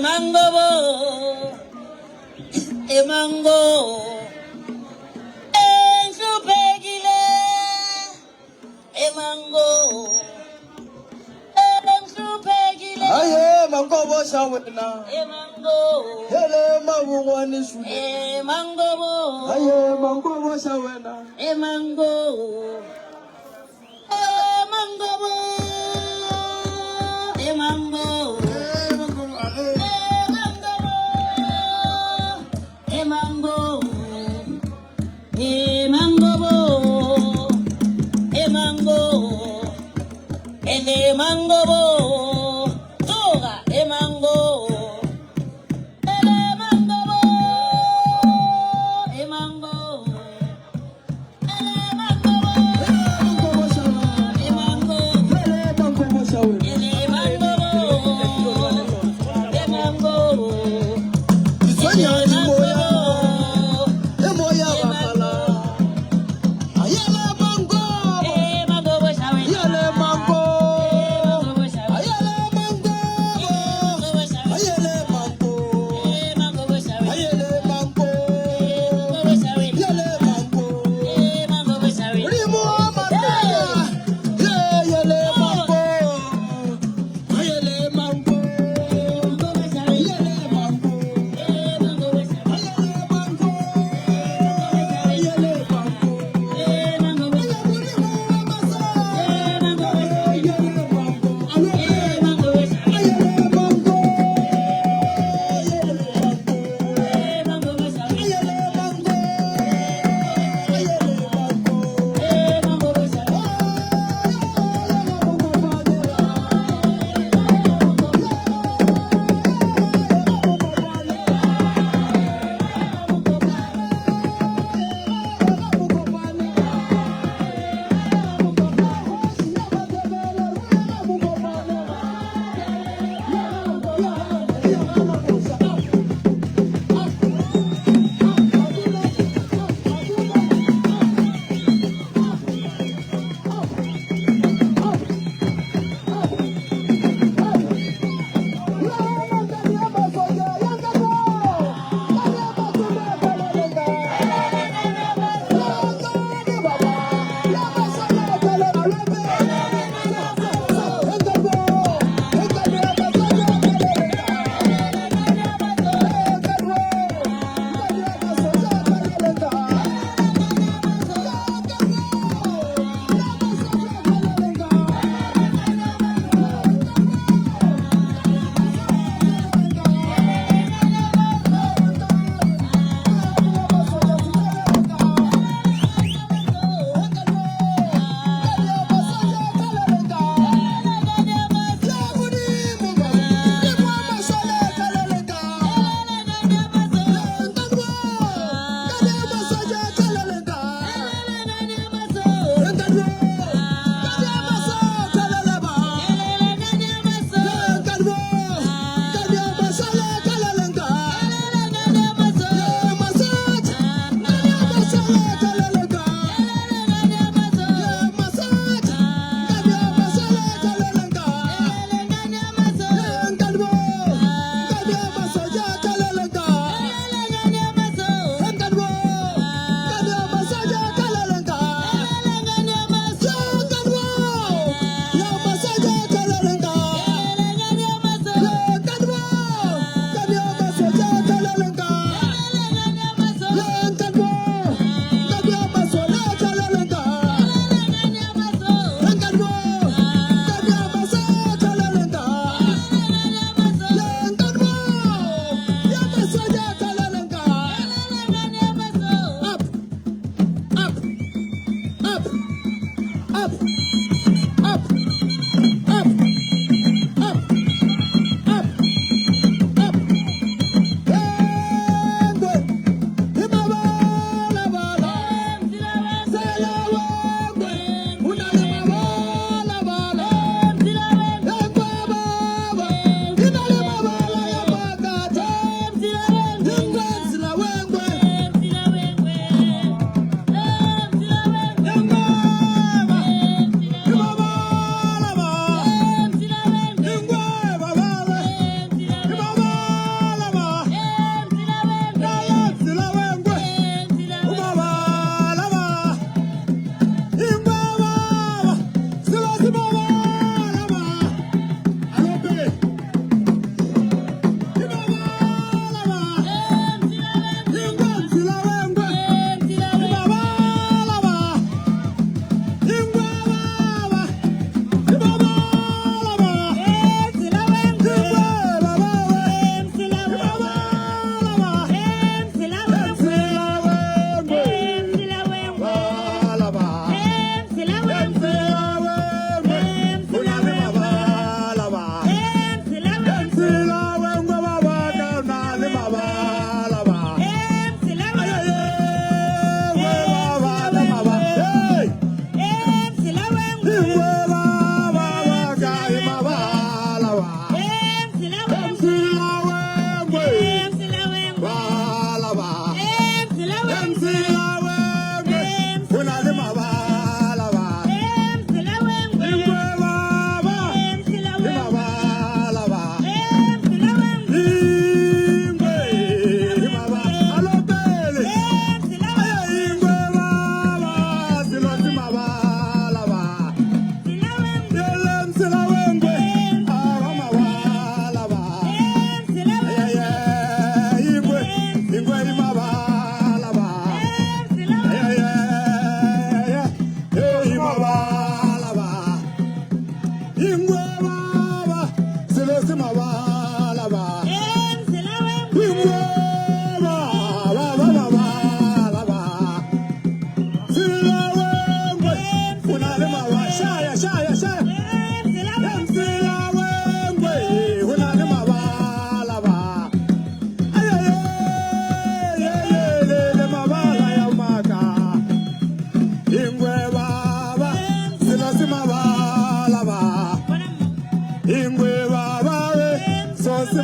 Emangobo, emango, enhluphekile, emango, enhluphekile. Aye mangobo xa wena. Emango, Hele mabungwane sule. emangobo, Aye mangobo xa wena. emango, emangobo, emango. Eh mangobo ahe. Emango, emango, emango, emango, tsoga, emango, emango, emango, Eh mangobo xa wena. emango, Hele mangobo xa wena. emango, emango. Ditshwenya di moya. E moya bakala. Ayele mangobo. Ayele mango. Ayele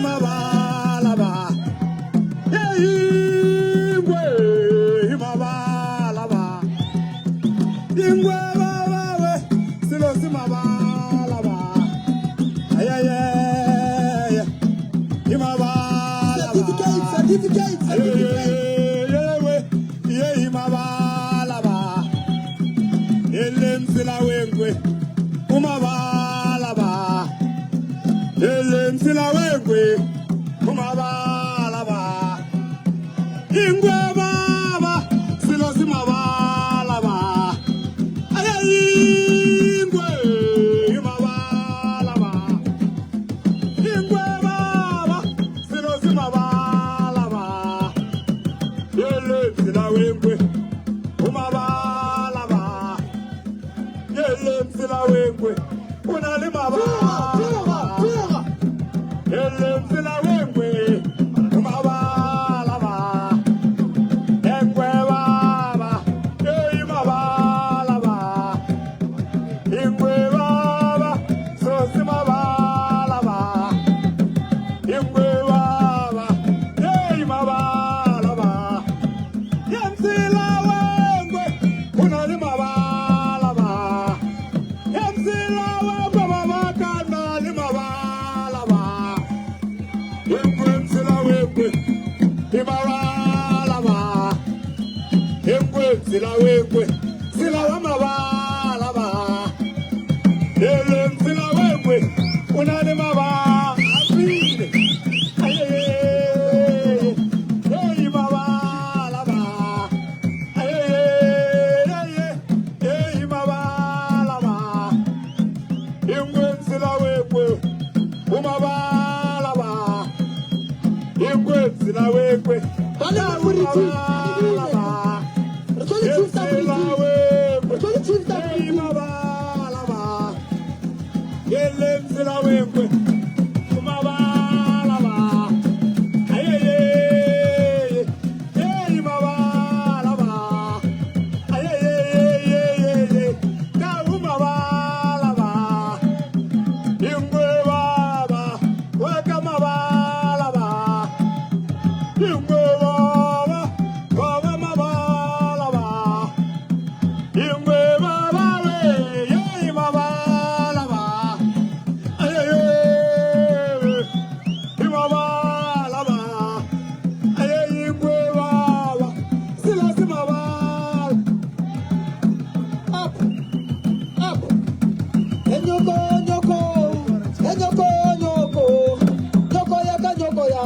mabalaba. Ingwe mabalaba. Ingwe babawe selo se mabalaba. Ayayaya. Imabalaba. Certificate, certificate, certificate. Yewe, ye imabalaba. Elemsila wengwe umabalaba. Elemsila wengwe umabalaba. Ingwe baba selo se mabalaba. Ingwe mabalaba. Ingwe baba selo se mabalaba. Elemsila wengwe umabalaba. Elemsila wengwe o na le Tsoga, tsoga, mabala. tsoga. Elemsila wengwe umabalaba. Engwe baba, ei mabalaba. Ingwe baba, sosi mabalaba. Ingwe baba, ei mabalaba. Yemsila wengwe, o na le mabalaba. Yemsila wengwe baba ka na le mabalaba. Ingwe msila wengwe, imabalaba. Ingwe msila wengwe, sila wa mabalaba. Ele msila wengwe, o na le mabalaba. Ayeye, ei mabalaba. Ayeye, ei mabalaba. Ingwe msila wengwe, umabalaba. Ingwe msila wengwe, Ba le moriti. umabalaba. Re tlo le thusa Msila moriti. wengwe, Re tlo le thusa ei moriti. mabalaba. Ele msila wengwe, umabalaba. Ayeye, ei mabalaba. Ayeyeyeyeye, ka umabalaba. Ingwe baba, weka mabalaba. Ingwe baba, baba mabalaba. Ingwe baba we, yey mabalaba. Ayeye, imabalaba. Ayeye ingwe baba, sila si mabala. Up, up. Enyoko, nyoko. Enyoko, nyoko. Nyoko ya ka nyoko ya.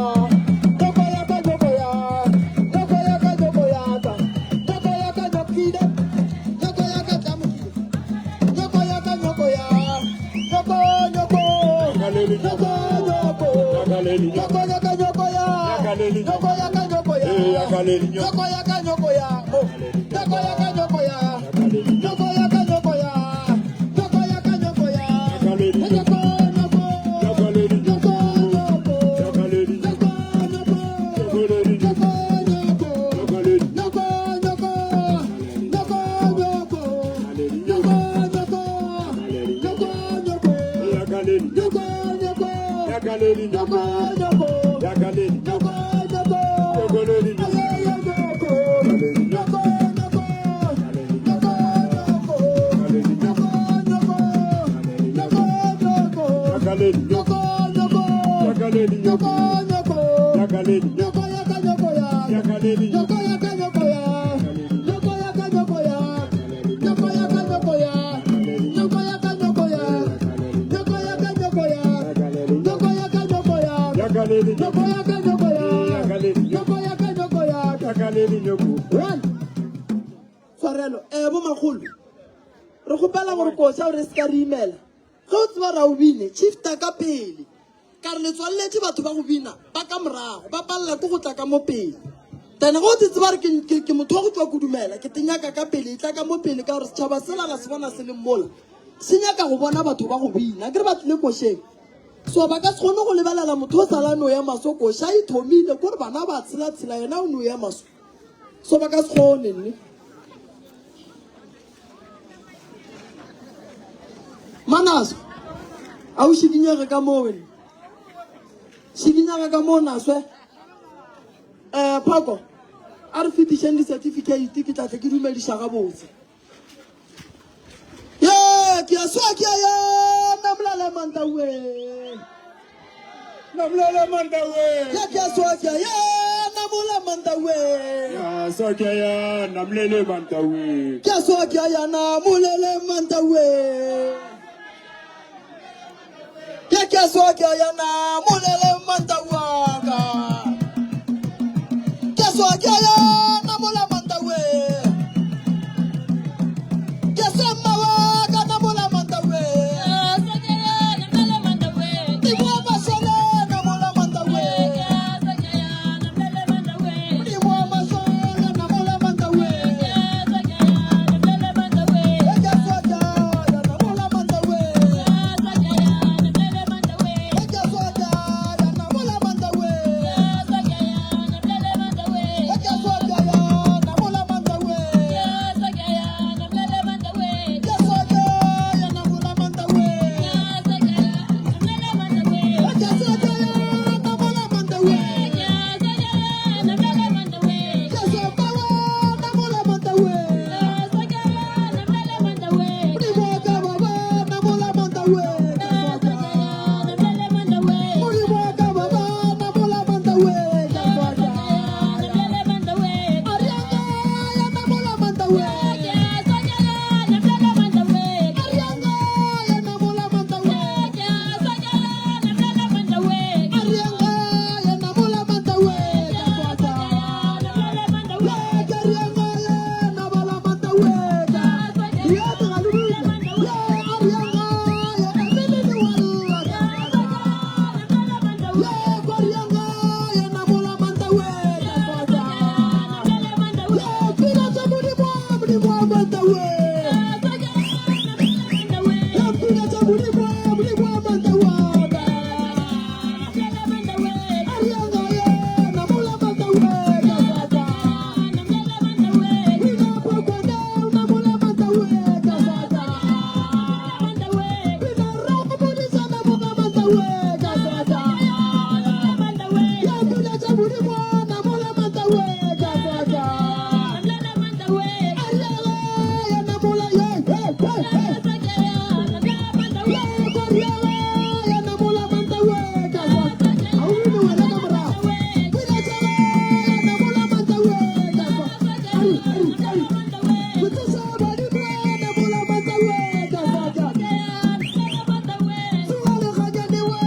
Nyoko ya ka nyoko ya. Nyoko ya ka nyoko ya ka. Nyoko ya ka nyokile. Nyoko ya ka tlamukile. Nyoko ya ka nyoko ya. Nyoko, nyoko. Yakaleli Nyoko, nyoko. Yakaleli Nyoko ya ka nyoko ya. Yakaleli Nyoko ya ka nyoko ya. Eh, yakaleli nyoko. Nyoko ya ka nyoko ya. Oh. Nyoko ya ka nyoko ya. Yakaleli Nyoko ya ka nyoko ya. Nyoko ya ka nyoko ya. Yakaleli Nyoko, nyoko. Yakaleli Nyoko, nyoko. Yakaleli Nyoko, nyoko. Yakaleli Nyoko, nyoko. Yakaleli Nyoko, nyoko. Nyoko, nyoko. Nyoko, nyoko. Nyoko, nyoko. Yakaleli Nyoko, nyoko. Yakaleli Nyoko, nyoko. Yakaleli Nyoko, nyoko. Yakaleli Ayeye, nyoko. Nyoko, nyoko. Nyoko, nyoko. Nyoko, nyoko. Nyoko, nyoko. Yakaleli Nyoko, nyoko. Yakaleli Nyoko, nyoko. Yakaleli Nyoko yaka nyoko ya. Yakaleli Nyoko yaka nyoko ya. Nyoko yaka nyoko ya. Nyoko yaka nyoko ya. Nyoko yaka nyoko ya. Nyoko yaka nyoko ya. Nyoko yaka nyoko ya. Yakaleli Nyoko yaka nyoko ya. Yakaleli Nyoko yaka nyoko ya. Yakaleli nyoko One. Tshwarelo, bo makgolo. Re kgopela gore koša gore se ka re imela. Ge o tseba ra o bine, shifta ka pele. Ka re le tswalletše batho ba go bina ba ka morago, ba palela ke go tla ka mo pele. Then ge o te tseba re ke motho wa go tšwa kudumela, ke te nyaka ka pele, e tla ka mo pele ka gore setšhaba sela la se bona se le mola. Se nyaka go bona batho ba go bina, ke re ba tlile košeng. So ba ka se kgone go lebelela motho o sala no ya maso koša e thomile, kore bana ba tshela-tshela yena o no ya maso. So ba ka se kgone nne. Manaso, a o šikinyege ka moo wena. Šikinyaga ka mo naswe. Um Phoko, a re fetišeng di-certificate ke tla tle ke dumediša gabotse. Ye, ke a swa ke a ya namolele mantawe. Namulele mantawe. Ye ke a swa ke a ya namola mantawe. Ya swa ke ya namulele mantawe. Ke a swa ke a ya namolele mantawe. Ye ke a swa ke a ya namolele mantawaka. Ke a swa ke a ya namola mantawe. Ke swa mmawaka namola mantawe. Modimo wa masole namola mantawe. Modimo wa masole namola mantawe. Ye ke a swa ke a ya namola mantawe. Ye ke a swa ke a ya namola mantawe. Ye ke a swa ke a ya namola mantawe. Ke a swa ke a ya namola mantawe. Ye ke a swa ke a ya namola mantawe. Ke a swa mmawa namola mantawe. Modimo wa ka baba namola mantawe. Ke a swa ke a. Modimo wa ka baba namola mantawe. Ke a swa ke a. Arianga ya namola mantawe. Arianga ya namola mantawe. Arianga ya namola mantawe. Ke a swa ke a. Ya ke arianga ya namola mantawe. Ya tloga le dule. Ya arianga ya namelele wa lla. Ke a swa ke a. Ya ko arianga ya namola mantawe. Ke a swa ke a. Ya pina tša Modimo, Modimo wa mantawe. Ya pina tša Modimo, Modimo wa mantawe. Arianga ya namola mantawe. Ke a swa ke a. Pina pokwane namola mantawe. Ke a swa ke a. Pina ramodisa namola mantawe. Ke a swa ke a. Ya pina tša Modimo namola mantawe. Ke a swa ke a. Arianga ya namola ye he he he. Ya ko arianga ya namola mantawe. Ke a swa ke a. A o bine wena ka morago. Pina tša ya namola mantawe. Ke a swa. Ari ari ari. Botsisa badimo namola mantawe. Ke a swa ke a. Tsoga le ganyane we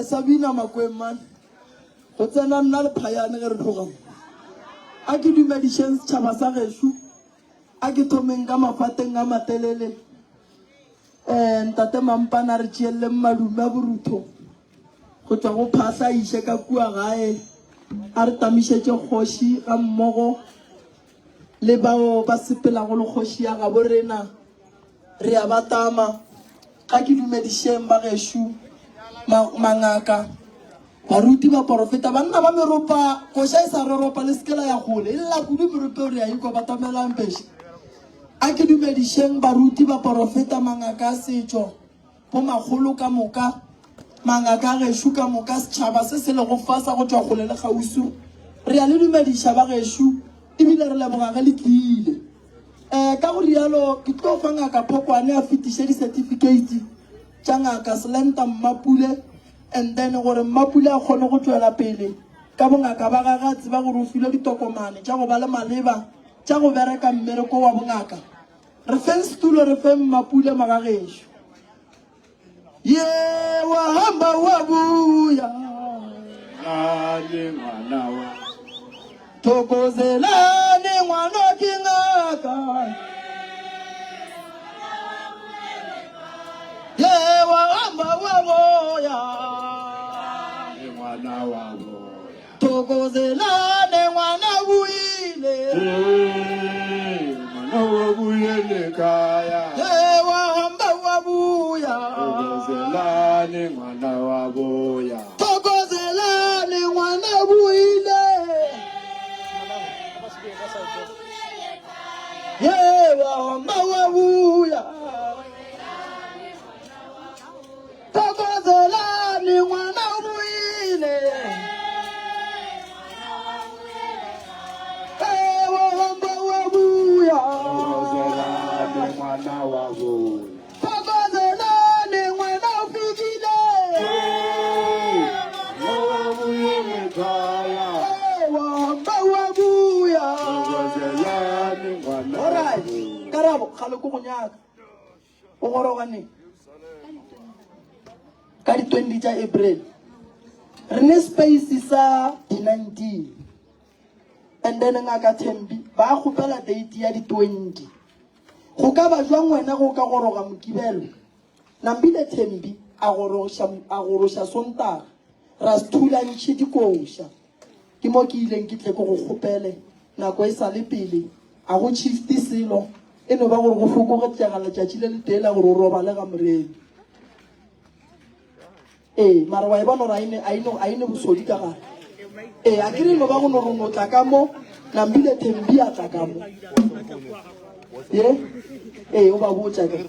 sa bina makweng man. Go tsena nna le Phayane ge re tloga mo. A ke dumedišeng setšhaba sa gešo. A ke thomeng ka mafateng a matelele. Eh, ntate Mampana a re tšeeleng malume a borutho go tšwa go phahla a iše ka kua gae a re tamišetše kgoši ga mmogo le bao ba sepelago le kgoši ya gabo rena re a ba tama. Ga ke dumedišeng ba gešo mangaka baruti baporofeta banna ba meropa koša e sa roropa le seke la ya kgole e lla kudu meropa eo re a ikwa batamelang pešo. A ke dumedišeng baruti baporofeta mangaka a setšo bomakgolo ka moka mangaka a gešo ka moka setšhaba se se lego fa sa go tšwa kgole le kgauswi re a le dumediša ba gešo ebile re leboga ge le tlile. Um ka go rialo ke tlo fa ngaka Phokwane a fetiše di-certificate tša ngaka Slenta Mmapule and then gore Mmapule a kgone go tšwela pele ka bongaka ba gage a tseba gore o filwe ditokomane tša go ba le maleba tša go bereka mmereko wa bongaka. Re feng setulo re feng Mmapule magagešo. Ye wa hamba wa buya. Lane ngwana wa. Thokozelane ngwana ke ngaka. Ye wa hamba wa boya. Le ngwana wa boya. Thokozelane ngwana buile. Ee, ngwana wa buyele kaya. Ye wa hamba wa buya. Thokozelane ngwana wa boya. Thokozelane ngwana buile. Ye wa hamba wa buya. Thokozelani ngwana o buile. Ee, wa hamba wa buya. Thokozelani ngwana wa boya. Thokozelani ngwana o fikile. Ngwana wa buyele kaya. Ee, wa hamba wa buya. Thokozelani ngwana wa Alright, boya. Karabo, kgale ko go nyaka. O goroga neng? Ka di-20 tša April. Re ne space sa di-19. And then ngaka Thembi ba kgopela date ya di-20. Go ka ba jwang wena go ka goroga Mokibelo? Nambile Thembi a goroša a goroša Sontaga. Ra se thulantšhe dikoša. Ke mo ke ileng ke tle ke go kgopele nako e sa le pele. A go tšhifte selo, e no ba gore go fokogetšega letšatši le letee la gore o robale ga moremi. Ee, mara wa e bona gore a ine, a ine, a ine bosodi ka gare. Ee, a kere e no ba go no re no tla ka mo, Nambile Thembi a tla ka mo. Ye? Ee, o ba botša ke.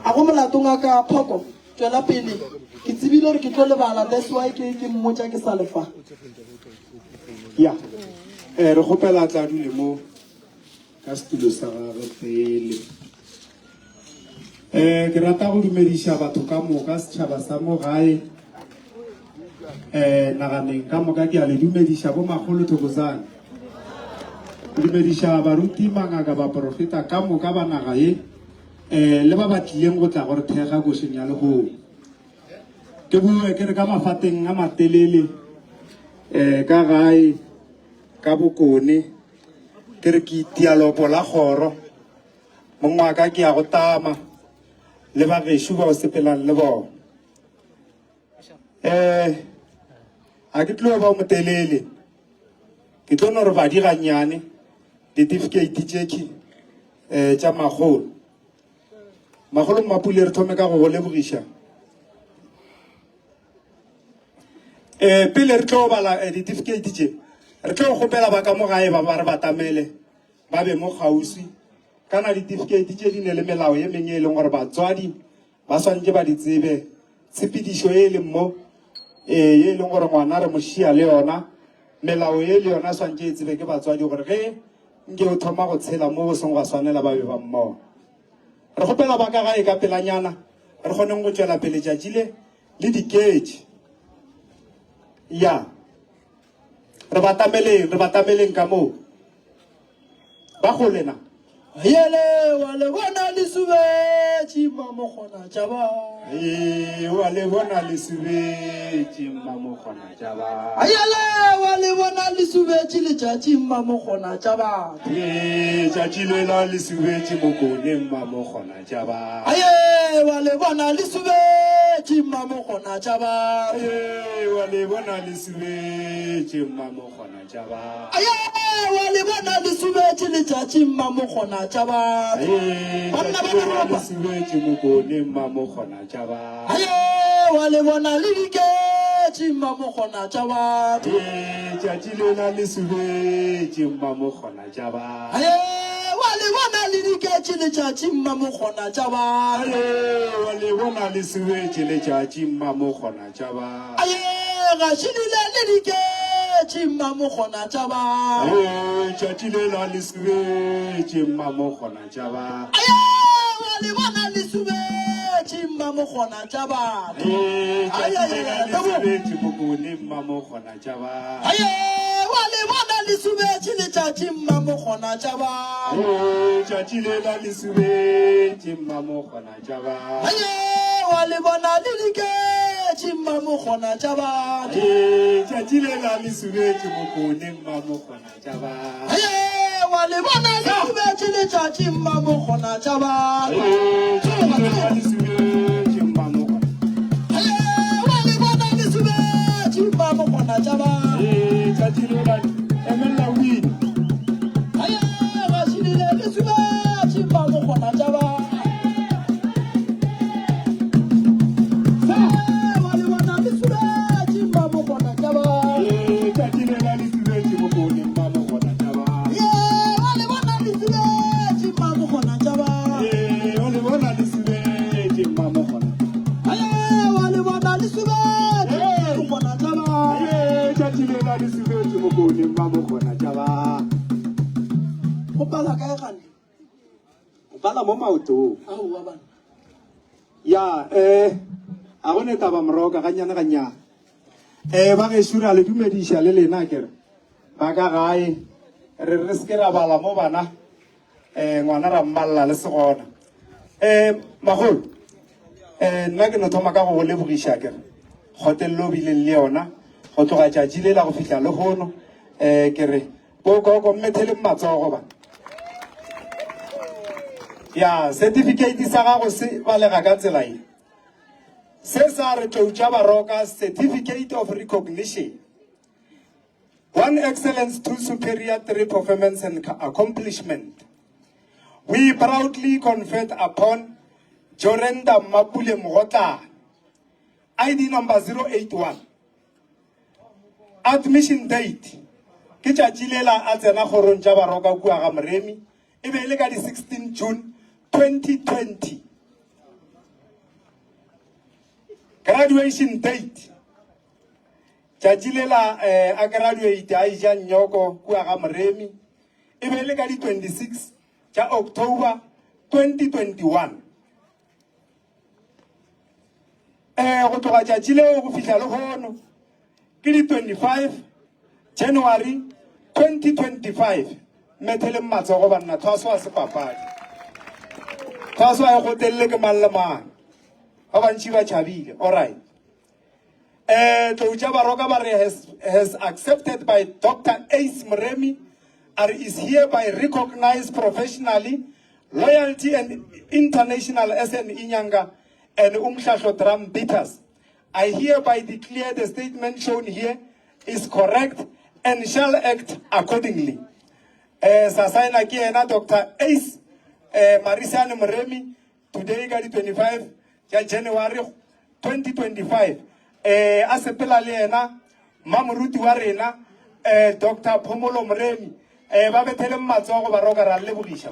A go molato ngaka Phoko, tšwela pele. Ke tsebile gore ke tlo lebala, that's why ke, ke mmotša ke sa le fa. Ya. Eh, re kgopela a tla dule mo ka setulo sa gagwe pele. Eh, ke rata go dumediša batho ka moka setšhaba sa mo gae. Eh, naganeng ka moka ke a le dumediša bo makgolo thokozane. Ke dumediša baruti, mangaka, baprofeta ka moka ba naga ye eh, le ba ba tlileng go tla go re thekga košeng ya lehono. Ke boe ke re ka mafateng a matelele eh, ka gae ka bokone ke re ke itia lopo la kgoro mong wa ka ke ya go tama le ba gešo ba o sepelang le bona. Eh, a ke tlo ba motelele ke tlo no re badi gannyane ditifikeiti tšekhi um tša makgolo Makgolo Mmapule re thome ka go go lebogiša. Eh pele re tlo bala eh, ditifikeiti tše re tlo kgopela ba ka mo gae ba ba re batamele ba be mo kgauswi kana ditifikeiti tše di ne le melao ye mengwe e leng gore batswadi ba swanetše ba di tsebe tshepedišo e leng mo eh, ye e leng gore ngwana re mo šia le yona melao ye le yona swanetše e tsebe ke batswadi gore ge nke o thoma go tshela mo go seng gwa swanela ba be ba mmogo. Re kgopela ba ka gae ka pelanyana re kgoneng go tšwela pele tšatši le le diketše. Ya. Re batameleng, re batameleng ka moo. Ba kgole na. Yele wa le bona le subetše mmamokgona tša ba. Ee, wa le bona le subetše mmamokgona tša ba. Yele wa le bona le subetše letšatši mmamokgona tša ba. Ee, tšatši lela le subetše mokone mmamokgona tša ba. Aye wa le bona le subetše mmamokgona tša ba. Ee, wa le bona le subetše mmamokgona tša ba. Aye wa le bona le subetše letšatši mmamokgona tša ba. Ee, Banna ba tšatši lela le Meropa. subetše mokone mmamokgona tša ba. Aye wa le bona le diketše mmamokgona tša ba. Ee, tšatši lela le subetše mmamokgona tša ba. Aye wa le bona le diketše letšatši mmamokgona tša ba. Aye wa le bona le subetše letšatši mmamokgona tša ba. Aye ga šidile le diketše mmamokgona tša ba. Aye tšatši lela le subetše mmamokgona tša ba. Aye wa le bona le subetše mmamokgona tša ba. Aye Aye, tšatši aye, lela aye, le Tebogo. subetše mokone mmamokgona tša ba. Aye wa le bona le subetše letšatši mmamokgona tša ba. Aye tšatši lela le subetše mmamokgona tša ba. Aye wa le bona le diketše mmamokgona tša ba. Aye tšatši lela le subetše mokone mmamokgona tša ba. Aye wa le bona le subetše letšatši mmamokgona tša ba. Aye tšatši lela le subetše mmamokgona. Aye wa le bona le subetše mmamokgona tša ba. Aye tšatši lela emella wini. Aye ga šidile le subetše mmamokgona tša ba. Aye wa le bona le subetše mmamokgona tša ba. Aye tšatši lela le subetše mokone mmamokgona tša ba. Ye wa le bona le subetše mmamokgona tša ba. Aye wa le bona le subetše mmamokgona. Aye wa le bona le subetše mmamokgona tša ba. Aye tšatši lela le subetše mokone mmamokgona tša ba. Go pala kae gane? O pala mo maotong. Aowa bana. Ya, eh, a go ne taba moroka gannyane gannyane. Eh, ba gešo re a le dumediša le lena kere. Ba ka gae, re re se ke ra bala mo bana, eh, ngwana ra mmalla le segona. Eh, magolo, eh, nna ke no thoma ka go go lebogiša kere. Kgotelelo o bileng le yona, go tloga tšatši le la go fihla lehono, eh, ke re, Bokoko mmetheleng matsogo ba. Ya, certificate sa gago se balega ka tsela ye. Se sa re tloutša baroka certificate of recognition. One excellence, two superior, three performance and accomplishment. We proudly conferred upon Jorenda Mapule Mgotla, ID number 081. Admission date ke tšatši lela a tsena kgorong tša Baroka kua ga Moremi, e be e le ka di 16 June 2020. Graduation date tšatši lela eh, a graduate a ija nnyoko kua ga Moremi, e be e le ka di 26 tša October 2021. Eh, go tloga tšatši leo go fihla lehono ke di 25 January 2025. Metheleng matsogo banna, thwaso a se papadi. Thwaso a e gotelele ke mang le mang. Ba bantši ba tšhabile. All right. Eh, Tlou tša Baroka ba re has, has accepted by Dr. Ace Moremi are is hereby recognized professionally loyalty and international SN Inyanga and Umhlahlo Drum Beaters. I hereby declare the statement shown here is correct and shall act accordingly. Eh, sa saena ke yena Dr. Ace eh, Marisane Moremi Today ka di 25 tša January 2025 eh a sepela le yena mmamoruti wa rena eh Dr. Phomolo Moremi eh ba betheleng matsogo ba roka ra lebogiša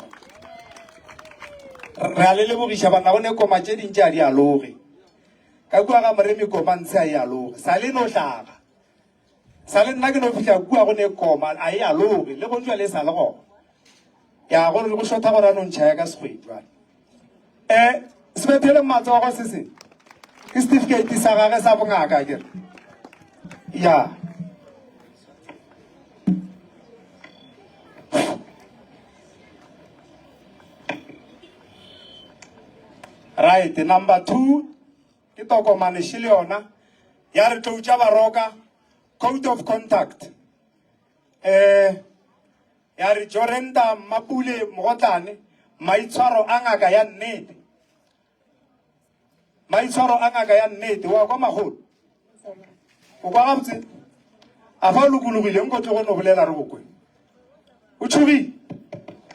re a le lebogiša banna go ne koma tše dintši a di aloge ka kua ga Moremi koma ntshe a e aloge sa le no hlaga Sa le nna ke no fihla kua go ne koma a e aloge le go jwale e sa le gona. Ya go go shotha gore a no ntšha ya ka sekgwedi jwale. Eh se bethele matsogo se se. Ke certificate sa gage sa bongaka ke re. Ya. Right, number 2 ke tokomane še le yona ya re tlou tša baroka code of conduct. Eh ya re Jorenta Mmapule Mogotlane maitshwaro a ngaka ya nnete. Maitshwaro a ngaka ya nnete wa kwa magolo. O kwa gabotse? A fa o lokologile nko tlogo no bolela re go kwe. O tšhogile?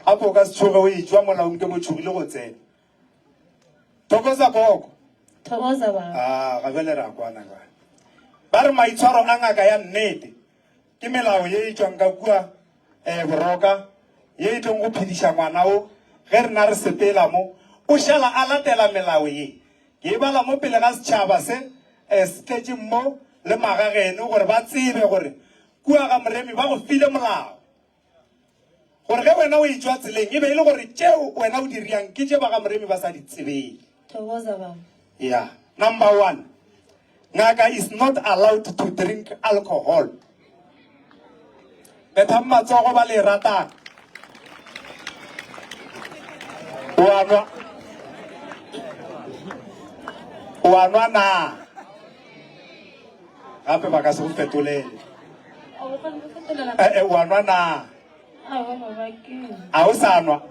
Gape o ka se tšhoge o etšwa molaong ke bo tšhogile go tsena. Thokoza gogo. Thokoza baba. Ah, ga bjale re a kwana jwale. Ba re maitshwaro a ngaka ya nnete ke melao ye e tšwang ka kua eh, Boroka ye e tlong go phediša ngwana o ge rena re sepela mo o šala a latela melao ye. Ke e bala mo pele ga setšhaba se eh, se tletšeng mo le magageno gore ba tsebe gore kua ga Moremi ba go file molao. Gore ge wena o etšwa tseleng e be e le gore tšeo wena o di riang ke tše ba ga Moremi ba sa di tsebeng. Thokoza baba. Yeah. Number one, ngaka is not allowed to drink alcohol. Bethang matsogo ba le e ratang. O a nwa. O a nwa na? Gape ba ka se go fetolele. Eh, eh, wa nwa na? A o sa nwa?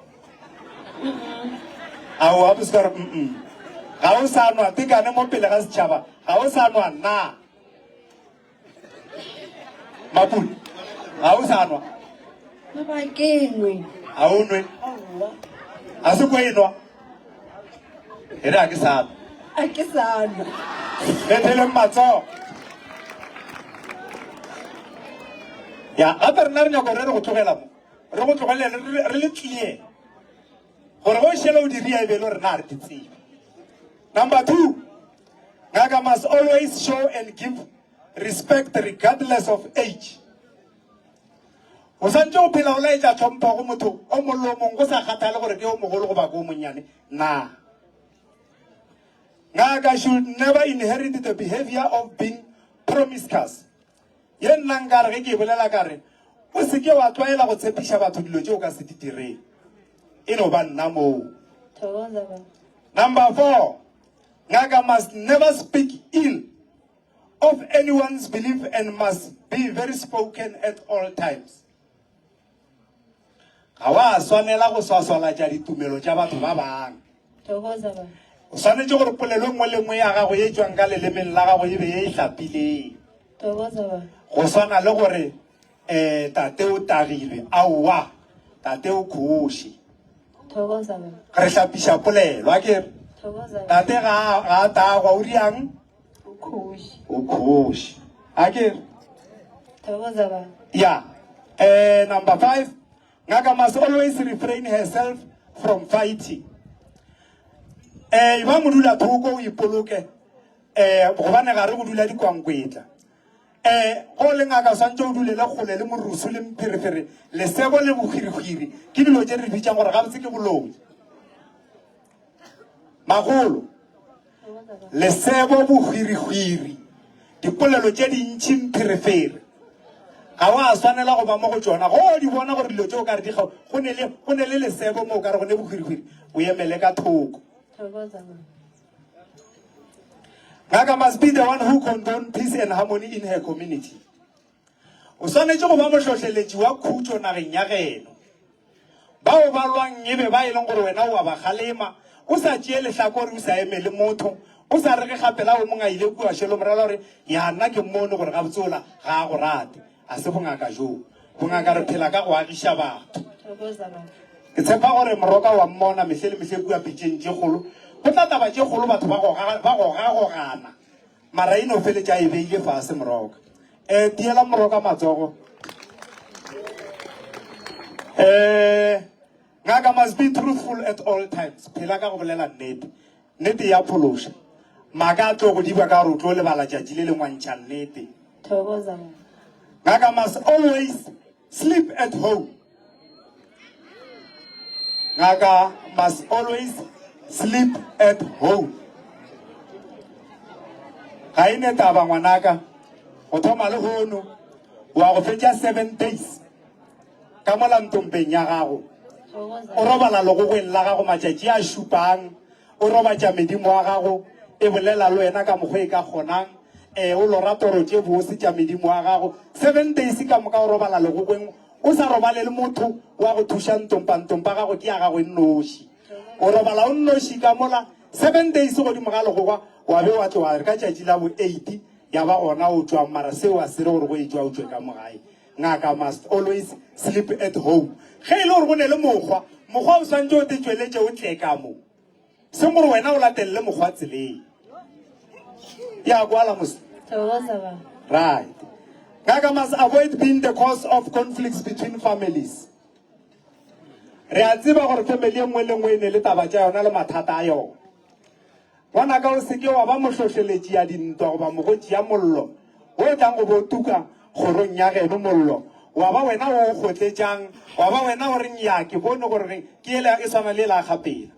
A o gape se ka re mm Ga o sa nwa tekane mo pele ga setšhaba. Ga o sa nwa na? Mapule, ga o sa nwa? Baba ke nwe. A o nwe? A se ko e nwa? E re a ke sa nwa. A ke sa nwa. Betheleng matsogo. Ya, gape rena re nyaka gore re go tlogela mo. Re go tlogele re le clear. Gore go šele o diria e be le gore na re di tsebe. Number 2, ngaka must always show and give respect regardless of age. O santse o phela o laetša tlhompho go motho o mong le o mong go sa kgathale gore ke o mogolo goba ke o monnyane na. Ngaka should never inherit the behavior of being promiscuous. Ye nna nkare ge ke e bolela ka re o se ke wa tlwaela go tshepiša batho dilo tše o ka se di direng. E no ba nna moo. Number 4, ngaka must never speak ill of anyone's belief and must be very spoken at all times. Ga wa swanela go swaswalatša ditumelo tša batho ba bangwe. O swanetše gore polelo e nngwe le nngwe ya gago ye tšwang ka lelemeng la gago e be ye e hlapileng. Go swana le gore um tate o tagilwe, aowa, tate o khoše. Re hlapiša polelo, a ke re? Tate ga a tagwa, o riang? O khoše. A ke re? Yeah. Number 5, ngaka must always refrain herself from fighting. Eh, ba modula thoko o ipoloke eh gobane ga re go dula dikwankwetla. Eh, go le ngaka swantse o dulele kgole le morusu le mpherefere, lesebo le bohwirihwiri ke dilo tše re bitsang gore gabotse ke boloi. Magolo, lesebo, bohwirihwiri, dipolelo tše dintši, mpherefere, ga wa swanela go ba mo go tšona. Go o di bona gore dilo tše o ka re di go ne le go ne le lesebo mo o ka re go ne bohwirihwiri, o emele ka thoko. Ngaka must be the one who condone peace and harmony in her community. O swanetše go ba mohlohleletši wa khutšo nageng ya geno. Bao ba lwang e be ba e leng gore wena o a ba kgalema, o sa tšee lehlakore, o sa emele motho, o sa re ge gapela o mongwe a ile kua šelo morela gore ya nna ke mmone gore gabotse ola ga a go rate. A se bongaka joo. Bongaka re phela ka go agiša batho. Ke tshepa gore moroka wa mmona mehle le mehle kua pitšeng tše kgolo. Go tla taba tše kgolo batho ba gogagogana. Mara e no feletša e beile fase moroka. Eh, tiela moroka matsogo. Eh, ngaka must be truthful at all times. Phela ka go bolela nnete. Nnete ya phološa. Maaka a tlo go diba ka gore o tlo lebala tšatši le lengwe wa ntšha nnete. Thokoza baba. Ngaka must always sleep at home. Ngaka must always sleep at home. Ga e ne taba ngwanaka. Go thoma le hono wa go fetša 7 days ka mola ntompeng ya gago. O robala legogweng la gago matšatši a šupang. O robatša medimo wa gago, e bolela le wena ka mokgwa e ka kgonang. E, o lora toro tše bose tša medimo wa gago. Seven days ka moka o robala legokweng, o sa robale le motho wa go thuša ntompa. Ntompa gago ke ya gago e nnoši. O robala o nnoši ka mola seven days godimo ga legogwa, wa be wa tloga re ka tšatši la bo eight ya ba gona o tšwang. Mara seo a se re gore go etšwa o tšwe ka mo gae. Ngaka must always sleep at home. Ge e le gore go ne le mokgwa, mokgwa o swantše o te tšweletše o tle ka mo. Seng gore wena o latelele mokgwa tseleng. Ya kwala mos. Right. Ngaka must avoid being the cause of conflicts between families. Re a tseba gore family e nngwe le nngwe e ne le taba tša yona le mathata a yona. Ngwanaka o se ke wa ba mohlohleletši ya dintwa goba mogotši ya mollo wo tlang go bo tuka kgorong ya geno mollo wa ba wena o o kgotletšang wa ba wena o reng ya ke bone gore reng ke ele e swana le ela gapela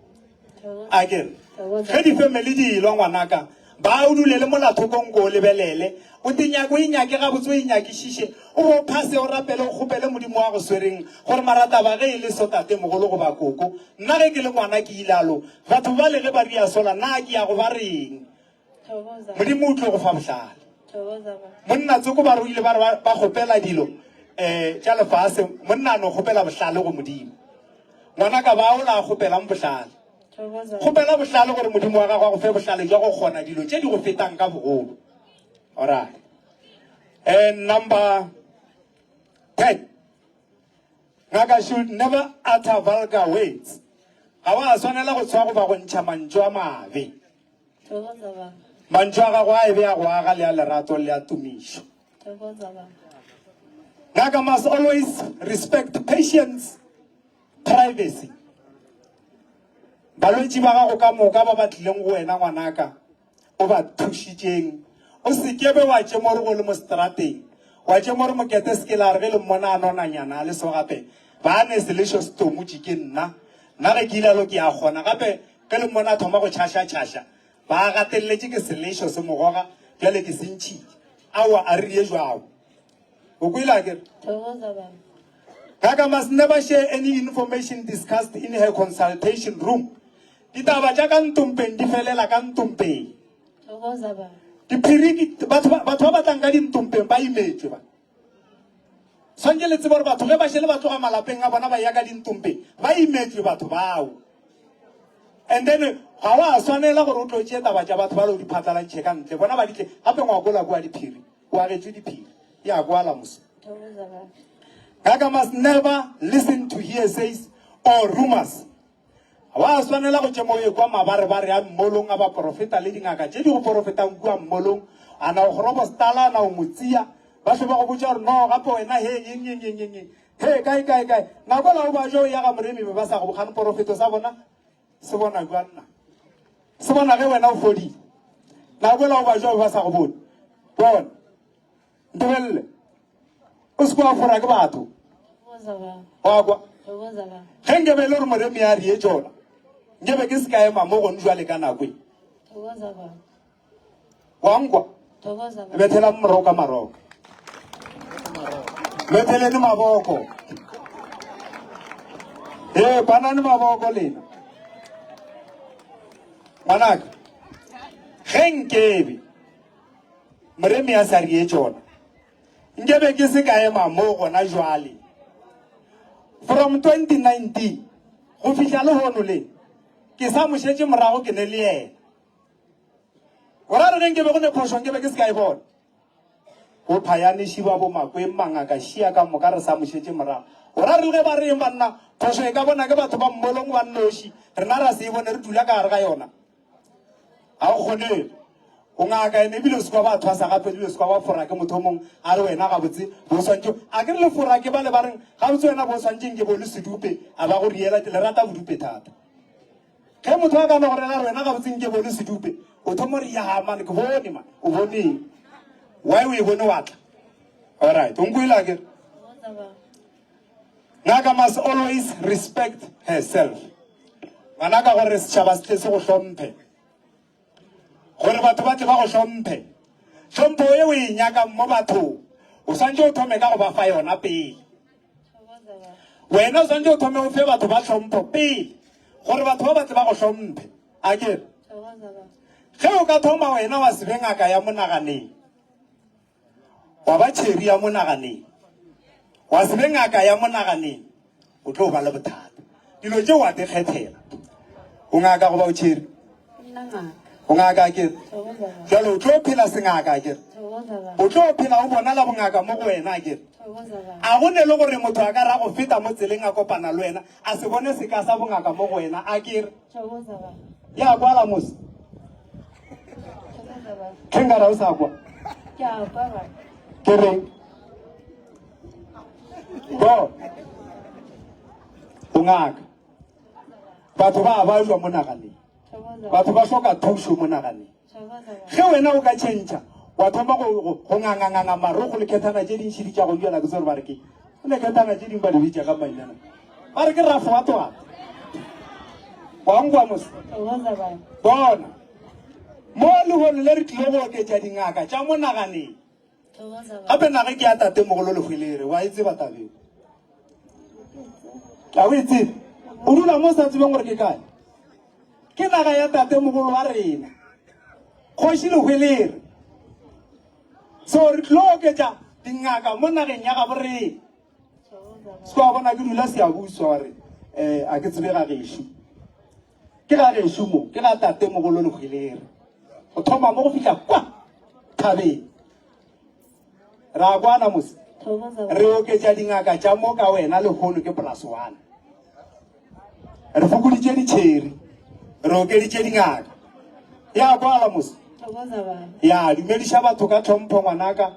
a ke re ge difemeli di elwa ngwanaka ba o dule le molathokong ko o lebelele o te nyake o e nyake gabotse o e nyakišiše o bo o phase o rapele o kgopele modimo wa go swereng gore marataba ge e le so tate mogolo goba koko nna ge ke le ngwana ke ilalo Batho bale ge ba ria sola, na ke ya go ba reng? Modimo o tlo go fa bohlale. Monna tsoko ba ruile ba re ba kgopela dilo um tša lefase, monna a no kgopela bohlale go Modimo. Ngwana ka ba o la kgopelang bohlale. Kgopela bohlale gore Modimo wa gago a go fe bohlale jwa go kgona dilo tše di go fetang ka bogolo. Alright. And number 10. Ngaka should never utter vulgar words. Ga wa swanela go tshwa goba go ntšha mantšu a mabe. Mantšu a gago a e be a go aga le a lerato le a tumišo. Ngaka must always respect patients privacy. Balwetši ba gago ka moka ba ba tlileng go wena ngwanaka o ba thušitšeng. O se ke be wa tše more go le mo seterateng, wa tše more mokete se ke la re ge le mmona a nonanyana a le so gape ba ne selešo se tomotše ke nna. Nna ge ke ilalo ke a kgona gape ge le mmona a thoma go tšhaša-tšhaša ba gatelletše ke selešo se mo goga bjale ke se ntšhitše. Aowa a re die jwao. O kwele akere? Thokoza baba. Ngaka must never share any information discussed in her consultation room. Ditaba tša ka ntompeng di felela ka ntompeng. Thokoza baba. Diphiri batho ba batho ba batlang ka dintompeng ba imetšwe ba. Swantše le tsebe gore batho ge ba šele ba tloga malapeng a bona ba ya ka dintompeng ba imetšwe batho bao. And then ga wa swanela gore o tlo tšee taba tša batho ba le o di phatlalantšhe ka ntle bona ba di tle gape ngwakola kua diphiri. O agetšwe diphiri. Ya kwala mos. Ngaka must never listen to hearsays or rumors. Wa swanela go tšema o ekwa mabarebare a mmolong a baporofeta le dingaka tše di go porofetang kua mmolong. A na o kgorobostala, a na o motsia. Ba hlwe ba go botša gore no gape wena he eng eng eng eng eng. He kae kae kae. Nako la o ba jo ya ga moremi be ba sa go bokgane porofeto sa bona se bona jwang na? Se bona ge wena o fodile. Nako la o ba jo ba sa go bone. Bona. Ntebelele. O se kwa fora ke batho. Wa kwa. Ge nkebe e le gore moremi a rie tšona, nkebe ke se ka ema mo gone jwale ka nako e. Wa nkwa? Bethela moroka maroka. Betheleni maboko. Ee, panane maboko lena. Ngwanaka, ge nkebe moremi a sa rie tšona, nkebe ke se ka ema mo gona jwale. From 2019 go fihla lehono le, ke sa mo šetše morago ke ne le yena. O ra re ge nkebe go ne phošo nkebe ke se ka e bona. Bo Phayane, Šiba, bo Makweng, Mangaka, Šia ka moka re sa mo šetše morago. O ra re le ge ba reng banna, phošo e ka bona ke batho ba mmolong ba nnoši, rena ra se e bone re dula ka gare ga yona. Ga go kgonege. O ngaka ene ebile o se kwa ba thwasa gape ebile o se kwa ba fora ke motho o mongwe a re wena gabotse bo swantše a ke re le fora ke ba le ba reng gabotse wena bo swantšeng ke bo le sedupe a ba go riela le rata bodupe thata. Ge motho a ka no go rela re wena gabotse nke bone sedupe, o thoma re ya man ke bone man, o bone. Why o e bone wa tla? All right, o nkwele akere? Ngaka must always respect herself. Ngwanaka gore setšhaba se tle se go hlomphe. Gore batho ba tle ba go hlomphe. Hlompho e o e nyakang mo bathong, o swantše o thome ka go ba fa yona pele. Wena o swantše o thome o fe batho ba hlompho pele, gore batho ba ba tle ba go hlomphe. A ke re? Ge o ka thoma wena wa se be ngaka ya monaganeng, wa ba tšheri ya monaganeng, wa se be ngaka ya monaganeng, o tlo ba le bothata. Dilo tše wa di kgethela. O ngaka goba o tšheri? O ngaka ke re? Jalo o tlo phela sengaka ke re? O tlo phela o bonala bongaka mo go wena ke re? A go ne le gore motho a ka ra go feta mo tseleng a kopana le wena a se bone seka sa bongaka mo go wena a ke re? Ya kwala mos. Ke nkara o sa kwa. Ke reng? Bo. O ngaka. Batho ba ba jwa mo naganeng. Batho ba hloka thušo mo naganeng. Ge wena o ka tšhentšha wa thoma go go nganganganga marogo le khethana tše dintši di tša go bjala ke tsore ba re ke le khethana tše dingwe ba di bitša ka mainana ba re ke rafo wa twata wa nkwa mos bona mo lehono le re tlile go oketša dingaka tša mo naganeng gape nage ke ya tatemogolo lehwelere wa e tseba tabeo a o e tsebe o dula mo sa tsebeng gore ke kae Ke naga ya tatemogolo wa rena, Kgoši Lehwelere. So re tlo oketša dingaka mo nageng ya gabo rena. Se wa bona ke dula Siyabuswa wa re eh a ke tsebe ga gešo. Ke ga gešo mo, ke ga tatemogolo Lehwelere. Go thoma mo go fihla kwa thabeng. Ra kwana mos. Re oketša dingaka tša mo ka wena lehono ke plus one. Re fokoditše ditšheri, re okeditše dingaka. Ya kwala mos. Ya dumediša batho ka tlhompho ngwanaka.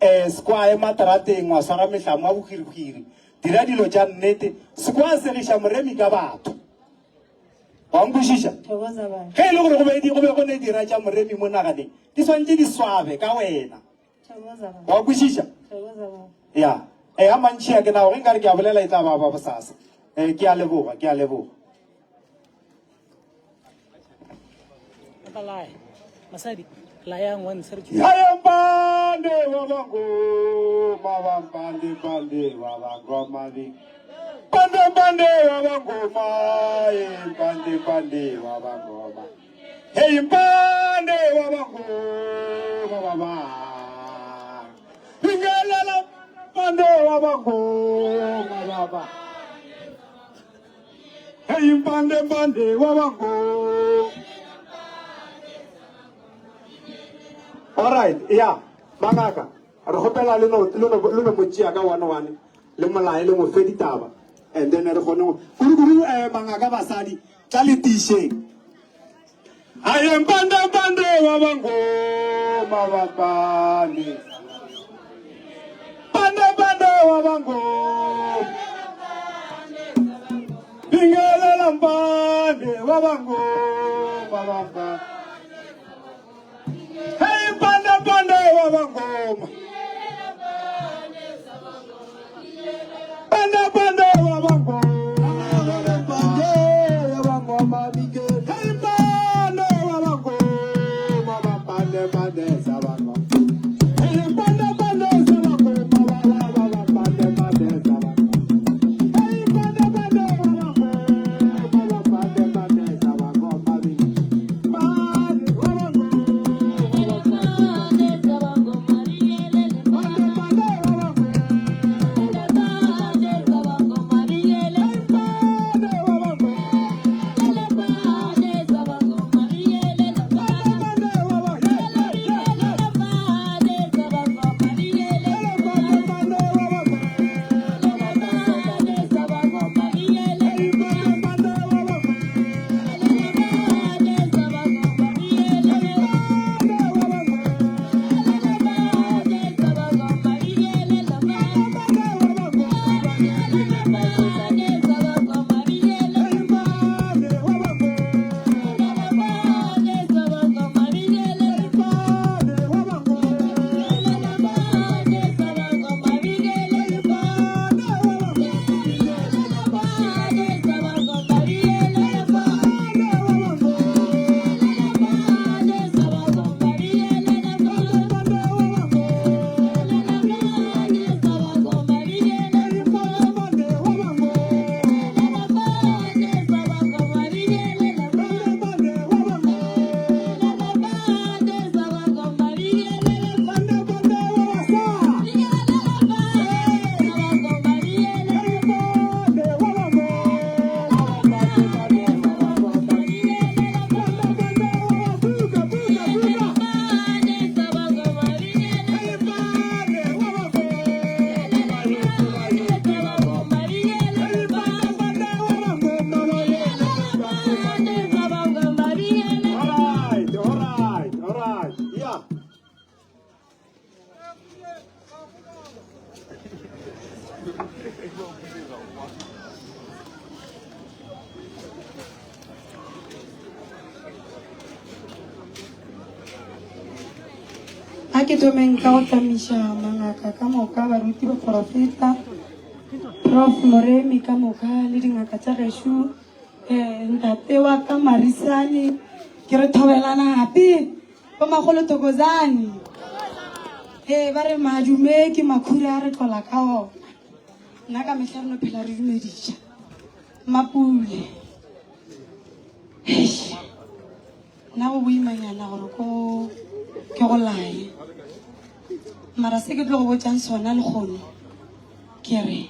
Eh sekwa ema terateng wa swara mehlamo wa bohwirihwiri. Dira dilo tša nnete. Sekwa segiša moremi ka batho. Wa nkwešiša? Ge e le gore go be go be go ne dira tša moremi mo naganeng, di swantše di swabe ka wena. Wa kwešiša? Ya. E a mantši a ke nago ge nkare ke a bolela e tla ba ba bosasa. E ke a leboga, ke a leboga. Basadi, layang wa ntshe re Ayambande wa bangoma bambande bande wa bangoma bi. Bande bande wa bangoma e bande bande wa bangoma. Hey bande wa bangoma baba. Bingelela bande wa bangoma baba. Hey mpande mpande wa bango. All right, yeah. Bangaka, re kgopela le no le no le no mo tšea ka one one le molae le mo fe ditaba and then re kgone go kudu kudu eh bangaka basadi tla le tišeng. Aye mpande mpande wa bango mabapane. Mpande mpande wa bango. Bingelela mpande wa bango mabapa. Hey mpande mpande wa bangoma. Mpande mpande wa bangoma. Mpande wa bangoma bingelela. Hey mpande wa bangoma bapande mpande sa bangoma. Hey mpande mpande sa bangoma ba ba ba mpande mpande sa bangoma. Hey mpande mpande wa bangoma bapande mpande sa bangoma bingelela. A ke thomeng ka go tlamiša mangaka ka moka, baruti, baporofeta, Prof Moremi ka moka le dingaka tša gešo, eh, ntate wa ka Marisane, ke re thobelana gape, bo makgolo Thokozani. Ee, ba re madume ke makhura a re tlola ka ona. Nna ka mehla re no phela re dumediša. Mapule. Eish. Nna go boimanyana gore ko ke go laye. Mara se ke tlo go botšang sona lekgono ke re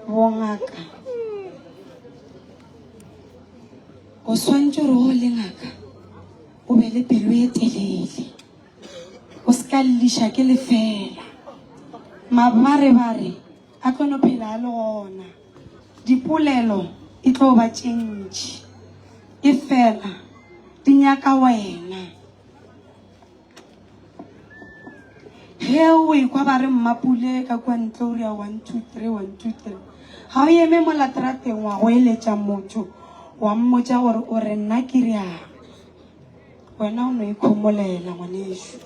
bongaka o swantše gore go le ngaka o be le pelo e telele o se ka lliša ke lefela mabarebare a tlo no phela a le gona Dipolelo e tlo ba tše ntši, efela di nyaka wena. Ge o ekwa ba re Mmapule ka kua ntle o ria 1 2 3 1 2 3, ga o eme mola terateng wa goeletša motho wa mmotša gore o re nna ke riang. Wena o no ikhomolela ngwanešu.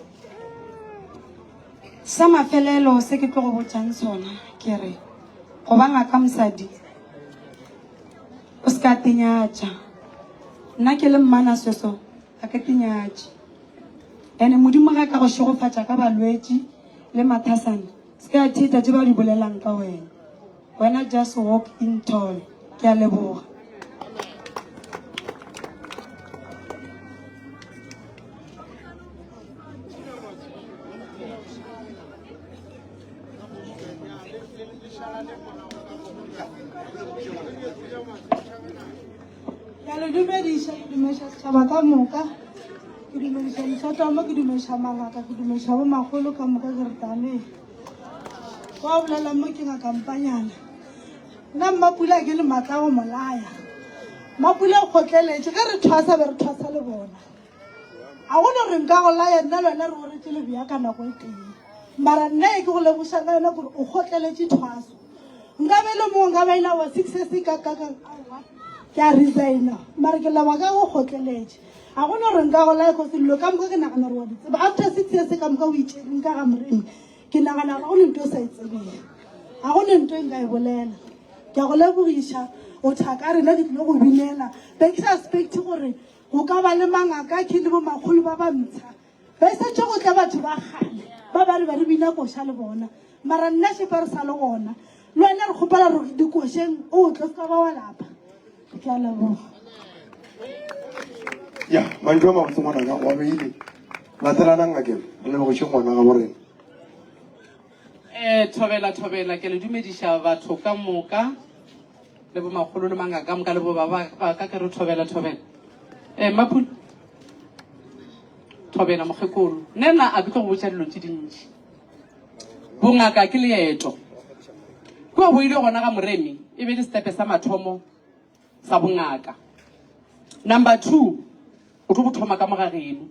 Sa mafelelo se ke tlo go botšang sona ke re, go ba ngaka mosadi o se ka tenyatša. Nna ke le mmanasoso ga ke tenyatše. Ene Modimo ga ka go šegofatša ka balwetši le mathasana, se ka theetša tše ba di bolelang ka wena. Wena just walk in tall. Ke a leboga. Ke a le dumediša, ke dumediša setšhaba ka moka, ke dumediša ditlhotlamo, ke dumediša mangaka, ke dumediša bomakgolo ka moka ke re tame. Wa bolela mo ke ngaka Mpanyana. Nna Mmapula ke le matla go molaya. Mmapula o kgotleletše ge re thwasa be re thwasa le bona. A go no re nka go laya nna le wena re oretše lebea ka nako e tee. Mara nna e ke go leboša ka yona gore o kgotleletše thwaso. Nka be le mongwe nka ba ila wa success ka ka ka aowa ke a resigna mara ke leboga ka go kgotleletše. Ga go no re nka go laya cause dilo ka moka ke nagana gore wa di tseba. After six years ka moka o itšereng ka ga Moremi ke nagana gore ga go ne nto o sa e tsebeng. Ga go ne nto e nka e bolela. Ke a go lebogiša o thaka rena ke tlile go binela. Be ke sa expect gore Go ka ba le mangakakhi le bomakgolo ba ba ntsha. Be setše go tla batho ba kgale ba ba re be re bina koša le bona. Mara nna šepa re sa le gona. Le wena re kgopela gore dikošeng o tle se ka ba wa lapa. Ke a leboga. Ya, mantšu a mabotse ngwanaka wa beile. Latelanang ngakeng, re lebogiše ngwana ga borena. Eh, thobela thobela ke le dumediša batho ka moka le bomakgolo le mangaka ka moka le bo ba ba ka ke re thobela thobela. Eh, Mapule thobela mokgekolo. Nna nna a ke tlo go botša dilo tše dintši. Bongaka ke leeto. Kua boile gona ga Moremi e be le setepe sa mathomo sa bongaka. Number 2 o tlo go thoma ka mogageno.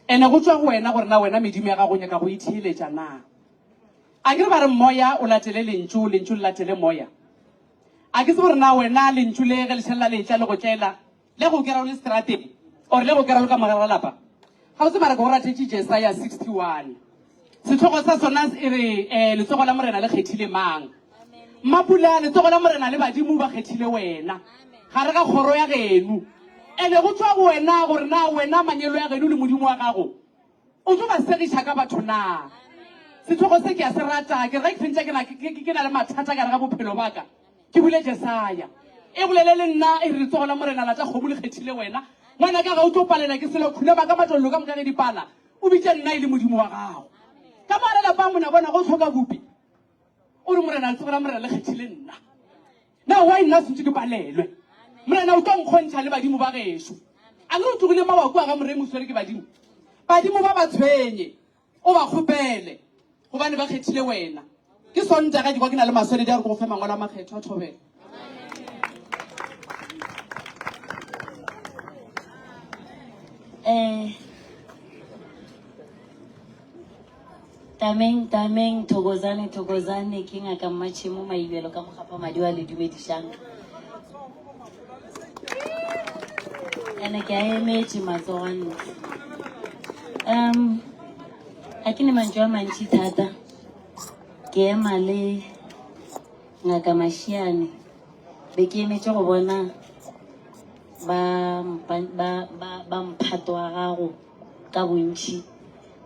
Ene go tšwa go wena gore na wena medimo ya gago o nyaka go e theeletša na. A ke re ba re moya o latele lentšu, lentšu le latele moya. A ke tsebe gore na wena lentšu le ge le šalela le etla le go tlela, le go kera o le seterateng or le go kera o le ka mogare ga lapa. Gabotse mara ke go rathetše Jesaya 61. Sehlogo sa sona e re eh, letsogo la Morena le kgethile mang? Mmapula, letsogo la Morena le badimo ba kgethile wena gare ga kgoro ya geno. Ene go tšwa go wena gore na wena manyelo ya geno le Modimo wa gago o tlo ba segiša ka batho na. Sehlogo se ke a se rata, ke re ge ke fentša ke na, ke, ke, ke na le mathata gare ga bophelo ba ka, ke bule Jesaya. E bolele le nna, e re letsogo la Morena la tša kgomo le kgethile wena. Ngwanaka ga o tlo palela ke selo, khunama ka matollo ka moka ge di pala, o bitše nna e le Modimo wa gago. Ka mo gare lapa mona bona go hloka bupi. O re Morena letsogo la Morena le kgethile nna. Na why nna sentse ke palelwe? Morena o tlo nkgontšha le badimo ba gešo. A ke o tlogile mawa kua ga Moremi o swere ke badimo. Badimo ba ba tshwenye, o ba kgopele gobane ba kgethile wena. Ke Sontaga ke kwa ke na le maswanedi a gore ke go fe mangwalo a makgethwa thobela. Eh. Tameng, tameng, thokozane, thokozane, ke ngaka Mmatšhemo Maibelo ka mogapa madi wa le dumedišang. Ene ke a emetše matsogo a ntle. Um, ga ke ne mantšu a mantši thata. Ke ema le ngaka Mashiane. Be ke emetše go bona ba, ba, ba, ba, ba mphato wa gago ka bontši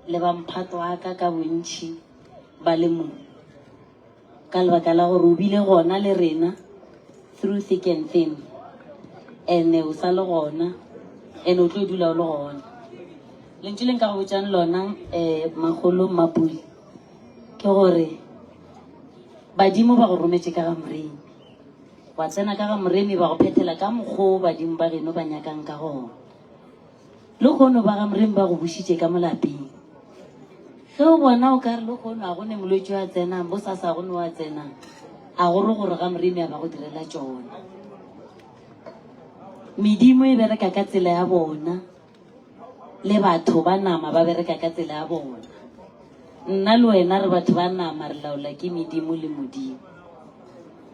le ba mphato wa ka ka bontši ba le mo ka lebaka la gore o bile gona le rena through thick and thin and-e o sa le gona and-e o tlo dula o le gona. Lentšu le nka go botšang lona um makgolo Mmapule ke gore badimo ba go rometše ka ga Moremi, wa tsena ka ga Moremi ba go phethela ka mokgwa o badimo ba geno ba nyakang ka gona. Lehono ba ga Moremi ba go bušitše ka mo lapeng. Ge o bona o ka re lehono a go ne molwetši wa tsenang, bosasa a go ne wa tsenang, a go re gore ga Moremi a ba go direla tšona. Medimo e bereka ka tsela ya bona, le batho ba nama ba bereka ka tsela ya bona. Nna le wena re batho ba nama, re laola ke medimo le Modimo.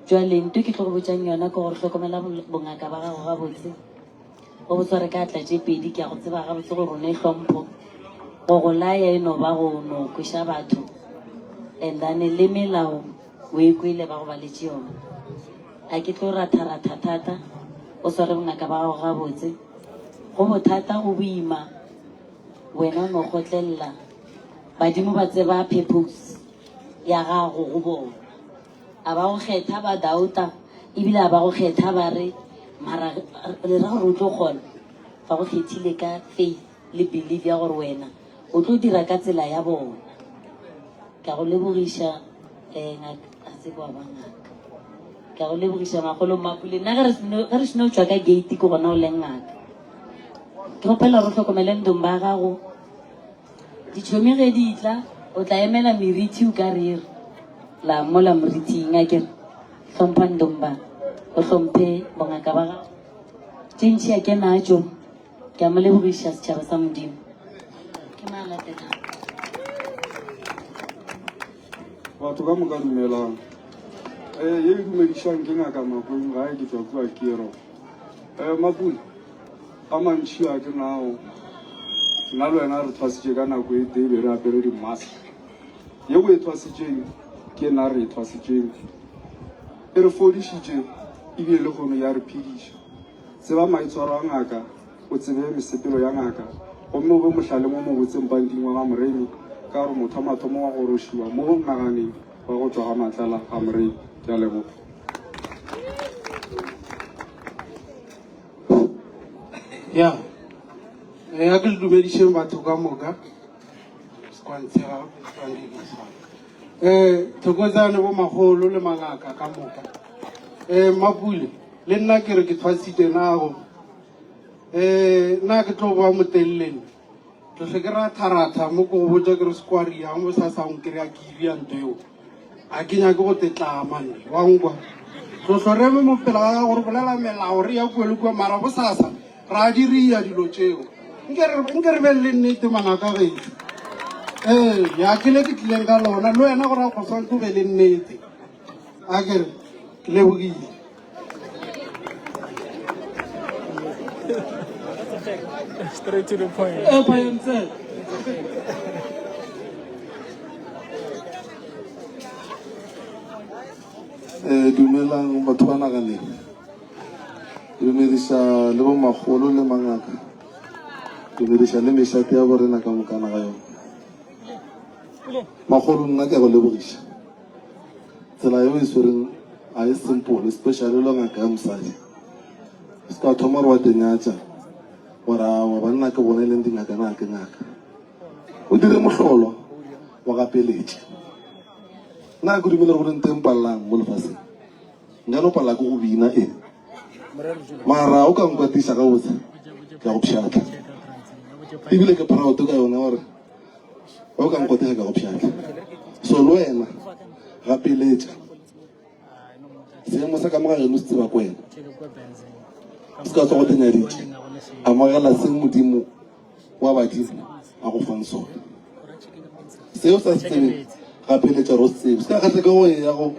Jwale nto ke tlo go botšang yona ke gore hlokomela bongaka ba gago gabotse. O bo sware ka atla tše pedi, ke a go tseba gabotse gore o ne hlompho. Go go laya e no ba go no kweša batho, and then le melao o e kwele ba go baletše yona. A ke tlo ratha-ratha thata, o sware bongaka ba gago gabotse. Go bothata, go boima, wena o no kgotlelela. Badimo ba tseba purpose ya gago go bona. A ba go kgetha ba doubta, ebile a ba go kgetha ba re, mara le ra gore o tlo kgona. Ba go kgethile ka faith le belief ya gore wena o tlo dira ka tsela ya bona. Ke a go lebogiša um ngaka, a se kwa ba ngaka. Ke a go lebogiša makgolo Mmapule. Nna ge re seno ge re seno tšwa ka gate ke gona o leng ngaka. Ke kgopela gore o hlokomele ndong ba gago. Ditšhomi ge di tla, o tla emela merithi o ka re re la mola morithing a kere hlompha ndomba o hlomphe bongaka ba gago tše ntši a ke natšo ke a mo lebogiša setšhaba sa modimo ke ma latelang. Batho ka moka dumelang. Eh, ye e dumedišang ke ngaka Makweng gae ke tšwa kua Kero. Eh, Mapule, a mantši a ke nao. Nna le wena re thwasitše ka nako e tee be re apere di-mask. Ye o e thwasitšeng ke nna re e thwasitšeng. E re fodišitše ebile le kgono ya re phediša. Tseba maitshwaro a ngaka, o tsebe mesepelo ya ngaka, gomme o be mohlaleng o mobotse mpanting wa ga Moremi, ka gore motho wa mathomo wa gorošiwa mo naganeng wa go tšwa ga Matlala ga Moremi. Ke a leboga. Ya, eh, a ke le dumedišeng batho ka moka. Sekwantshega, eh, thokozane bo magolo le mangaka ka moka. Eh, Mapule, le nna ke re ke tshwasitse nago. Eh, nna ke tlo ba motelele. Tlohle ke ratharatha mo ke go botša ke re sekwariang bo sa sa nkry-a ke iria nto eo. A ke nyake go tetlama nne, wa nkwa. Tlohlo re eme mo pela ga gago re bolela melao re ya kua le kua mara bosasa ra diria dilo tšeo. Nke re nke re beng le nnete mangaka gešo. Ee, ya ke le ke tlileng ka lona le wena gore a go swantse o be le nnete. A ke re ke lebogile. Straight to the point. Eh, dumelang batho ba naganeng ke dumediša le bomakgolo le mangaka dumediša le mešate ya borena ka mokana ga yona makgolo nna ke a go lebogiša Tsela yeo e swereng ga e simple, especially le ngaka ya mosadi. Se ka thoma gore wa tenyatša gore awa banna ke bona e leng dingaka na ke ngaka. O dire mohlolo wa gapeletše. Nna ke dumele gore nte mpalelang mo lefaseng. Nka no palela ke go bina e. Mara o ka nkwatisa gabotse ke a go pšhatla. Ebile ke proud ka yona gore O ka nkotega ka go pšhatla. So le wena gapeletša. Seemo sa ka mo ga geno se tseba ko wena. Se ka tswa go tenyaditše. Amogela se Modimo wa badimo a go fang sona. Seo sa se tsebeng gapeletša gore o se tsebe. Se ka kgahla ke go ya go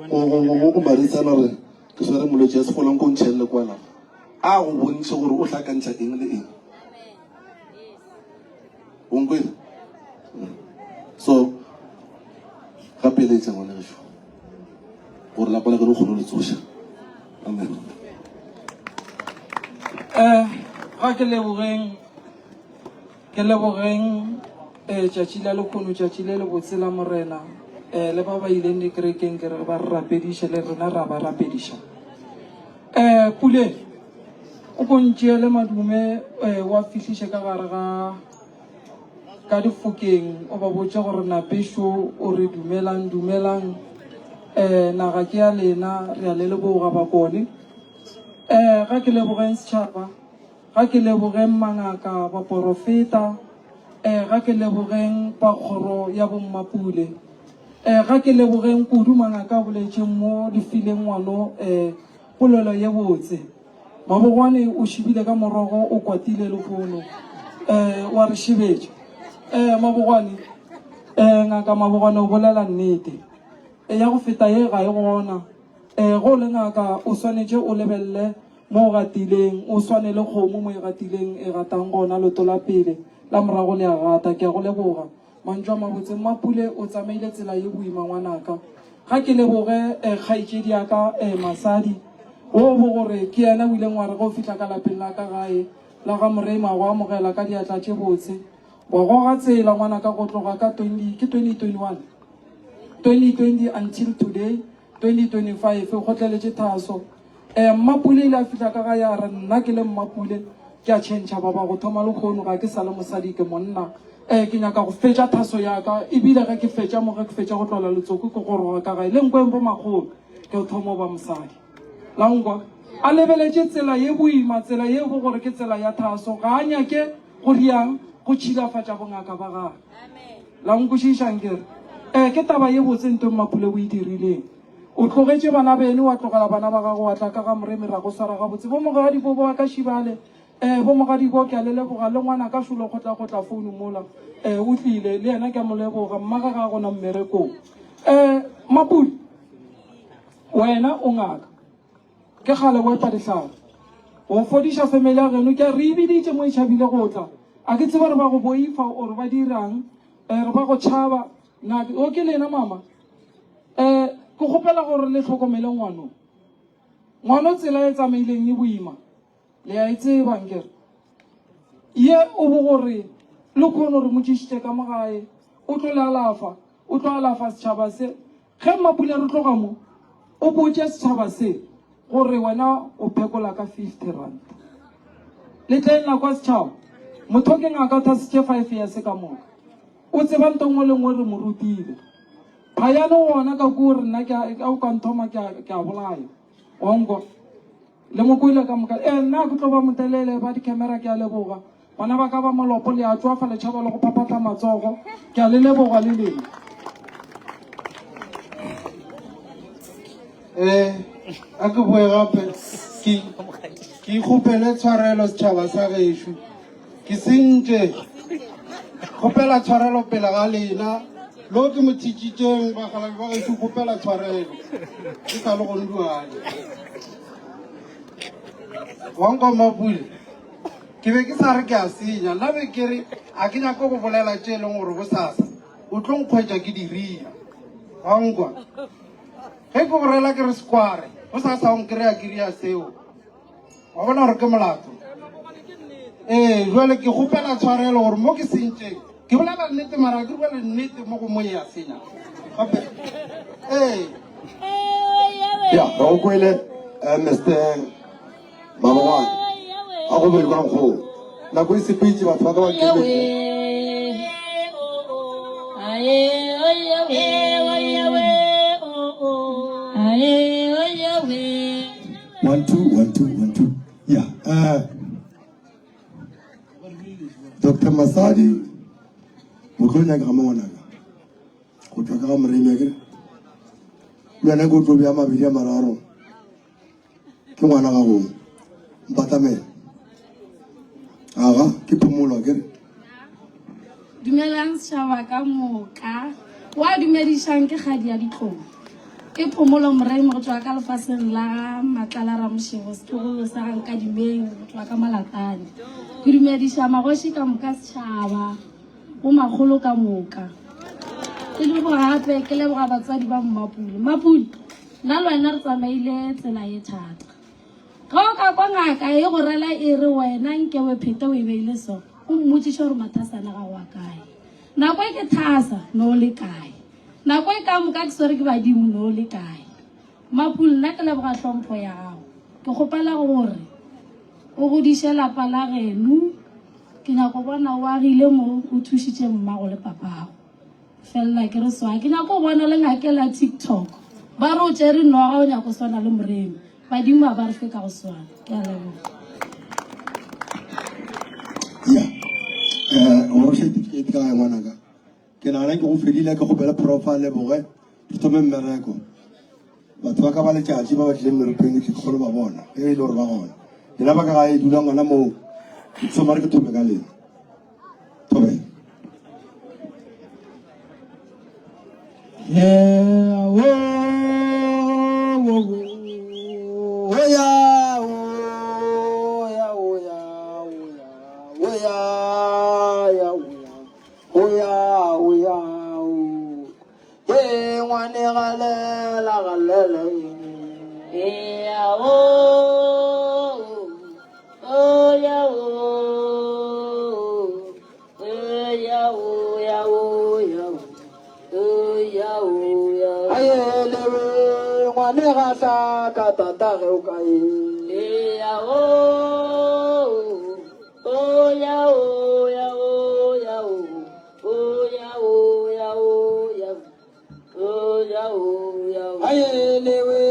go go go marisana gore ke swere molwetši ya sefola nko ntšhelele kwa lapa. A go bontšhe gore o hlakantšha eng le eng. O nkwele? So gapeletša ngwana gešo gore lapa la geno o kgone go le tsoša. Amen. Eh, ga ke lebogeng ke lebogeng eh, tšatši la lekgono tšatši le lebotse la morena eh, le ba ba ileng dikerekeng ke re ba re rapediše le rena ra ba rapediša eh, pule o ko ntšeele madume eh, wa fihliše ka gare ga ka difokeng o ba botše gore napešo o re dumelang dumelang um naga ke ya lena re a le leboga bakone um ga ke lebogeng setšhaba ga ke lebogeng mangaka baporofeta um ga ke lebogeng ba kgoro ya bommapule um ga ke lebogeng kudu mangaka a boletšeng mo le fileng ngwano um polelo ye botse Mabogwane o šibile ka morogo o kwatile lehono um wa re šebetša. Um Mabogwane, um ngaka Mabogwane o bolela nnete. E ya go feta ye ga e gona. Um ge o le ngaka o swanetše o lebelele mo o gatileng, o swane le kgomo mo e gatileng e gatang gona, leoto la pele la morago le a gata. Ke a go leboga. Mantšu a mabotse. Mmapule o tsamaile tsela ye boima ngwanaka. Ga ke leboge eh, kgaetšedi ya ka eh, Masadi wo bo gore ke yena o ileng wa re ge o fihla ka lapeng la ka gae la ga Moreima go amogela ka diatla tše botse. Wa goga tsela ngwanaka go tloga ka 20 ke 2021 2020 until today 2025 o kgotleletše thaso. Eh, Mmapule ile a fihla ka gae a re nna ke le Mmapule ke a tšhentšha baba go thoma lekgono ga ke sa le mosadi ke monna. Eh, ke nyaka go fetša thaso ya ka ebile ge ke fetša mo ge ke fetša go tlola letsoko ke goroga ka gae le nkweng bo makgolo ke thoma ba mosadi. La nkwa a lebeletše tsela ye boima tsela ye bo gore ke tsela ya thaso ga a nyake go riang go tšhilafatša bongaka ba gagwe. La nkwešiša nkere? Eh, ke taba ye botse nto Mmapule o e dirileng. O tlogetše bana beno, wa tlogela bana ba gago, wa tla ka ga Moremi ra go swara gabotse. Bo mogadibo ba ka Šibale, eh, bo mogadibo ke a le leboga, le ngwana ka šolo go tla go tla founu mola, eh, o tlile, le yena ke a mo leboga, mmaga ga a gona mmerekong. Eh, Mmapule, wena o ngaka. Ke kgale o epa dihlare. O fodiša family ya geno. Ke a re e biditše mo e tšhabile go tla. A ke tsebe re ba go boifa or ba dirang, eh, re ba go tšhaba. Na o ke lena mama? Eh, ke kgopela gore le hlokomele ngwano. Ngwano tsela e tsamaileng e boima. Le a e tseba nkere. Ye o bo gore le kgone re mo tšišitše ka mo gae. O tlo le alafa. O tlo alafa setšhaba se. Ge Mmapule re tloga mo, o botše setšhaba se gore wena o phekola ka 50 rand. Le tleng la kwa setšhaba, motho ke ngaka o thasitše 5 years ka moka. O tseba nto nngwe le nngwe re mo rutile. Phayane gona ka kua re nna ke a o ka nthoma ke a ke a bolaya. Wa nkwa? Le mo kwele ka moka. Eh nna ke tlo ba motelele ba di-camera ke a leboga. Bana ba ka ba molopo le a tšwafa le tšhaba le go phaphatha matsogo. Ke a le leboga le lena. Eh, a ke boe gape ke ke ikgopele tshwarelo setšhaba sa gešo ke sentše kgopela tshwarelo pele ga lena lo ke mo thitšitšeng bagalabi ba gešo kgopela tshwarelo ke sa le gonduane wanko mapule Ke be ke sa re ke a senya, nna be ke re a ke nyake go bolela tše e leng gore bosasa o tlo nkgwetša ke diria. Wa nkwa? Ge ke go rela ke re sekware, bosasa o nkreya ke ria seo. Wa bona gore ke molato? Ee, jwale ke kgopela tshwarelo gore mo ke sentšeng, ke bolela nnete mara ke bolela nnete mo go mo e a senya. Gape, ee. Ya, re go kwele, eh, Mr. Mabogwane, a go be jwang go nako e sepetše batho ba ka ba nkemetše. One, two, one, two, one, two. Yeah. Uh, Dr. Masadi, o tlo nyaka ga mongwanaka go tšwa ka ga moremi akere le wena ke o tlo bea mabedi a mararo Ke ngwana gago. Mpatamela. Aga, ke phomolo akere. Dumelang setšhaba ka moka. Wa dumedišang ke kgadi ya ditlou. Ke Phomolo Moremi go tšwa ka lefaseng la Matlala Ramošego, setlogolo sa ga Nkadimeng go tšwa ka Malatane. Ke dumediša magoši ka moka setšhaba, bo makgolo ka moka. Ke leboga gape ke leboga batswadi ba Mmapule. Mmapule, nna le wena re tsamaile tsela ye thata. Ge o ka kwa ngaka e go rela e re wena nke o e phete o e beile so, o mmotšiše gore mathasana gago a kae. Nako e ke thasa, no o le kae? Nako e ka moka ke swere ke badimo, no o le kae? Mapule, nna ke leboga hlompho ya gago. Ke kgopela gore o godiše lapa la geno. Ke nyako bona o agile mo o thušitše mmago le papago. Felela ke re swa. Ke nyako bona le ngakela TikTok. Ba re o tšere noga o nyako swana le Moremi. Badimo a ba re fe ka go swana. Ke a leboga. Ya. Eh, o re certificate ka gae ngwanaka. Ke nagana ke go fedile ke kgopele prof a leboge re thome mmereko. Batho ba ka ba letšatši ba ba tlileng meropeng ke kgolo ba bona ge e le gore ba gona. Lena ba ka gae dulang gona moo. Ke thoma re ke thome ka lena. Thobela. Yeah, oh, oh, oh, oh, yeah, oh, yeah, oh, yeah, oh, yeah, oh, yeah, oh, yeah, oh, yeah, oh, yeah, oh. Hey, ngwane galela, galela, Yeah, oh, oh, yeah, oh, oh, yeah, oh, yeah, oh, yeah, oh, yeah, oh, yeah. Aye, lewe, ngwane ga sa ka tata ge o ka e. Yeah, oh, oh, yeah, oh, yeah, oh, yeah, oh, oh, yeah, oh, yeah, oh, yeah, oh, yeah, oh, yeah, oh. Aye, lewe,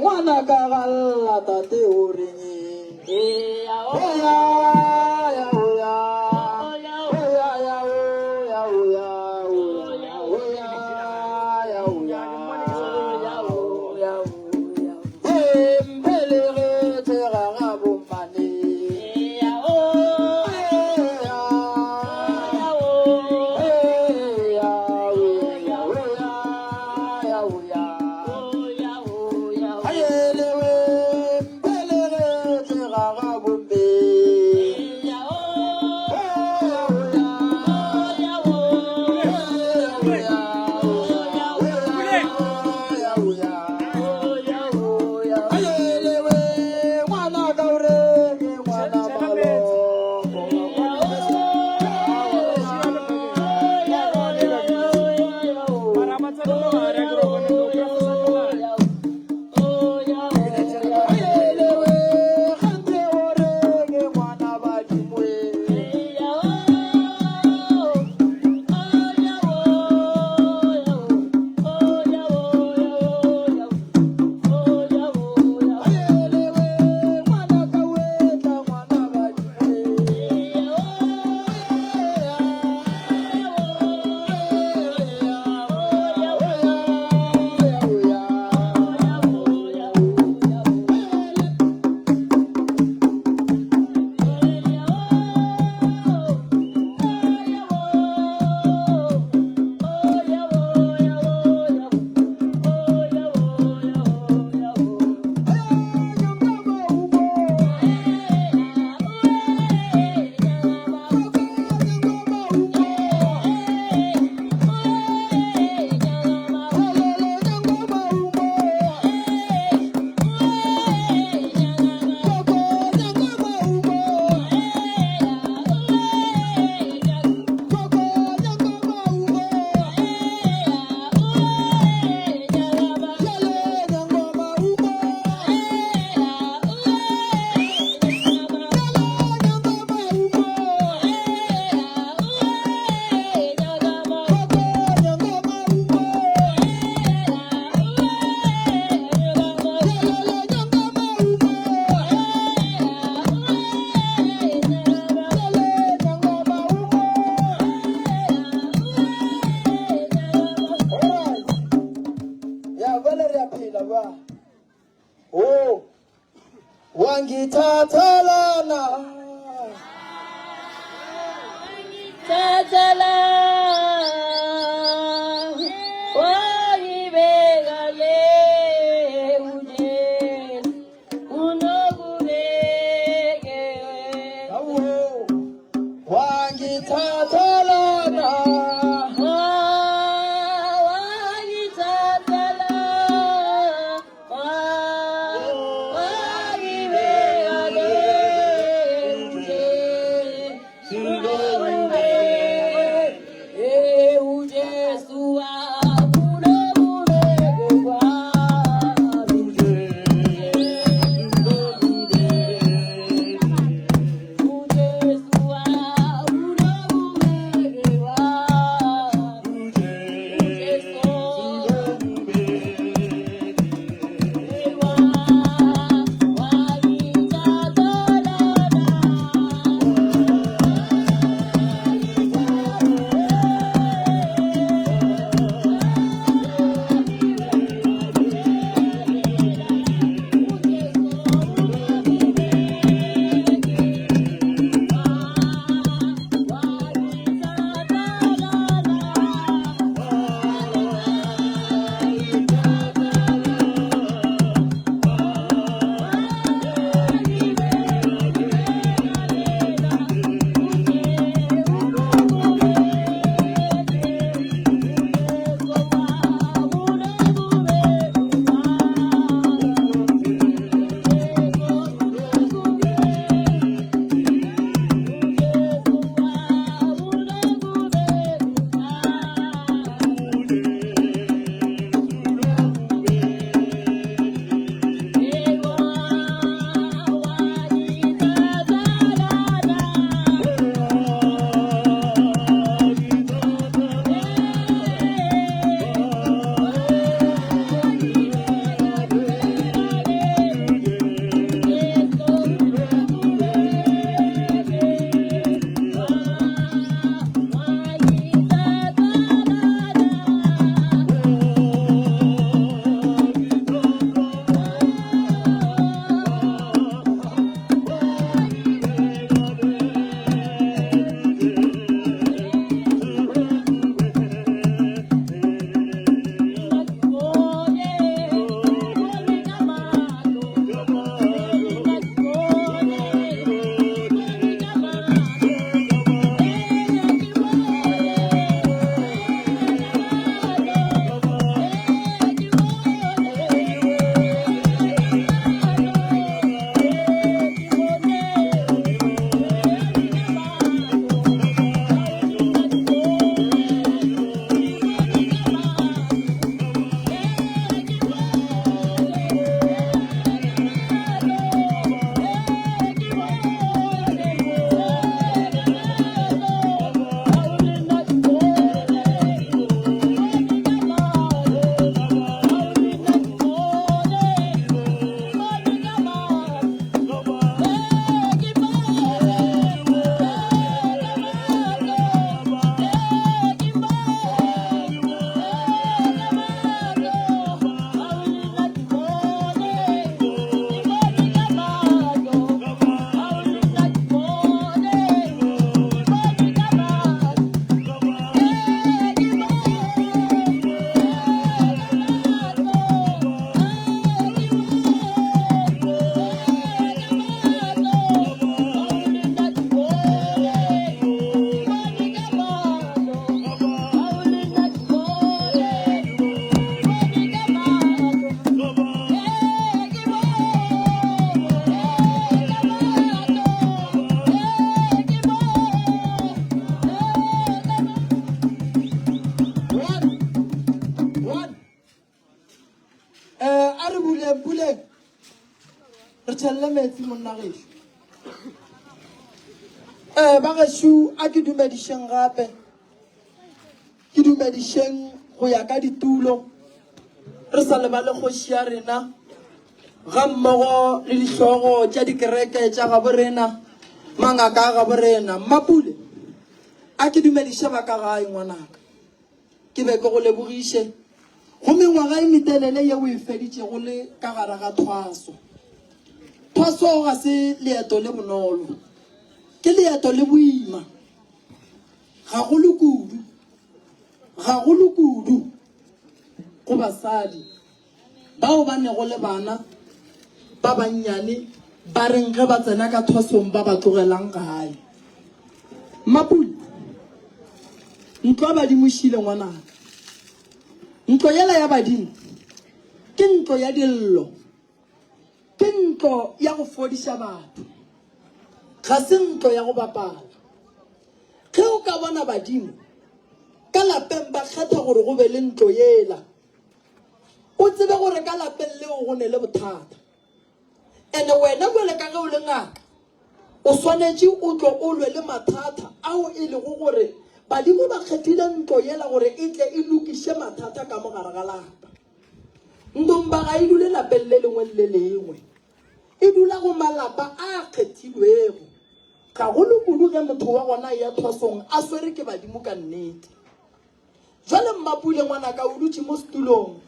ngwana ka galla tate o reng? Yeah, oh, Oh, yeah, yeah, oh, yeah. oh, yeah, Oh, yeah, yeah, oh, yeah, oh, yeah, oh, yeah, oh, yeah, oh, yeah, oh, yeah. oh, yeah, oh, yeah. Hey, mphelegetse ga ga bommane. Yeah, oh, Hey, yeah. yeah, oh, Hey, yeah, oh, yeah, oh, yeah, oh, yeah. oh, yeah, oh, yeah, oh. Aye, lewe, mphelegetse ga ga bomme. Yeah, oh, Hey, oh, yeah. yeah, oh, Hey, oh, yeah, oh, yeah, oh, yeah. oh, yeah, oh, yeah. Aye, lewe, ngwana ka o reng, ngwana maloko. Aye, lewe, kganthe o reng, ngwana badimo e. Aye, lewe, ngwana ka o etla, ngwana badimo e. Ya bjale re a phela ba. Oh, wangithathelana. Eh, a re buleng puleng re tšhelele metsi monna gešo um ba gešo a ke dumedišeng gape ke dumedišeng go ya ka ditulo re sa lebale kgoši ya rena ga mmogo le dihlogo tša dikereke tša gabo rena mangaka a gabo rena mmapule a ke dumediše ba ka gae ngwanaka Ke be ke go lebogiše go mengwaga e metelele ye o e feditšego le ka gare ga thwaso. Thwaso ga se leeto le bonolo, ke leeto le boima. Gagolo kudu, gagolo kudu go basadi bao ba nego le bana ba bannyane ba reng ge ba tsena ka thwasong ba ba tlogelang gae. Mmapule, ntlo ya badimo šile ngwanaka. Ntlo yela ya badimo ke ntlo ya dillo. Ke ntlo ya go fodiša batho, ga se ntlo ya go bapala. Ge o ka bona badimo ka lapeng ba kgetha gore go be le ntlo yela, o tsebe gore ka lapeng leo go ne le bothata. Ene wena bjale ka ge o le ngaka, o swanetše o tlo o lwe le mathata ao e lego gore badimo ba kgethile ntlo yela gore e tle e lokiše mathata ka mo gare ga lapa. Ndomba ga e dule lapeng le lengwe le le lengwe. E dula go malapa a kgethilwego, gagolo kudu ge motho wa gona a eya thwasong a swere ke badimo ka nnete. Jwale Mmapule ngwanaka o dutše mo setulong,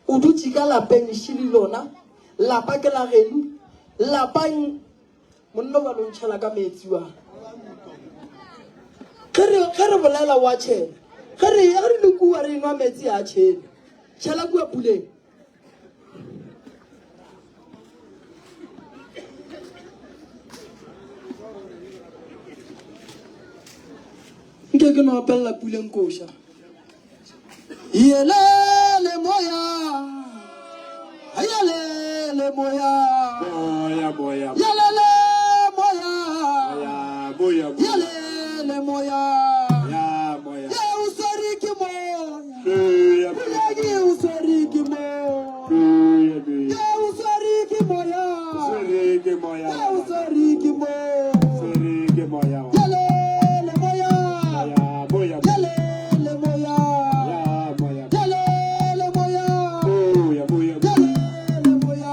o dutše ka lapeng šili lona, lapa ke la genu, lapa Monna wa no ntšhela ka meetsi wa. Ge re ge re bolela wa tšhela. Ge re ge re le kua re nwa meetsi a tšhele. Tšhela kua puleng. Nke ke no opelela puleng koša. Yelele moya. Yelele moya. Moya moya. Yelele moya. Moya moya. Yelele moya. Ya moya. Ye o swere ke moya. Moya. Puleng o swere ke moya. Moya moya. Ye o swere ke moya. Swere ke moya. Ye o swere ke moya. Swere ke moya. Yelele moya. Moya moya. Yelele moya. Ya moya. Yelele moya. Moya moya. Yelele moya. Yelele moya.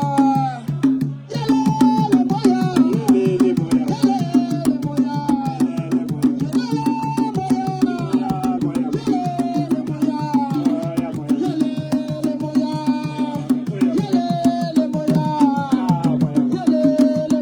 Yelele moya. Yelele moya. Yelele moya. Yelele moya. Ya moya. Yelele moya. Moya moya. Yelele moya. Moya. Yelele moya. Ya moya. Yelele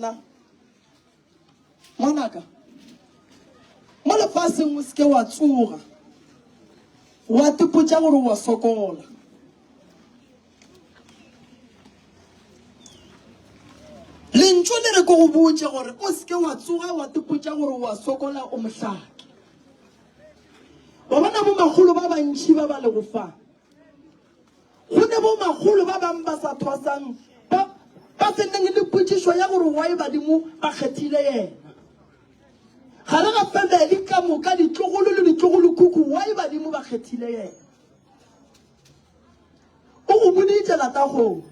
nna, Ngwanaka, mo lefaseng o se ke wa tsoga wa tipotša gore wa sokola. Lentšu le re ke go botše gore o se ke wa tsoga wa tipotša gore wa sokola o mohlaki. Wa bona bomakgolo ba bantši ba ba lego fa. Go ne bomakgolo ba bang ba sa thwasang ba ba se neng le potšišo ya gore why badimo ba kgethile yena. Gare ga family ka moka ditlogolo le ditlogolokhukhu why badimo ba kgethile yena. O go boditše Latagong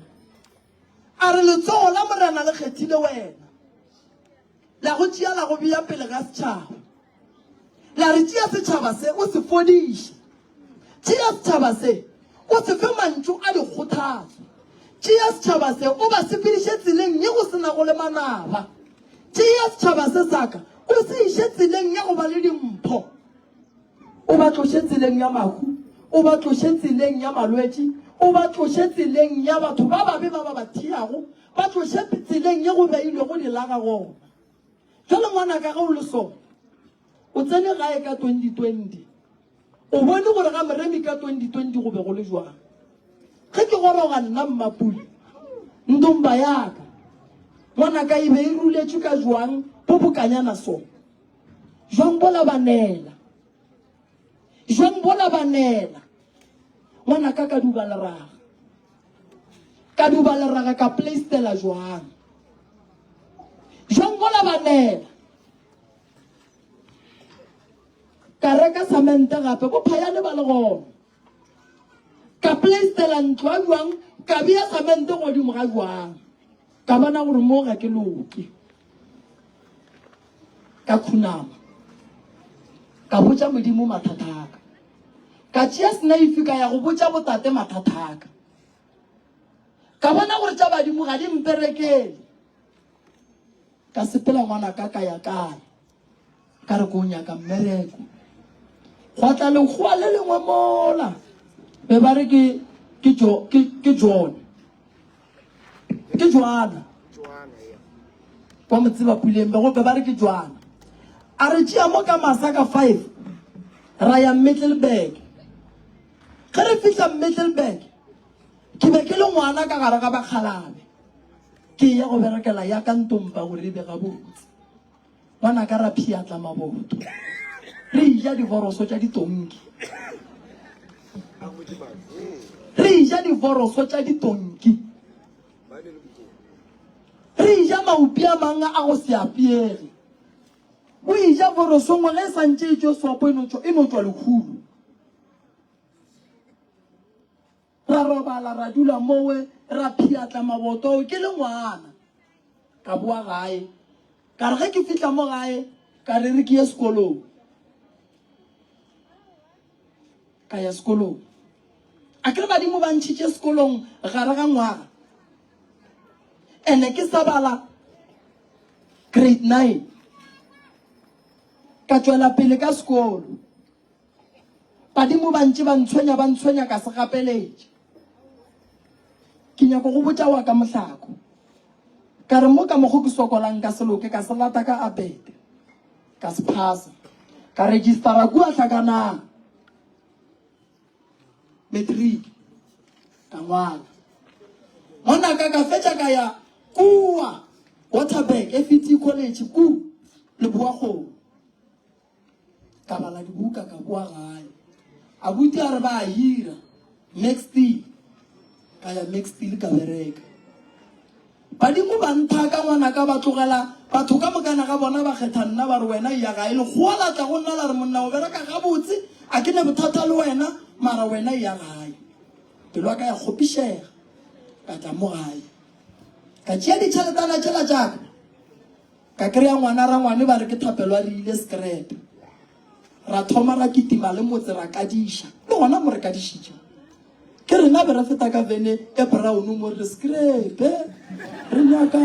a re letsogo la Morena le kgethile wena. La go tšea la go bea pele ga setšhaba. La re, Tšea setšhaba se o se fodiše. Tšea setšhaba se o se fe mantšu a dikgothatso. Tšea setšhaba se o ba sepediše tseleng ye go se nago le manaba. Tšea setšhaba se sa ka o se iše tseleng ya go ba le dimpho. O ba tloše tseleng ya mahu, o ba tloše tseleng ya malwetši, o ba tloše tseleng ya batho ba babe ba ba ba thiago, ba tloše tseleng ye go beilwego dilaga gona. Jwale ngwanaka ge o le so, o tsene gae ka 2020, o bone gore ga Moremi ka 2020 go be go le jwang. Ge ke goroga nna Mmapule, ndomba yaka, ngwanaka e be e ruletšwe ka jwang bo bokanyana so. Jwang bola ba nela. Jwang bola ba nela. Ngwanaka ka duba leraga. Ka duba leraga ka plaistela jwang. Jwang bola ba nela. Ka reka samente gape bo phayane ba le gona. Ka plaistela ntlo ya jwang ka bea samente godimo ga jwang. Ka bona gore mo ga ke loke. Ka khunama. Ka botša Modimo mathata a ka. Ka tšea senaifi ka ya go botša botate mathata a ka. Ka bona gore tša badimo ga di mperekele. Ka sepela ngwanaka ka ya kae. Ka re ko nyaka mmereko. Gwa tla lekgowa le lengwe mola. Be ba re ke ke jo ke ke John. Ke Joana. Wa mo tseba puleng be go be ba re ke Joana. A re tšea mo ka masa ka 5 ra ya Middelburg. Ge re fihla Middelburg ke be ke le ngwana ka gare ga bakgalabe. Ke ya go berekela ya ka ntompa gore e be gabotse. Ngwanaka ra phiatla maboto, re ja divoroso tša ditonki. Re ja divoroso tša ditonki. Re ja maupi a mang a go se apeege. O e ja voroso nngwe ge e sa ntše e tšwe sopo e no tšwa e no tšwa lehulo. Ra robala ra dula mowe ra phiatla maboto ke le ngwana. Ka boa gae. Ka re ge ke fihla mo gae ka re re ke ye sekolong. Ka ya sekolong. A ke re badimo ba ntšhitše sekolong gare ga ngwaga. Ene ke sa bala grade 9. Ka tšwela pele ka sekolo. Badimo ba ntše ba ntshwenya, ba ntshwenya ka se gapeletše. Ke nyako go botša wa ka mohlako. Ka re mo ka mokgo ke sokolang ka se loke, ka se lata ka apete. Ka se phasa. Ka registera kua Hlakanang. Matric. Ka ngwala. Ngwanaka ka fetša ka ya kua Waterberg, FET College ku Leboa-Kgomo. Ka bala dibuka ka boa gae. Abuti a re ba a hira Max Steel. Ka ya Max Steel ka bereka. Badimo ba nthaka ngwanaka ba tlogela batho ka mokana ga bona ba kgetha nna ba re wena eya gae. Lekgowa la tla go nna la re monna o bereka gabotse a ke ne bothata le wena mara wena eya gae. Pelo ya ka ya kgopišega ka tla mo gae. Ka tšea ditšheletana tšela tša ka. Ka kry-a ngwana rangwane ba re ke Thapelo a re ile scrap. Ra thoma ra kitima le motse ra kadiša. Le gona mo re kadišitše. Ke rena be re feta ka vene e brown mo re scrap. Re nyaka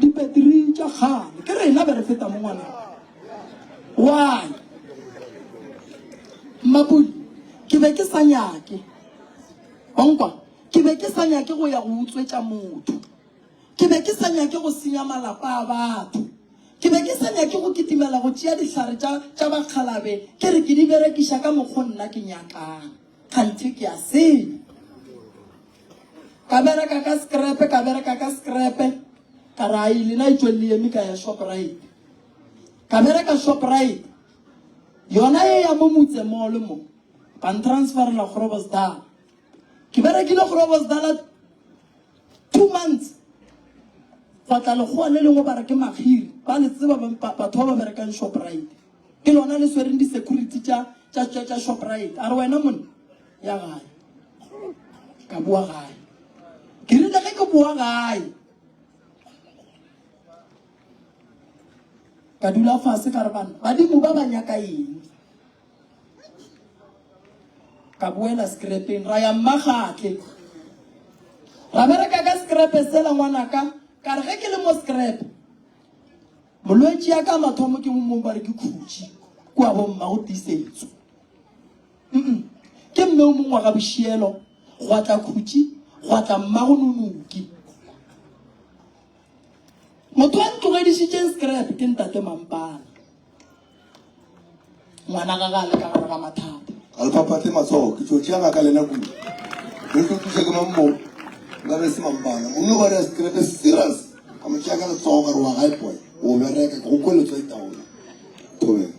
dipetri tša kgale. Ke rena be re feta mo ngwana. Why? Mmapudi, ke be ke sa nyake. Wa nkwa? Ke be ke sa nyake go ya go utswetša motho. Ke be ke sa nyake go senya malapa a batho. Ke be ke sa nyake go kitimela go tšea dihlare tša, tša bakgalabe ke re ke di berekiša ka mokgo nna ke nyakang. Kganthe ke a senya. Ka bereka ka scrap, ka bereka ka scrap, ka re ai lena e tšweng le eme ka ya Shoprite. Ka bereka Shoprite, yona ye ya mo motse mall mo, ba ntransferela Groblersdal. Ke berekile Groblersdal 2 months, gwa tla lekgowa le lengwe ba re ke Makgiri, ba le tseba batho ba ba berekang Shoprite. Ke lona le swereng di-security tša, tša, tša, tša Shoprite. A re wena monna, ya gae. Ka boa gae. Ke rile ge ke boa gae, ka dula fase ka re banna, badimo ba ba nyaka eng? Ka boela scrapeng, ra ya Mmagatle. Ra bereka ka scrape sela ngwanaka, ka re ge ke le mo scrap, Molwetši ya ka mathomo ke mong ba re ke khutši kua bo mma go tiisetso. Mm ke mme o mongwe wa ga bošielo gwa tla khutši gwa tla mma go nonoki. Motho a ntlogedišitšeng scrap ke ntate Mampana. Ngwana ga ga le ka gare ga mathata. Ga le phaphathe matsogo, ke tlo tšea ngaka lena kudu. Le tlo thuša ke mang mo? Nka be se mampana. Monna o ba dira sekrepe serious. Ka mo tšea ka letsogo ka re wa gae boy. O bereka, ke go kwe letswai taola. Thobela.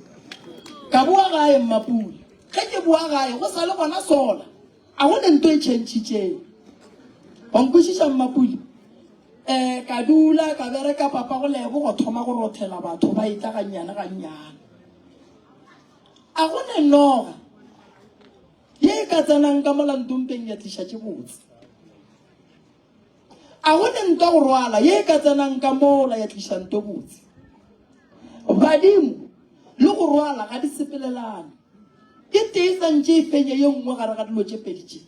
Ka boa gae Mmapula. Ge ke boa gae go sa le gona sola. A go ne nto e tšhentšhitšeng. Wa nkwešiša Mmapula? Eh, ka dula ka bereka papa go lebo go thoma go rothela batho ba etla gannyane gannyane. A go ne noga ye e ka tsenang ka mola ntompeng ya tliša tše botse. A go ne ntwa go rwala ye e ka tsenang ka mola ya tliša nto botse. Badimo le go rwala ga di sepelelane. E tee sa ntše e fenya ye nngwe gare ga dilo tše pedi tše.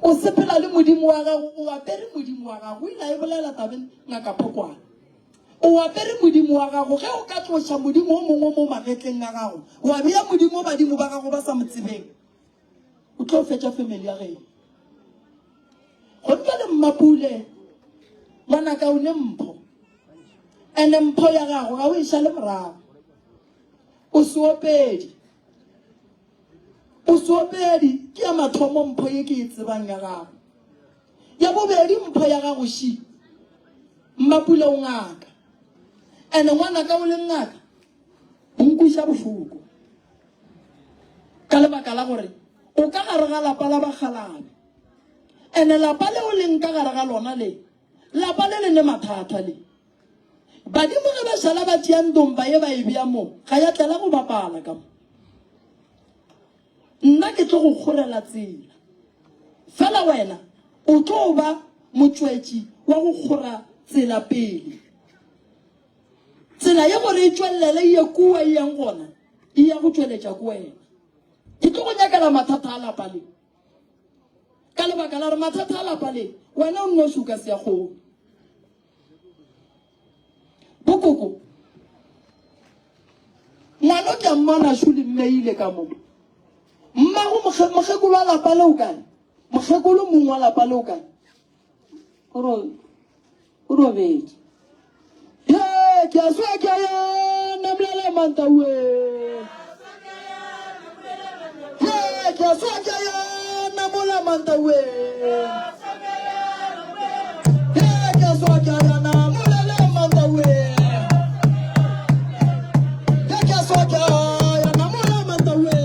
O sepela le Modimo wa gago, o apere Modimo wa gago. O ile a e bolela tabeng ngaka Phokwana. O apere Modimo wa gago. Ge o ka tloša Modimo o mongwe mo magetleng a gago, wa bea Modimo badimo ba gago ba sa mo tsebeng, o tlo fetša family ya geno. Gomme le Mmapule, ngwanaka o ne mpho. Ene mpho ya gago ga o e šale morago. O seopedi. O seopedi ke ya mathomo mpho ye ke e tsebang ya gago. Ya bobedi mpho ya gago shi. Mmapule o ngaka. Ene ngwanaka o le ngaka o nkwiša bohloko. Ka lebaka la gore o ka gare ga lapa la bakgalabe. Ene lapa le o leng ka gare ga lona le, lapa le le ne mathata le. Badimo ge ba šala ba tšea ndomba ye ba e bea mo, ga ya tlela go bapala ka mo. Nna ke tlo go kgorela tsela. Fela wena o tlo ba motšwetši wa go kgora tsela pele. Tsela ye gore e tšwelele e ye kua e yang gona, e ya go tšweletša ke wena. Ke tlo go nyakela mathata a lapa le. Ka lebaka la gore mathata a lapa le, wena o nnoši o ka se a kgone. Bokoko, ngwana o ke a mmona šo le mmeile ka mo. Mmago mokgekolo wa lapa le o kae? Mokgekolo mong wa lapa le o kae? O robetše. Ye, ke a swa ke a ya namlela mantaue. Ye, ke a swa ke a ya namola mantaue. Ye, ke a swa ke a ya namolela mantaue. Ye, ke a swa ke a ya namola mantaue.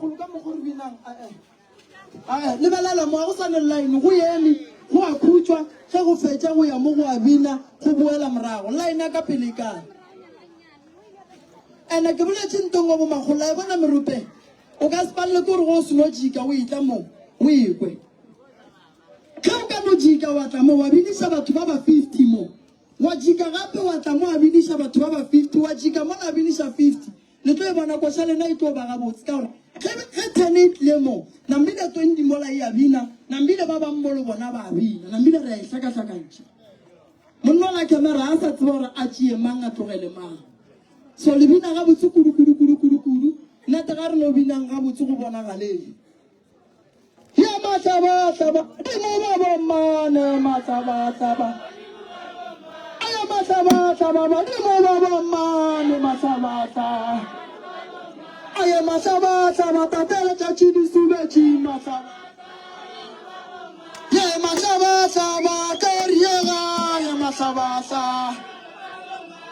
bomakgolo ka mokgo re binang ae ae lebelela mo ga go sa ne line go eme go a khutšwa ge go fetša go ya mo go a bina go boela morago line ya ka pele e kae ene ke boletše ntong wa bomakgolo la e bona meropeng o ka se palele ke gore go o seno jika o etla mo o ekwe ge o ka no jika wa tla mo wa biniša batho ba ba 50 mo wa jika gape wa tla mo a biniša batho ba ba 50 wa jika mo la biniša 50 Le tlo e bona koša lena e tlo ba gabotse ka gore ge ge ten e tlile mo nambile 20 mola e a bina nambile ba bang mo le bona ba a bina nambile re a e hlakahlakantšha. Monna la camera a sa tseba gore a tšee mang a tlogele mang. So le bina gabotse kudu kudu kudu kudu kudu nnete ga re no binang gabotse go bonagaleng. Ya mahlabahlaba dimo ba bommane mahlabahlaba Aya mahlabahlaba badimo ba bommane mahlabahlaba Aya mahlabahlaba tate letšatši di subetše mahlaba Ye mahlabahlaba kariega ye mahlabahlaba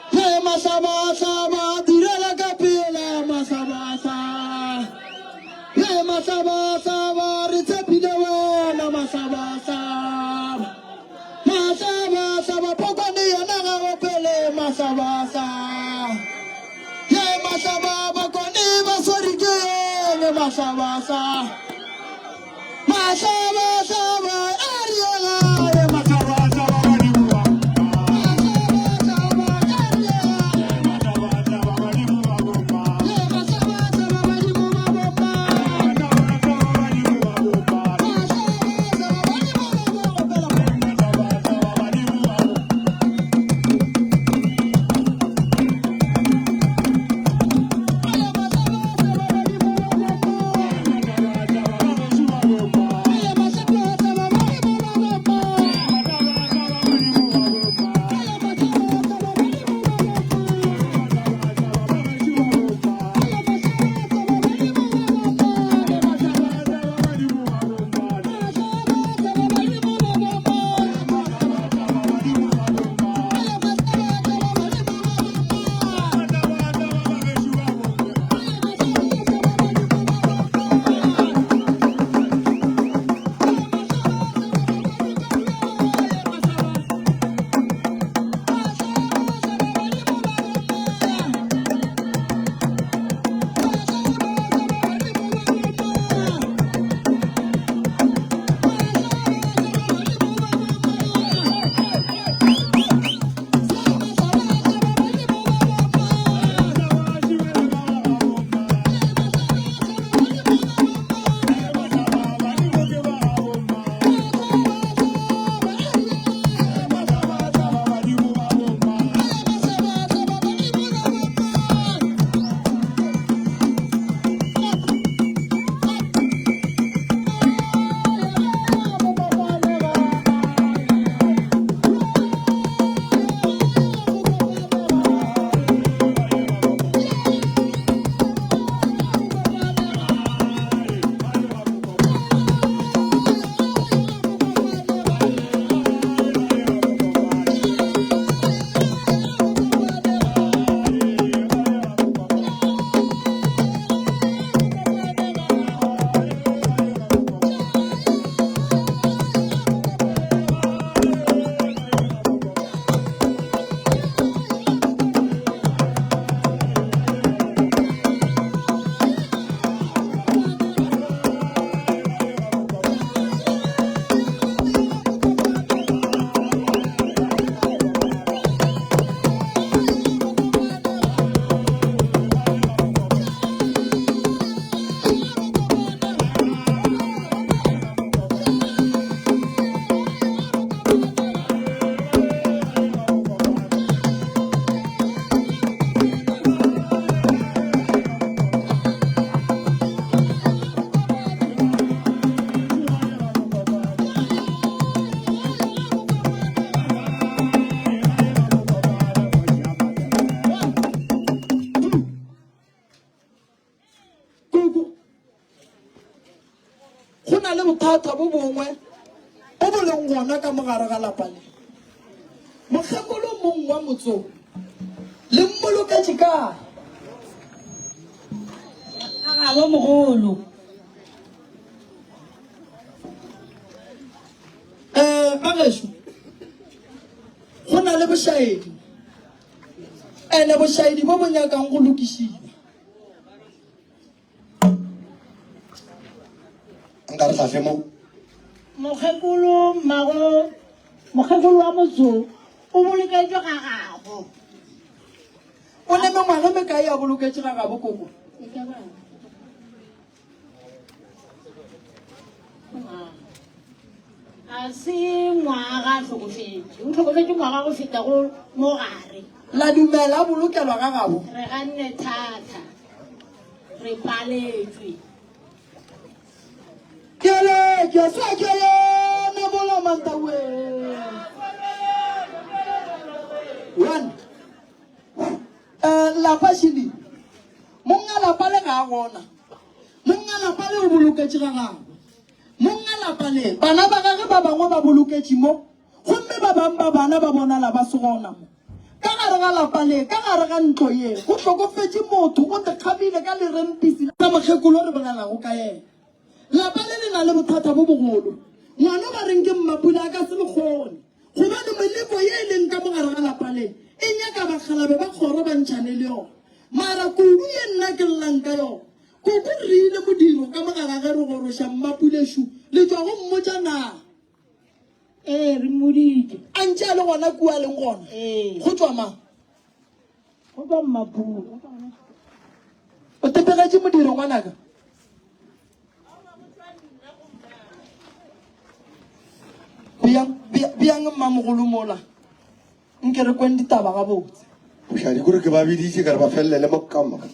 Ye mahlabahlaba direla ka pela mahlabahlaba Ye mahlabahlaba re tshepile wena mahlabahlaba Mahlabahlaba pokwane yena ga opele mahlabahlaba Ye mahlaba bakwane ba swere ke eng mahlabahlaba Mahlabahlaba a re ye gae mahlabahlaba badimo Mahlabahlaba a re ye gae Mahlabahlaba badimo ba bomma Ye mahlabahlaba badimo ba bomma Mahlabahlaba badimo ba bomma Mahlabahlaba badimo ba bomma Mahlabahlaba badimo ba bomma Koko, go na le bothata bo bongwe bo bo leng gona ka mogare ga lapa le. Mokgekolo mong wa motso le mmoloketše kae? Ngabo mogolo. Um bagešo, go na le bošaedi, ene bošaedi bo bo nyakang go lokišiwa. Nka re hlahle mo. Mokgekolo mmago mokgekolo wa motso o boloketšwe ga gabo. O ne mengwaga mekae a boloketše ga gabo koko? E ka ba A se ngwaga a hlokofetše. O hlokofetše ngwaga go feta go mo gare. La dumela a bolokelwa ga gabo. Re ganne thata. Re paletšwe. Kele ke sa ke yona mola mantawe. One. Eh, lapa šili. Monga lapa le ga gona. Monga lapa le o boloketše ga gagwe. Monga lapa le, bana ba gage ba bangwe ba boloketše mo, gomme ba bang ba bana ba bonala ba se gona mo. Ka gare ga lapa le, ka gare ga ntlo ye, go hlokofetše motho, o tekgamile ka lerempisi la mokgekolo re bolelago ka yena. Lapa le le na le bothata bo bogolo. Ngwana ba reng ke Mmapula a ka se le kgone, gobane meleko ye e leng ka mo gare ga lapa le e nyaka bakgalabe ba kgoro ba ntšhane le yona. Mara kudu ye nna ke llang ka yona, Koko re ile modiro ka mo ga gage re goroša Mmapulešu, le tšwa go mmotša na? Ee, re mmoditše. A ntše a le gona kua a leng gona? Ee. Go tšwa mang? Go tšwa Mmapule. O tepegetše modiro ngwanaka? Beyang, beyang mmamogolo mola. Nke re kweng ditaba gabotse. Bošadi kore ke ba biditše ka re ba felelele mo ka moka.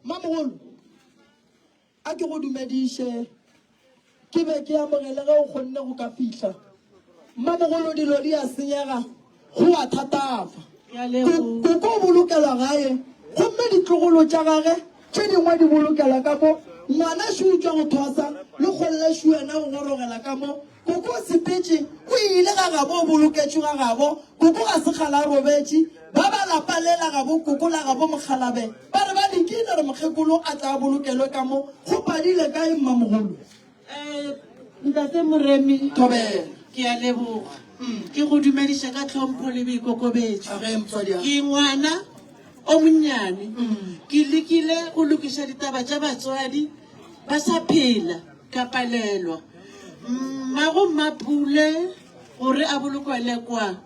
Mamogolo, a ke go dumediše. Ke be ke amogele ge o kgonne go ka fihla. Mmamogolo, dilo di a senyega, go a thatafa. Koko o bolokelwa gae, gomme ditlogolo tša gage tše dingwe di bolokelwa ka mo. Ngwana šo o tšwa go thwasa, le kgolle šo yena o gorogela ka mo. Koko o sepetše, o ile ga gabo, o boloketšwe ga gabo. Koko ga se kgale a robetše. Ba ba lapa le la gabo koko la gabo mokgalabe ba re ba lekile gore mokgekolo a tle a bolokelwe ka mo. Go padile kae mmamogolo? Eh, Ntate Moremi, Thobela. Ke a leboga. Ke go dumediša ka tlhompho le boikokobetšo. Age, motswadi wa. Ke ngwana o monnyane. Ke lekile go lokiša ditaba tša batswadi ba sa phela ka palelwa. Mmago Mmapule gore a bolokwele kwa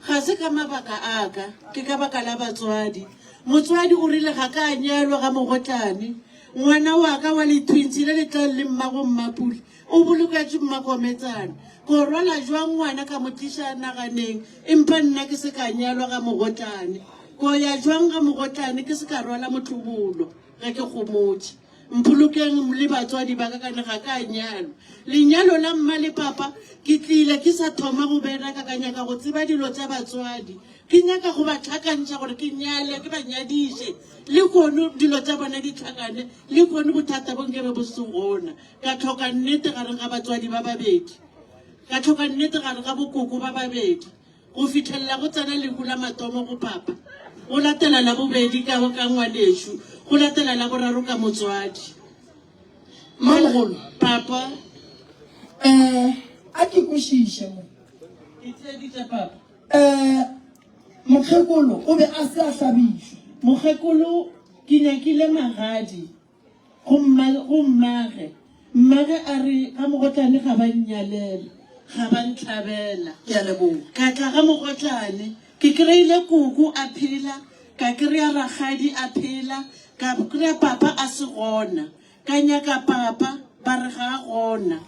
ga se ka mabaka a ka, ke ka baka la batswadi. Motswadi o rile ga ka a nyalwa ga mogotlane. Ngwana wa ka wa lethwintshi le le tlang le mmago Mmapule o boloketšwe Mmakometsana. Ko rwala jwang ngwana ka mo tliša naganeng empa nna ke se ka nyalwa ga mogotlane? Ko ya jwang ga mogotlane ke se ka rwala motlobolo ge ke gomotše? Mpolokeng le batswadi ba ka kane ga ka nyalwa. Lenyalo la mma le papa ke tlile ke sa thoma go bereka ka nyaka go tseba dilo tša batswadi. Ke nyaka go ba hlakantšha gore ke nyale ke ba nyadiše. Lehono dilo tša bona di hlakane, lehono bothata bo nkebe bo se gona. Ka hloka nnete gareng ga batswadi ba babedi. Ka hloka nnete gare ga bokoko ba babedi. Go fihlelela go tsena lehu la mathomo go papa, go latela la bobedi ka, ka ngwanešu, go latela la boraro ka motswadi. Mmamogolo. Papa. Eh, a ke kwešiše mo. Ke theeditše papa. Eh, mokgekolo o be a se a hlabišwa. Mokgekolo, ke nyakile magadi. Go mma, go mmage. Mmage a re, Ga mogotlane ga ba nnyalela, ga ba ntlhabela. Ke a leboga. Ka tla ga mogotlane, ke kry-ile koko a phela, ka kry-a rakgadi a phela, ka kry-a papa a se gona. Ka nyaka papa, ba re ga a gona.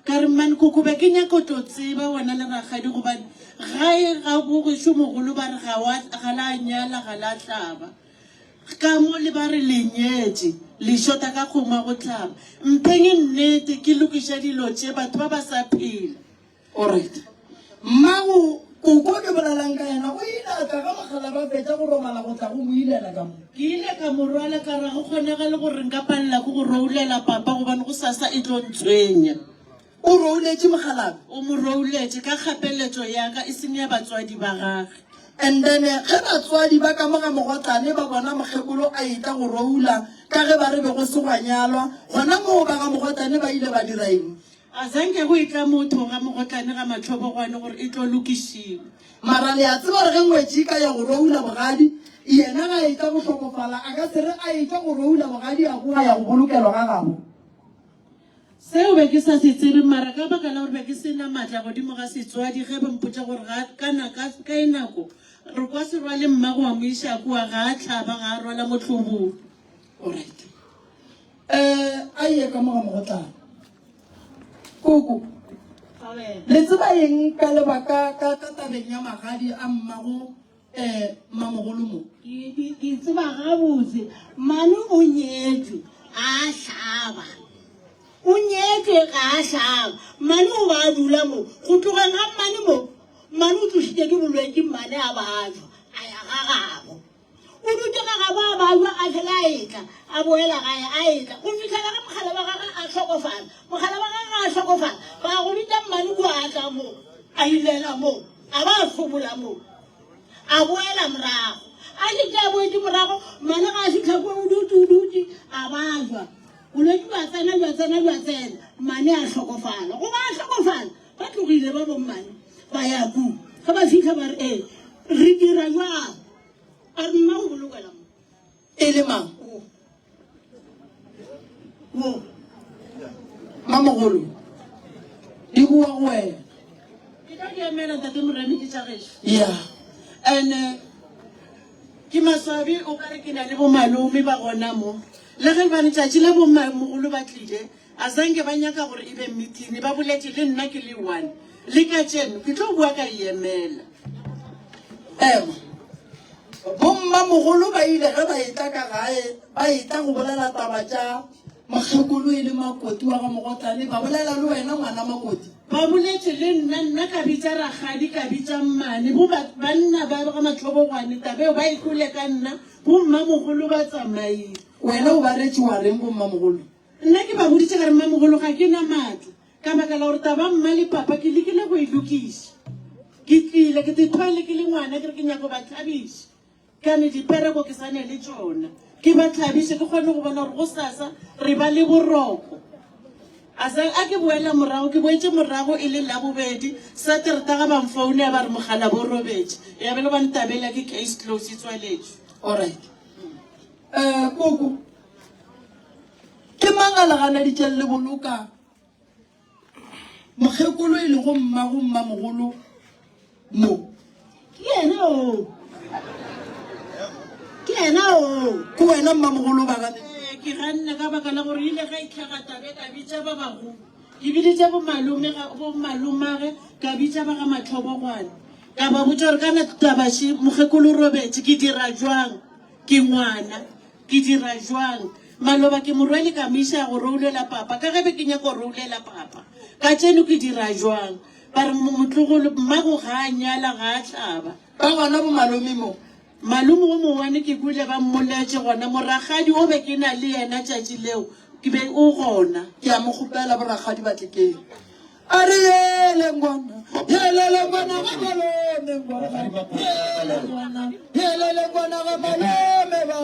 Ka re, Mmane koko, be ke nyaka o tlo tseba wena le rakgadi gobane gae ga bo gešo mogolo ba re ga wa, ga la nyala, ga la hlaba. Ka mo le ba re le nyetše, le šota ka kgomo ya go hlaba. Mpheng nnete ke lokiše dilo tše, batho ba ba sa phela. Alright. Mmago koko ke bolelang ka yena o ile a tla ga mogala ba fetša go robala go tla go mo ilela ka mo. Ke ile ka mo rwala ka re ga go kgonagale gore nka palela ke go roulela papa gobane gosasa e tlo ntshwenya. O rouletše mokgalabje? O mo rouletše ka kgapeletšo ya ka, e seng ya batswadi ba gage. And then ge batswadi ba ka mo ga Mogotlane ba bona mokgekolo a etla go roula ka ge ba re be go se gwa nyalwa, gona moo ba ga Mogotlane ba ile ba dira eng? A zanke go etla motho ga Mogotlane ga Mahlobogwane gore e tlo lokišiwa. Mara le a tseba gore ge ngwetši e ka ya go roula bogadi, yena ga a etla go hlokofala, a ka se re a etšwa go roula bogadi a boa ya go bolokelwa ga gabo. Seo be ke sa se tsebe, mara ka baka la gore be ke se na maatla godimo ga setswadi, ge ba mpotša gore ga ka na ka, ka e nako re kwa se rwale mmago wa mo iša kua, ga a hlaba, ga a rwala mohlobolo. Alright. Eh, a ye ka mo ga mogotlana. Koko, le tseba eng ka lebaka ka, ka tabeng ya magadi a mmago Eh, mmamogolo mo. Ke, ke, ke tseba gabotse. Mmane o nyetšwe, ga a hlaba. O nyetšwe, ga a hlaba. Mmane o ba a dula mo. Go tlogeng ga mmane mo, mmane o tlošitše ke bolwetši, mmane a bajwa, a ya ga gabo. O dutše ga gabo a bajwa, a fela a etla, a boela gae, a etla. Go fihlela ge mogala wa gagwe a hlokofala. Mogala wa gagwe a hlokofala, ba go bitša mmane kua a tla mo, a ilela mo, a ba a hlobola mo. A boela morago. A šetše a boetše morago, mmane ga a fihla kua o dutše, o dutše, a bajwa. Bolwetši bja tsena, bja tsena, bja tsena, mmane a hlokofala. Go ba a hlokofala, ba tlogile ba bommane ba ya kua. Ge ba fihla ba re, Ee, re dira jwang? A re, Nna o bolokela mo. E le mang? Wo. Wo. Mamogolo, di boa go wena. Ke tla di emela ntate Moremi ke tša gešo. Ya. And ke maswabi o ka re ke na le bomalome ba gona mo. Le ge bane tšatši le bomamogolo ba tlile, a zanke ba nyaka gore e be meeting, ba boletše le nna ke le one. Le kajeno ke tlo bua ka e emela. Ema. Bommamogolo ba ile ge ba etla ka gae, ba etla go bolela taba tša mokgekolo e le Makoti wa ga Mogotlane, ba bolela le wena ngwana Makoti. Ba boletše le nna, nna ka bitša rakgadi, ka bitša mmane, bo ba, banna ba ga Mahlobogwane, taba eo ba e kwele ka nna, bommamogolo ba tsamaile. Wena o ba retše wa reng bommamogolo? Nna ke ba boditše ka re, Mmamogolo, ga ke na maatla, ka baka la gore taba mma le papa ke lekile go e lokiša. Ke tlile, ke tethwele ke le ngwana, ke re ke nyaka go ba thabiša. Kane dipereko ke sa ne le tšona. Ke ba thabiše, ke kgone go bona gore gosasa re ba le boroko. A sa, a ke boela morago, ke boetše morago e le Labobedi, Sateretaga ba mfounela ba re mogala bo robetše. Ya be le gobane taba ela ke case close, e tswaletšwe. Alright. Eh, koko, ke mang a le ganeditšeng le boloka mokgekolo e lego mmago mmamogolo mo? Ke yena o. Ke yena o. Ke wena mmamogolo ba gane? Ee, ke. Ke ganne ka baka la gore ile ge e tlhaga tabe ka bitša ba bagolo. Ke biditše bomalome ga bomalomage ka bitša ba ga Matlhobogwane. Ka ba botša gore kana taba še mokgekolo o robetše ke dira jwang? Ke ngwana. Ke dira jwang? Maloba ke mo rwele ka mo iša go roulela papa ka ge be ke nyaka go roulela papa. Kajeno ke dira jwang? Ba re motlogolo mmago ga a nyala ga a hlaba. Ba gona bomalome mo. Malome wo mongwane ke kwele ba mmoletše gona mo rakgadi o be ke na le yena tšatši leo ke be o gona. Ke a mo kgopela borakgadi ba tle keng. A re yele ngwana, yelele ngwana ga malome ngwana, yele ngwana, yelele ngwana ga malome ba.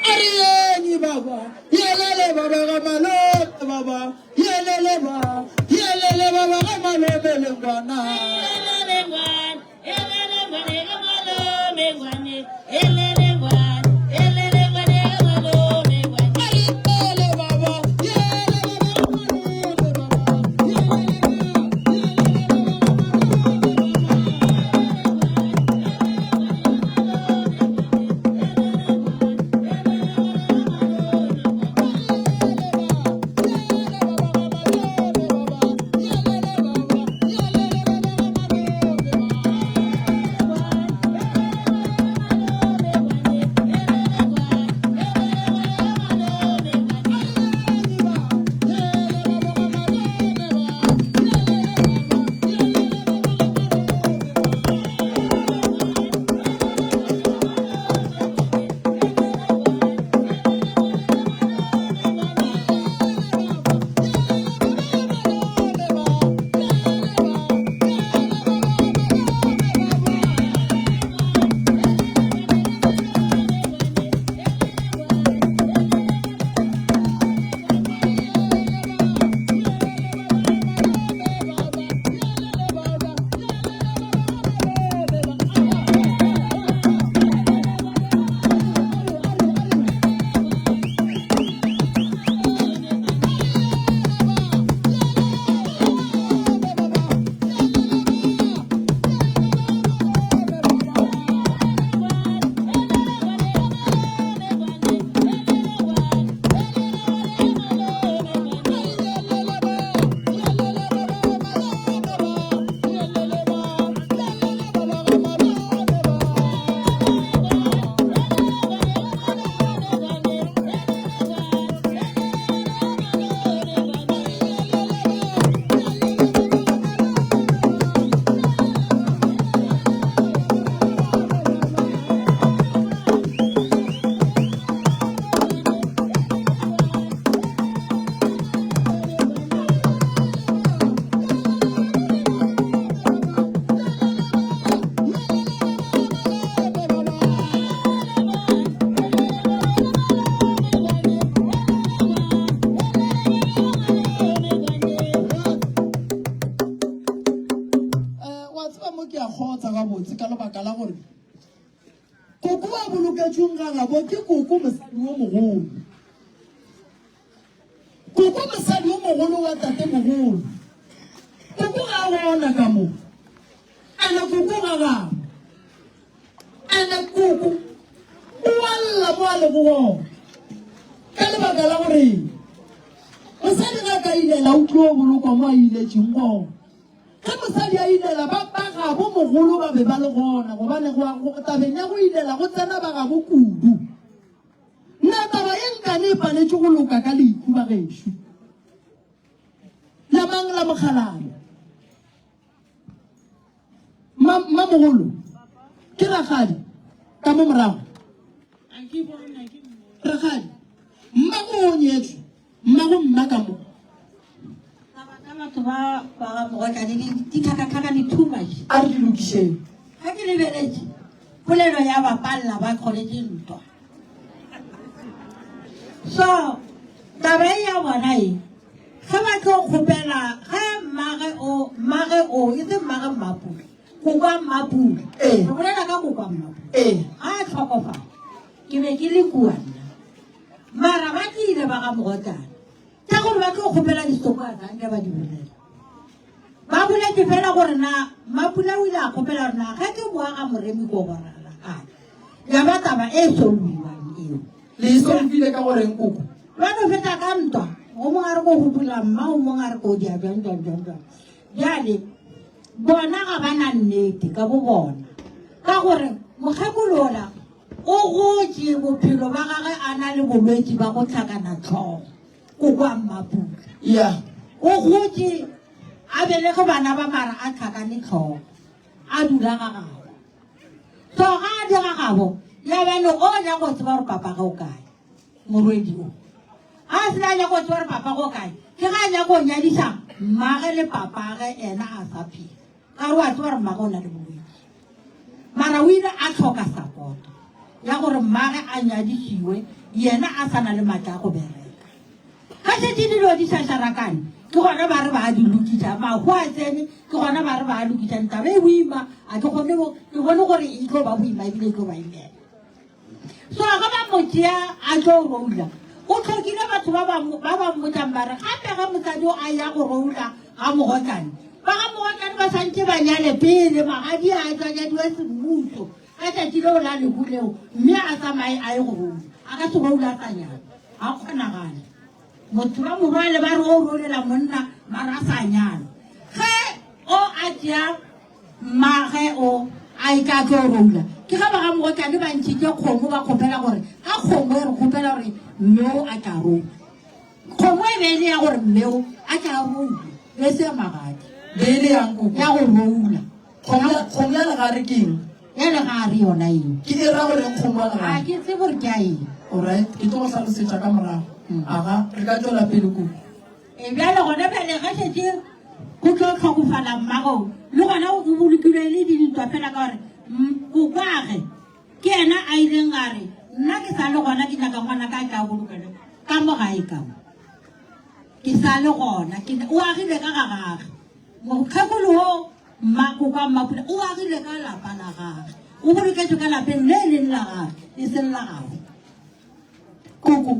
A re yeng baba, yelele baba ga malome baba, yelele ba, yelele baba ga malome le ngwana. Yelele ngwana, yelele ngwana ga malome ngwane, yelele ngwana, yelele ngwana ga malome ngwane. A re yele baba, yele baba ga malome baba, yelele ba, yelele baba ga malome baba. Eh, wa tseba mo ke a kgotsa gabotse ka lebaka la gore koko wa boloketšweng ga gabo ke koko mosadi wo mogolo koko mosadi wo mogolo wa tate mogolo koko ga a gona ka mo ene koko ga gabo ene koko o a lla mo a lego gona ka lebaka la gore mosadi ga ka ilela o tlo bolokwa mo a iletšeng gona Ge mosadi a ilela, ba ba gabo mogolo ba be ba le gona, gobane go, go, tabeng ya go ilela go tsena ba gabo kudu. Na taba ye nkane e paletše go loka ka lehu ba gešo? La mang la mokgalabje? Ma, mamogolo ke rakgadi ka mo morago. Rakgadi, mmago o nyetšwe. Mmago mma ka mo. Taba tša batho ba ba ga Mogotlane di di tlhakatlhakane too much. A re di lokišeng. Ge ke lebeletše polelo ya ba palela ba kgoletše ntwa. So taba e ya bona e ge ba tlo kgopela ge mmage o mmage o e se mmage mmapula kokwa mmapula Ee. re bolela ka kokwa mmapula Ee. ga a tlhokofala ke be ke le kua nna Mara ba tlile ba ga Mogotlane tša gore ba tlo kgopela distoko a zanke ba di bolela. Ba boletše fela gore na Mapula o ile a kgopela gore na ge ke boa ga Moremi ko gorala kae. Ya ba taba e solviwang eo. Le e solvile ka goreng koko? Ba no feta ka ntwa, o mongwe a re ko gopola mma, o mongwe a re ko dia bjang bjang bjang bjang. Bjale bona ga ba na nnete ka bo bona, ka gore mokgekolo ola o gotše bophelo ba gage a na le bolwetši ba go hlakana tlhogo. Koko a Mmapula. Ya. O gotše a belege bana ba mara a tlhakane tlhogo a dula ga gabo. So ga a di ga gabo ya bjale o nyaka go tseba gore papa ge o kae morwedi o. Ga a sena a nyaka go tseba gore papa go kae ke ga a nyaka go nyadiša mmage le papage ena a sa phela. Ka gore wa tseba gore mmage o na le bolwetši. Mara o ile a hloka sapoto ya gore mmage a nyadišiwe yena a sa na le matla a go bereka. Ga šetše dilo di šašarakane, ke gona ba re ba a di lokiša. Mahu a tsene, ke gona ba re ba a lokiša. Taba e boima, a ke kgone, ke bone gore e tlo ba boima ebile e tlo ba imela. So ge ba mo tšea a tlo roula, o hlokile batho ba ba ba ba mmotšang ba re gape ge mosadi o a ya go roula ga mogotlane, ba ga mogotlane ba santše ba nyale pele magadi a tšwa nyadiwa semmušo ka tšatši leo la lehu leo, mme a tsamaye a ye go roula. A ka se roula a sa nyala, ga go kgonagale. Motho ba mo rwale ba re o rolela monna mara a sa nyala. Ge o a tšea Mmagwe o a e tla tlo roula. Ke ge ba ga Mogotlane ba ntšhitše kgomo ba kgopela gore ka kgomo e re kgopela gore mme o a tla roula. Kgomo e be e le ya gore mme o a tla roula, e se ya magadi. Be e le yang koko? Ya go roula. Kgomo ya legare ke eng? Ya legare yona eo. Ke e ra goreng kgomo ya legare? Ga ke tsebe gore ke ya eng. Alright, ke tlo go hlalosetša ka morago. Aga, re ka tšwela pele koko. E bjale gona bjale ge šetše go tlo hlokofala mmago, le gona o bolokilwe e le dintwa fela ka gore kokwage ke yena a ileng a re nna ke sa le gona ke nyaka ngwana ka tla bolokela ka mo gae ka mo. Ke sa le gona ke o agile ka ga gage. Mokgekolo wo mma kokwa Mmapula o agile ka lapa la gage. O boloketšwe ka lapeng le leng la gage e seng la gagwe. Koko,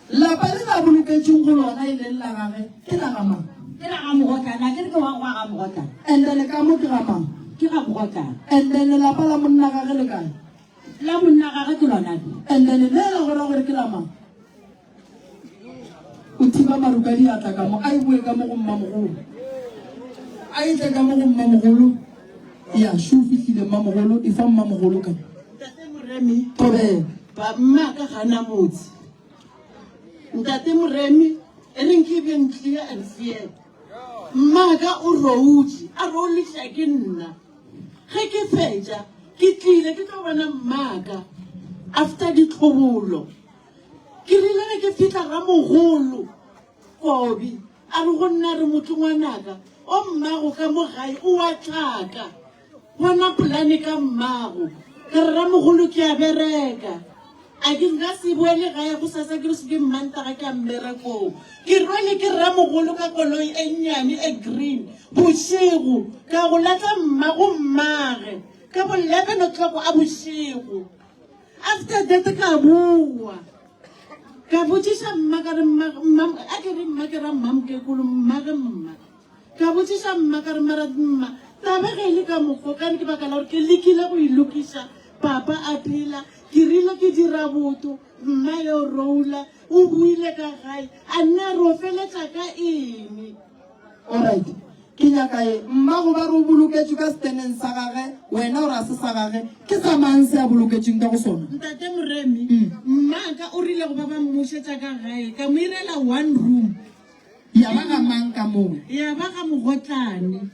lapa le la boloketšweng go lona e leng la gage ke la ga mang? Ke la ga Mogotlana, a ke re ke wa gwa ga Mogotlana. And then ka mo ke ga mang? Ke ga Mogotlana. And then lelapa la monna gage le kae? La monna gage ke lona le. And then le la go ra gore ke la mang? O thiba maru ka diatla ka mo, a e boe ka mo go mmamogolo. A e tle ka mo go mmamogolo. Ya, šo o fihlile mmamogolo, e fa mmamogolo ka. Ntate Moremi. Thobela. Ba mma ka gana motse. Ntate Moremi, e reng ke beng clear and fair. Mma ka o routše, a roulisa ke nna. Ge ke fetša, ke tlile ke tlo bona mma ka after ditlhobolo. Ke rile ge ke fihla ramogolo Kobi a re go nna re motho ngwanaka o mmago ka mo gae o wa tlaka bona polane ka mmago ka re ramogolo ke a bereka a ke nka se boele gae go sasa ke re se ke mmantaga ke a mmerekong ke rwele ke ramogolo ka koloi e nnyane e green bošego ka go latla mmago mmage ka bo 11 o'clock a bošego After that ka boa ka botšiša mma ka re mma mma a ke re mma ke ra mma mokekolo mma ge mma ka botšiša mma ka re mara mma taba ge e le ka mokgo kane ke baka la gore ke lekile go e lokiša papa a phela ke rile ke dira botho mma yo roula o buile ka gae a nna re o feletša ka eng Alright. Ke nyaka ye. Mmago ba re o boloketšwe ka seteneng sa gage, wena o re a se sa gage. Ke sa mang se a boloketšweng ka go sona? Ntate Moremi, mmaka o rile go ba ba mmušetša ka gae, ka mo irela one room. Ya ba ga mang ka moo? Ya ba ga Mogotlane.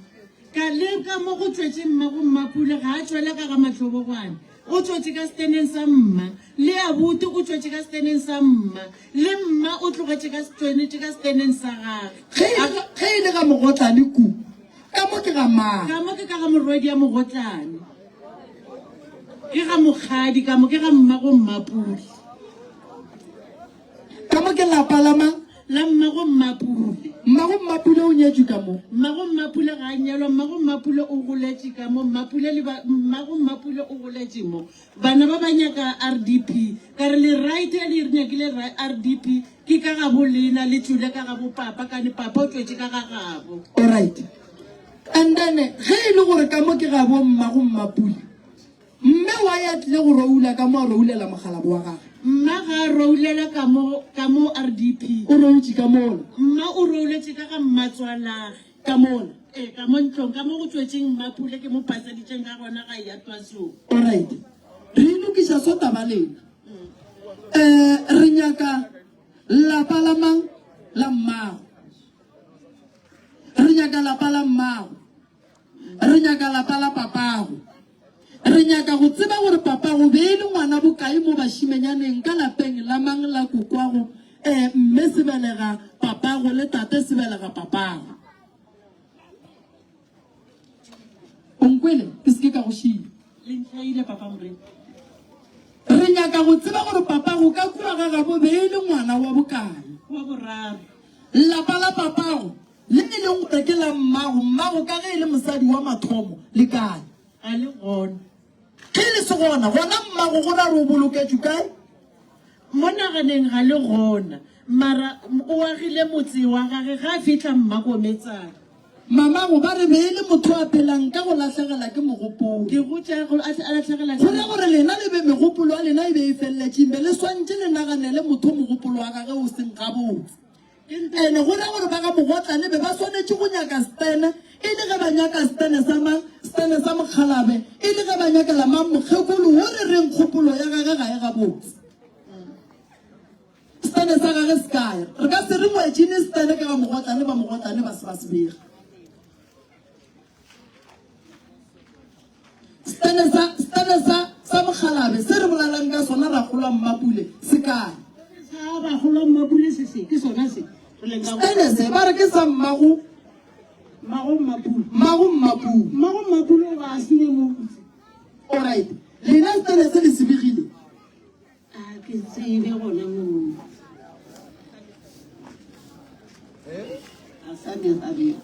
Ka leka mo go tšwetše mmago Mmapule, ga a tšwela ka ga Mahlobogwane. O tšwetše ka seteneng sa mma, le abuti o tšwetše ka seteneng sa mma, le mma o tlogetše ka tšwenetše ka seteneng sa gage. Ge e le, ge e le ga mogotlane ku, ka mo ke ga mang? Ka mo ke ka ga morwedi ya mogotlane. Ke ga mokgadi, ka mo ke ga mmago Mmapule. Ka mo ke lapa la mang? La mmago Mmapule. Mmago Mmapule o nyetšwe ka mo? Mmago Mmapule ga a nyalwa, mmago Mmapule o goletše ka mo, Mmapule le ba, mmago Mmapule o goletše mo. Bana ba ba nyaka RDP, ka re le right ya le re nyakile RDP ke ka gabo lena, le tšwele ka gabo papa, kane papa o tšwetše ka ga gabo. Alright. And then ge e le gore ka mo ke ga bo mmago Mmapule, mme why a tlile go roula ka mo a roulela mokgalabo wa gagwe? Mma ga a roulela ka mo, ka mo RDP. O routše ka mola. Mma o rouletše ka ga mmatswalage. Ka mola. Ee, ka mo ntlong, ka mo go tšwetšeng Mmapule ke mo paseditšeng ka gona ga eya twasong. Alright. Re e lokiša so taba lena. Eh, re nyaka lapa la mang? La mmago. Re nyaka lapa la mmago. Re nyaka lapa la papago. Re nyaka go tseba gore papago be e le ngwana bokae mo bašimenyaneng ka lapeng la mang la kokwago, eh, mme sebelega papago le tate sebelega papago. O nkwele? Ke se ke ka go šia. Le ntlhaile, Papa Moremi. Re nyaka go tseba gore papago ka kua ga gabo be e le ngwana wa bokae. Wa boraro. Lapa la papago, le e leng gore ke la mmago, mmago ka ge e le mosadi wa mathomo, le kae? Ga le gona. Ge le se gona, gona mmago go ra re o boloketšwe kae? Mo naganeng ga le gona. Mara o agile motse wa gage ga a fihla Mmakometsana. Mamago ba re be e le motho a phelang ka go lahlegela ke mogopolo. Ke go tša go a lahlegela Go ra gore lena le be megopolo ya lena e be e feleletšeng be le swantše le naganele motho mogopolo wa gage o seng gabotse. Ene go ra gore ba ga Mogotlane be ba swanetše go nyaka Stene e le ge ba nyaka Stene sa mang, Stene sa mokgalabe e le ge ba nyakela mang mokgekolo wo re reng kgopolo ya gage ga e gabotse. Stene sa gage se kae? Re ka se re moetšene Stene ka ga Mogotlane ba Mogotlane ba se ba se bega. Stene sa Stene sa sa mokgalabe se re bolelang ka sona Rakgolo Mmapule se kae? Sa Rakgolo Mmapule se se ke sona se re leng ka Stene se ba re ke sa mmago Mmago Mmapule. Mmago Mmapule. Mmago Mmapule o ba a sene mo. Alright. Lena Stene se le se begile. A ke tsebe gona moo. A sa bega bega.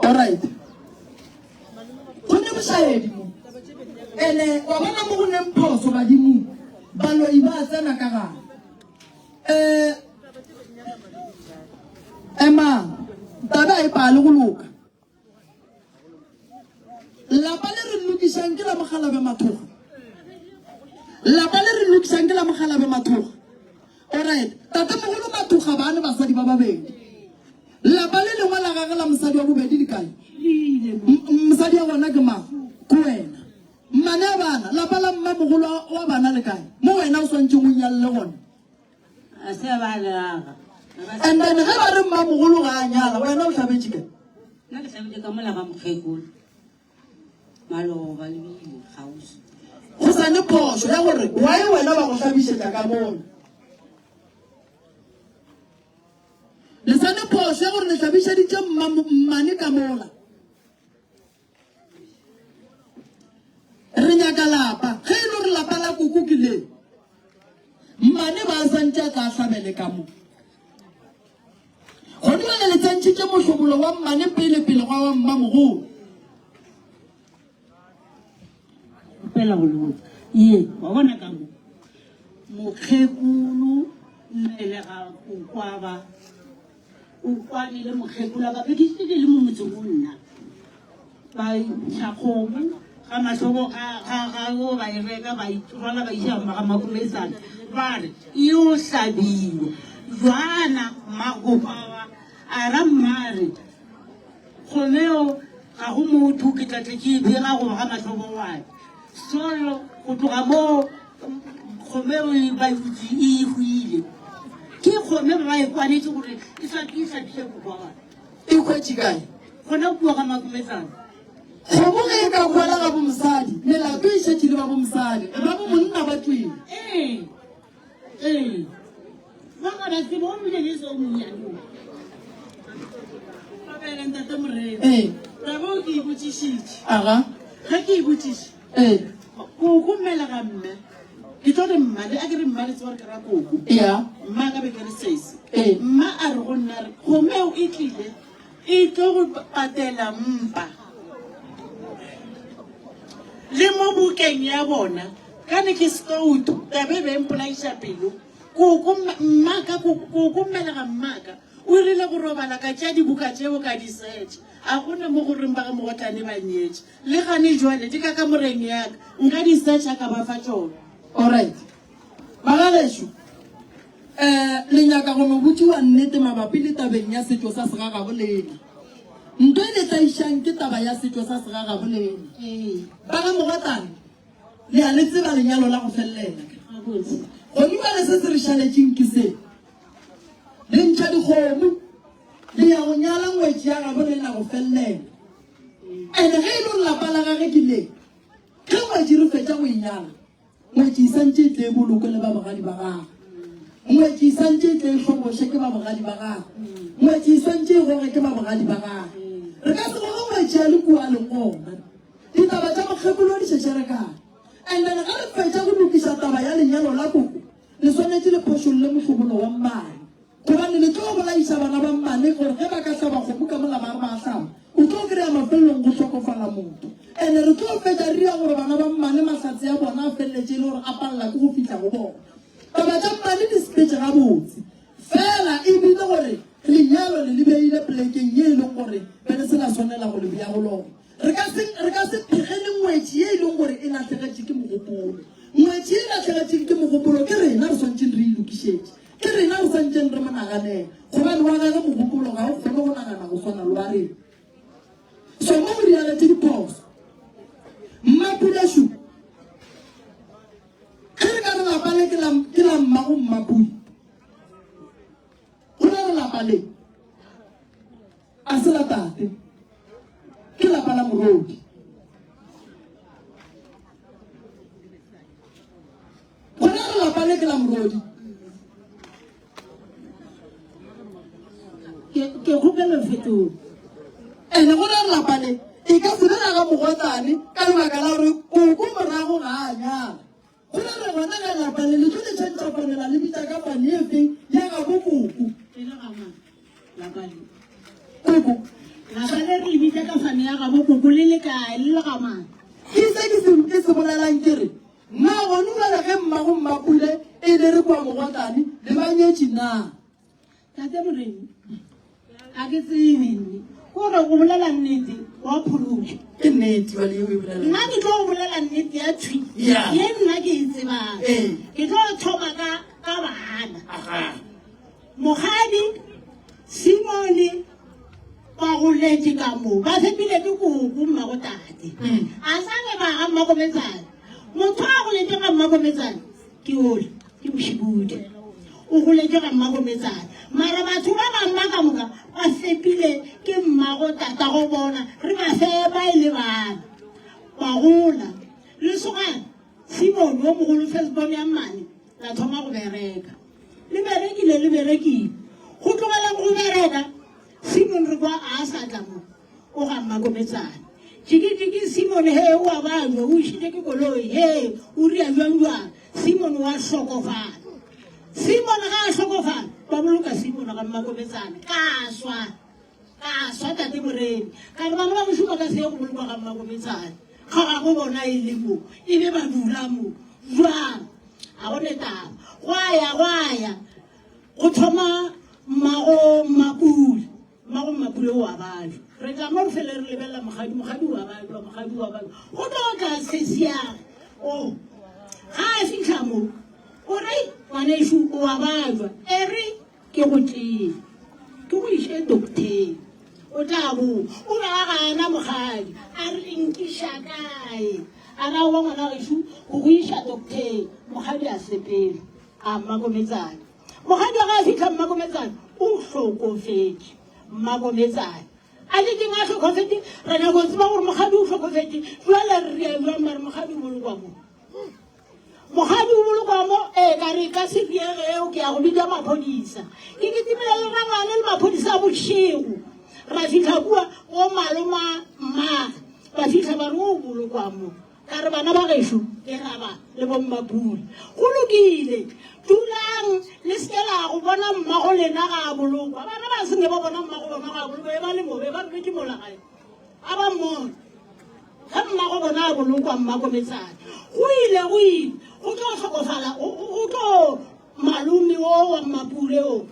Alright. Go ne bošaedi mo. Ene wa bona mo go neng phoso badimong. Baloi ba tsena ka gare. Eh Emang. Taba e pale go loka. Lapa le re lokišang ke la Mokgalabje Mathoga. Lapa le re lokišang ke la Mokgalabje Mathoga. Alright, tatemogolo Mathoga ba ne basadi ba babedi. Lapa le lengwe la gage la mosadi wa bobedi le kae? Mosadi wa gona ke mang? Ke wena. Mmane a bana, lapa la mmamogolo wa bana le kae? Mo wena o swantšeng o nyalle gona. A se ba leaga. And then ge ba re mmamogolo ga a nyala, wena o hlabetše kae? Nna ke hlabetše ka mola ga mokgekolo. Maloba lebile kgauswi. Go sa ne phošo ya gore why wena ba go hlabišetša ka mola. Le sa ne phošo ya gore le hlabišeditše mmane ka mola. Re nyaka lapa. Ge e le gore lapa la koko ke le, mmane ba santše a tla hlabele ka mo. Gone bjale le tsentšhitše mohlobolo wa mmane pele pele gwa wa mmamogolo. Kgopela go le botsa. Ye, wa bona ka mo. Mokgekolo mmelega kokwaba. O kwane le mokgekolo ka be ke ke le mo motseng o nna. Ba ntšha kgomo ga mahlobo ga ga ga o ba e reka ba rwala ba isa ga makometsana ba re e o hlabiwa jwana magopawa a ra mmare kgomeo ga go motho ke tla tle ke e bega goba ga mahlobo wa solo go tloga moo kgome e ba butse e hwile ke kgome ba ba e kwanetse gore e sa ke sa bile kokwa wa E hwetše kae? Gona kua ga Makometsana. Kgomo ge e ka hwela ga bomosadi, melato e šetše le ba bomosadi, ba bo monna ba tšwele. Ee, ee. Ba ga ba tsebe o bile le so monnyane o. Thobela ntate Morena. Ee. Taba o ke e botšišitše. Aga. Ge ke e botšiša. Ee. Koko mmelega mme. Ke tlo re mma, le a ke re mma le tseba gore ke ra koko. Ya. Mma ka be ke re sesi. Ee. Mma a re go nna re kgomeo e tlile e tlo go patela mpa. Le mo bukeng ya bona ka ne ke stoutu taba e be e mpolaiša pelo. Koko mmaka koko mmelega mmaka. O rile go robala ka tšea dibuka tšeo ka di search. A go na mo go reng ba ga Mogotlane ba nyetše. Le gane jwale di ka kamoreng ya ka. Nka di searcha ka ba fa tšona. Alright. Bagagešo, um le nyaka go no botšiwa nnete mabapi le tabeng ya setšo sa segagabo lena. Nto e le tlaišang ke taba ya setšo sa segagabo lena. Ba ga Mogotlane, le a le tseba lenyalo la go felelela. Gone bjale se se re šaletšeng ke se. Le ntšha dikgomo, le ya go nyala ngwetši ya gabo lena go felelela. Ene ge e le gore lapa la gage ke le, ge ngwetši re fetša go e nyala, Ngwetši e santše e tle e bolokwe le ba bogadi ba gagwe. Ngwetši e santše e tle e hloboše ke ba bogadi ba gagwe. Ngwetši e swantše e goge ke ba bogadi ba gagwe. Re ka se goge ngwetši a le kua a leng gona. Ditaba tša mokgekolo di šešerekane. And then ge re fetša go lokiša taba ya lenyalo la koko, le swanetše le phošolle mohlobolo wa mmane. Gobane le tlo bolaiša bana ba mmane gore ge ba ka hlaba kgomo ka mola ba re ba a hlaba, o tlo kry-a mafelelong go hlokofala motho. Ene re tlo fetša re dira gore bana ba mmane mahlatse a bona a feleletše e le gore a palela ke go fihla go bona. Taba tša mmane di sepetše gabotse, fela e bile gore lenyalo le le beile polekeng ye e leng gore be le se la swanela go le bea go lona. Re ka se, re ka se phegele ngwetši ye e leng gore e lahlegetše ke mogopolo. Ngwetši ye e lahlegetšeng ke mogopolo ke rena re swanetšeng re e lokišetše. Ke rena re swanetšeng re mo naganele, gobane wa gagwe mogopolo ga o kgone go nagana go swana le wa rena. So mo go diragetše diphoso. Mmapuleshu, ge re ka re lapa le ke la, ke la mmago Mmapule, go ra re lapa le a se la tate, ke lapa la morodi. Gona re lapa le ke la morodi. Ke ke kgopela fetola. Ene gona re lapa le e ka se be la ga mogwatlane ka lebaka la gore koko morago ga a nyala. Gona re gona ge lapa le le tlo le tšhentšha fane la le bitša ka fane e feng ya gabo koko. E le ga mang lapa le? Koko. Lapa le re le bitša ka fane ya gabo koko le le kae le le ga mang? Ke se ke se ke se bolelang ke re Na gona bjale ge mmago Mmapule e le re kua Mogotlane le ba nyetše na? Tate Moremi, ga ke tsebe nne. Ko re go bolela nnete wa phološwa. Ke nnete bjale yeo e bolela. Nna ke tlo go bolela nnete ya thwi Yeah. ye nna ke e tsebang. Ee. Ke tlo thoma ka ka bana. Mokgadi Simone ba goletše ka moo ba fepile ke koko mmago tate. A sa re ba ga mmakometsane. Motho a goletše ga mmakometsane ke ole ke bošibudi. O goletše ga mmakometsane. Mara batho ba bangwe ba ka moka ba fepile ke mmago tata go bona re ba fepa e le bana. Ba gola. Lesogana Simone yo mogolo firstborn ya mmane la thoma go bereka. Le berekile, le berekile. Go tlogeleng go bereka, Simon re kwa a sa tla mo, o ga mmakometsane. Jiki-jiki Simon he o a bajwa, o išitše ke koloi, he o ria jwang jwang. Simon wa hlokofala. Simon ga a hlokofala, ba boloka Simon ga mmakometsane. Ka swa. Ka swa tate Moremi. Ka re bana ba gešo ba ka se ye go bolokwa ga mmakometsane. Ga gabo bona e le mo, e be ba dula mo. Jwang? Ga go ne taba. Gwa ya, gwa ya. Go thoma mmago Mmapule. Mmago Mmapule o a bajwa. Re tla mo re fele re lebelela mokgadi, mokgadi o a bajwa, mokgadi o a bajwa. Go tlo tla sesiage. O, ga a fihla mo, o re, ngwanešu o a bajwa. E re Ke go tšee, ke go iše doktheng. O tla bo o be a gana mokgadi, a re nkiša kae? A ra wa ngwana gešo go go iša doktheng. Mokgadi a sepela, a mmakometsane. Mokgadi wa ga a fihla mmakometsane, o hlokofetše. Mmakometsane. A le keng a hlokofetše? Re nyako tseba gore mokgadi o hlokofetše. Jwale re ria jwang mare mokgadi o bolokwa mo? Mokgadi o bolokwa mo, ee, ka re ka se diege eo ke ya go bitša maphodisa. Ke kitimile le rangwane le maphodisa a bošego. Ra fihla kua go maloma mmage, ba fihla ba re o bolokwa mo. Ka re bana ba gešo ke raba le bommapule. Go lokile, dulang le se ke la go bona mmago lena ga a bolokwa. Bana ba se nke ba bona mmago bona ga a bolokwa, e ba le mo, be ba robetše mola gae. A ba mmone. Ge mmago bona a bolokwa mmakometsane, go ile go ile go tlo hlokofala, go tlo malome o wa mmapule o.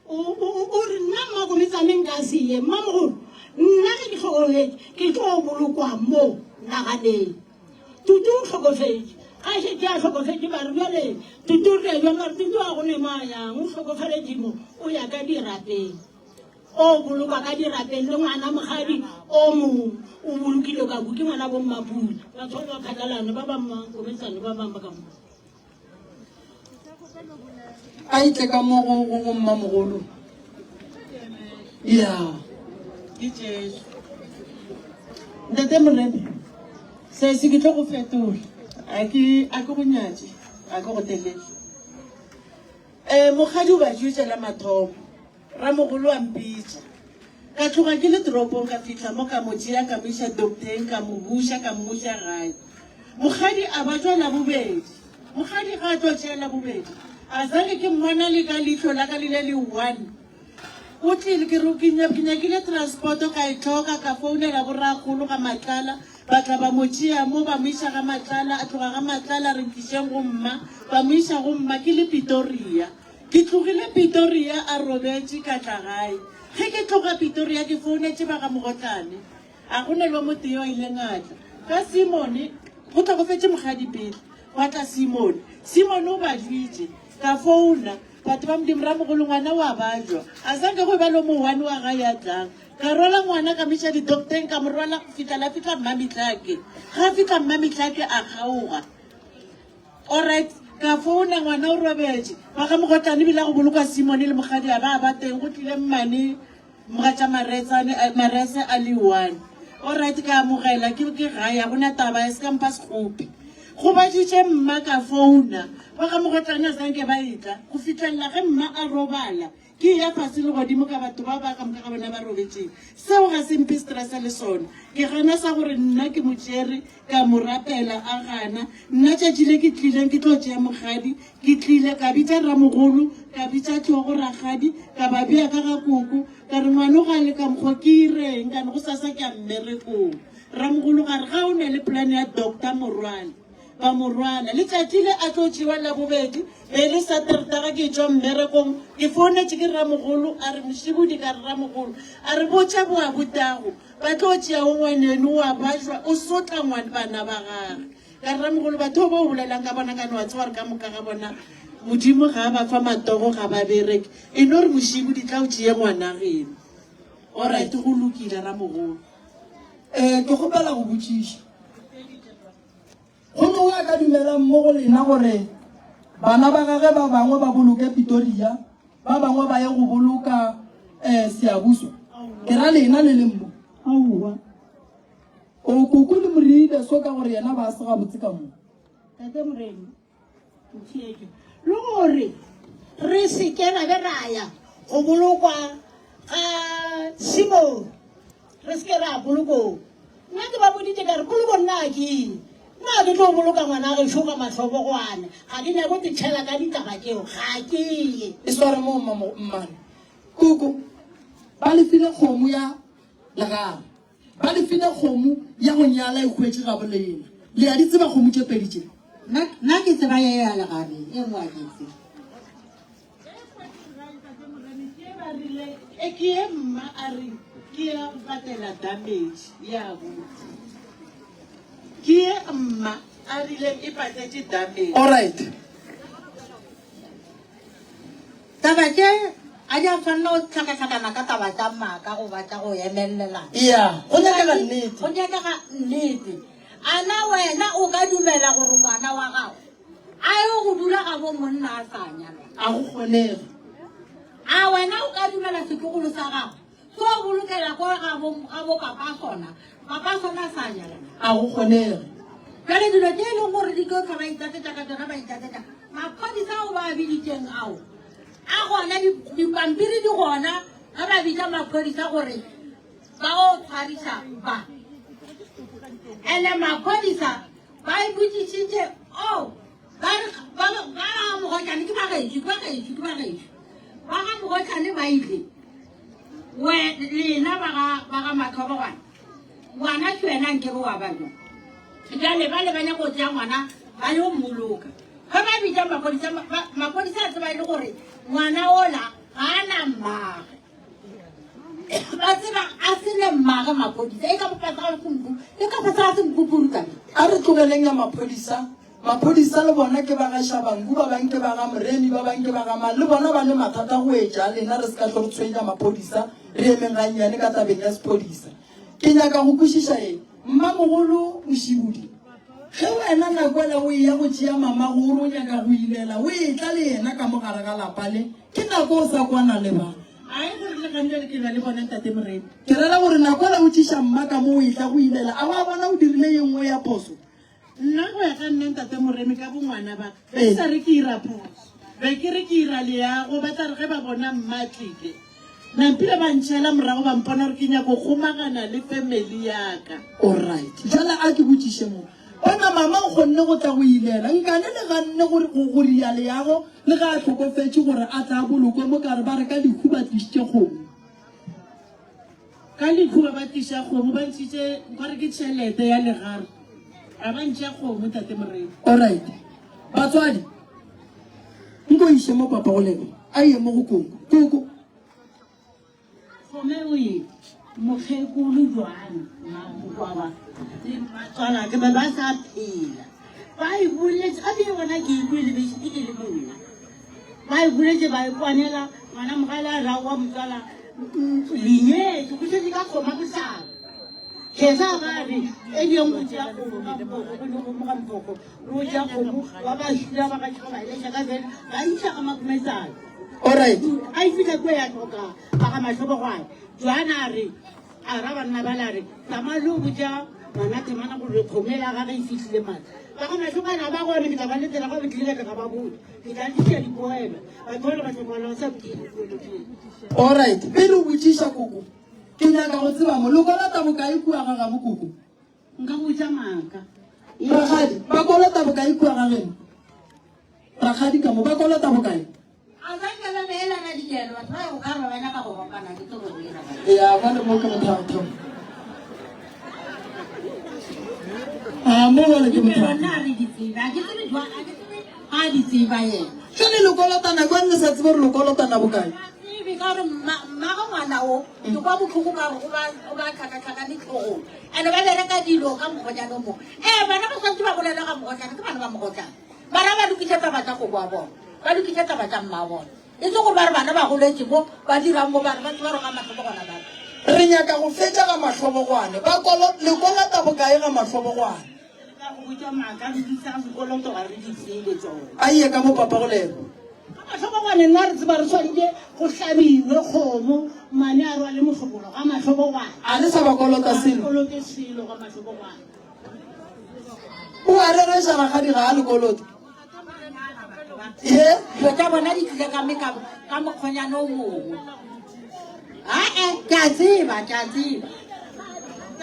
O re nna mmakometsane nka se ye mmamogolo nna ge ke hlokofetše ke tlo bolokwa mo naganeng. Tutu o hlokofetše ga šetše a hlokofetše ba re bjale Tutu re bjang ba re Tutu a go ne mo a yang o hlokofaletše mo o ya ka dirapeng. O bolokwa ka dirapeng le ngwana mogadi o mongwe o bolokilwe ka ko ke ngwana bo mmapula batho ba ba phatlalane ba ba mmakometsane ba bangwe ba ka mo. A itle ka mo go go go mmamogolo. Ya. Ke Jesu. Ntate Moremi, se se ke tlo go fetola. A ke a ke go nyatše, a ke go telele. Eh mokgadi o ba jwetša la mathomo. Ramogolo a mpitša. Ka tloga ke le toropong ka fihla mo ka mo tšea ka mo iša docteng ka mo buša ka mmuša gae. Mokgadi a ba tšwa labobedi. Mokgadi ga a tlo tšea labobedi a zange ke mmona le ka leihlo la ka le le le one. O tlile ke re ke nyakile transport ka e hloka ka founela borakgolo ga Matlala ba tla ba mo tšea mo ba mo iša ga Matlala a tloga ga Matlala re ntlišeng go mma ba mo iša go mma ke le Pitoria. Ke tlogile Pitoria a robetše ka tla gae. Ge ke tloga Pitoria ke founetše ba ga Mogotlane. A go ne le o motee yo a ileng a tla. Ka Simone, go hlokofetše mokgadi pele, gwa tla Simone. Simone o bajwitše. Ka founa, batho ba Modimo, ramogolo ngwana o a bajwa. A sa nke go eba le o mo one wa gae a tlang. Ka rwala ngwana ka mo iša didokteng, ka mo rwala go fihla la fihla Mmamitlake. Ga fihla Mmamitlake a kgaoga. Alright, ka founa ngwana o robetše. Ba ga Mogotlane ebile a go bolokwa Simone le mokgadi a ba ba teng go tlile mmane mogatša Maretsane eh, Marese a le one. Alright, ka amogela ke ke gae a gona taba e se ka mpha sekgopi. Go baditše mma ka founa. Ba ga Mogotlane a sanke ba etla go fihlelela ge mma a robala. Ke eya fase le godimo ka batho ba ba ka moka ga bona ba robetšeng. Seo ga se mphe stress le sona. Ke gana sa gore nna ke mo tšere ka mo rapela a gana. Nna tšatši le ke tlileng ke tlo tšea mokgadi, ke tlile ka bitša ramogolo, ka bitša hlogo rakgadi, ka ba bea ka ga koko, ka re ngwano ga le ka mokgwa ke ireng kane go sasa ke ya mmerekong. Ramogolo ga re ga o na le plan ya Doctor Morwale. Ba mo rwala. Letšatši le a tlo tšewa Labobedi, be e le Satertaga ke etšwa mmerekong, ke founetše ke ramogolo, a re Mošibudi, ka re ramogolo, a re botša boabutago, ba tlo tšea o ngwaneno wa bajwa, o sotla ngwan bana ba gage. Ka re ramogolo, batho ba o bolelang ka bona ka no wa tseba gore ka moka ga bona Modimo ga a ba fa matogo ga ba bereke, e no re Mošibudi tla o tšee ngwana geno. Alright, go lokile ramogolo. Eh, ke kgopela go botšiša. Go mongwe a ka dumelang mo go lena gore bana ba gage ba bangwe ba boloke Pitoria, ba bangwe ba ye go boloka um Seabuswa? Ke ra lena le leng mo. Aowa. O koko le moreile so ka gore yena ba se gabotse ka mo. Tate Morena, ntheetše. Le gore re se ke ra be ra ya go bolokwa ga Simone. Re se ke ra polokong. Nna ke ba boditše ka re, Poloko nna ga ke ye. Nna ga ke tlo boloka ngwana gešo ka mahlobogwane. Ga ke nyake go te tšhela ka ditaba tšeo. Ga ke ye. E sware moo mmane. Koko, ba le file kgomo ya legare. Ba le file kgomo ya go nyala e hwetše gabo lena. Le a di tseba kgomo tše pedi tše? Nna ke tseba ye ya legare, e nngwe ga ke e tsebe. E ke ye mma a re ke ya go patela damage ya abuti. Ke ye mma a rileng e patetše damage. Alright. Taba tše a di a swanela go hlakahlakana ka taba tša maaka goba tša go emelelana. Yeah, go nyakega nnete. Go nyakega nnete. A na wena o ka dumela gore ngwana wa gago a yo go dula gabo monna a sa nyalwa? A go kgonege. A wena o ka dumela setlogolo sa gago se o bolokela ko gabo gabo papa sona, papa sona a sa nyalwa? A go kgonege. Bjale dilo tše e leng gore di tlo hlwa ba itlatsetša ka tšona ba itlatsetša, maphodisa ao ba a biditšeng ao a gona, dipampiri di gona ge ba bitša maphodisa gore ba o tshwariša ba. Ene maphodisa Ba e botšišitše, oh, ba re, ba, ba ga Mogotlane ke ba gešo, ke ba gešo, ke ba gešo. Ba ga Mogotlane ba ile, we, lena ba ga, ba ga Mathobogwane, ngwana ke wena nkebe wa ba jwa. Bjale ba le ba nyaka go tšea ngwana ba yo mmoloka. Ge ba bitša maphodisa, maphodisa a tseba e le gore ngwana ola. Ga a na mmage. Ba tseba a se ne mmage maphodisa. E ka fase ga senku, e ka fase ga senkukuru ka. A re tlogeleng ya maphodisa. Maphodisa le bona ke ba ga Shabangu, ba bang ke ba ga Moremi, ba bang ke ba ga mang. Le bona ba ne mathata go etša a lena. Re se ka hlwe re tshwenya maphodisa. Re emeng gannyane ka tabeng ya sephodisa. Ke nyaka go kwešiša eng? Mmamogolo Mošibudi, ge wena nakwela o eya go tšea mamago o re o nyaka go ilela, o etla le yena ka mo gare ga lapa le, ke nako o sa kwana le ba. Ai gore le gantšale ke lwa le bona ntate Moremi. Ke rera gore nakwela o tšiša mma ka mo o etla go ilela, a wa bona o dirile ye nngwe ya phoso? Nna go ya ka nna ntate Moremi ka bongwana ba ka, be ke sa re ke ira phoso, be ke re ke ira leago, ba tla re ge ba bona mma a tlile, nampile ba ntšhela morago ba mpona gore ke nyako kgomagana le family ya ka. Alright, jwale a ke botšiše mo, bona mama o kgonne go tla go ilela, nkane le ganne gore go go ria leago le ge a hlokofetše gore a tla bolokwe mo ka re ba re ka lehu ba tlišitše kgomo. Ka lehu ba ba tliša kgomo, ba ntšhitše nkare ke tšhelete ya legare, a ba ntšha kgomo tate Morena. Alright batswadi nko iše mo papa go lena a ye mo go koko koko. Kgome o e mokgekolo jwang mmamokwaba le mmatswalake ba ba sa phela ba e boletse a bile bona ke ikwele bešite ke le monna Ba e boletše ba e kwanela ngwana mogale a ra wa motswala lenyetše go šetše ka kgoma bohlaba kgesa ba re e diyeng go tšea kgomo ka mpoko go ne kgomo ka mpoko go tšea kgomo ba ba šula ba ka tšhoga ba eleša ka fela ba iša ga makumetsana Alright. a e fitlha kua ya tlhoka ba ga mahlobogwane joana a re A ra banna bale a re, Tsamaya le yo botša ngwana Temana gore kgomo ya gage e fihlile mane. Ba ga Mahlokana ba gone ke tla ba letela ga ba tlile ka tla ka ba botša. Ke tla tliša dipoelo. Batho bale ba hlokofala ba sa botšiše dipoelo tšeo. Alright, pele o botšiša koko, ke nyaka go tseba mo, le kolota bokae kua ga gabo koko? Nka go botša maaka. Rakgadi, ba kolota bokae kua ga geno? Rakgadi ka mo, ba kolota bokae? A ba nke ba beelana dikelo, batho ba go ka re ba nyaka go kopana ke tlo go dira. Ya, ba le mo ke mothaothao. A mo bale ke mothaothao. Nna re di tsebe, a ke tsebe jwang, a ke tsebe ga di tseba yena. Jwale le kolotana jwang le sa tsebe gore le kolotana bokae? Tsebe ka gore mmago ngwana o ke kwa botlhoko ka gore o ba tlhakatlhakane tlhogong and-e ba bereka dilo ka mokgonyane o mongwe. Ee, bana ba santse ba bolela ka mogotlane, ke bana ba mogotlane. Bana ba lokiša taba tša koko wa bona, ba lokiša taba tša mma bona. E se gore ba re bana ba goletše mo, ba dirang mo, ba re ba tseba gore ga mahlobogwana ba re. Re nyaka go fetša ga mahlobogwane. Ba kolo, le kolota bokae ga mahlobogwane? Re ka go botša maaka, re di tsa sekoloto ga re di tsebe tsona. A ye ka mo papa go lena. Ga mahlobogwane nna re tseba re swanetše go hlabiwe kgomo, mane a rwale mohlobolo ga mahlobogwane. A le sa ba kolota selo? Ga re kolote selo ga mahlobogwane. O a rereša rakgadi ga a le kolote. Ye? Dilo tša bona di tlile ka meka ka mokgonyana o mongwe. Ae, ke a tseba, ke a tseba.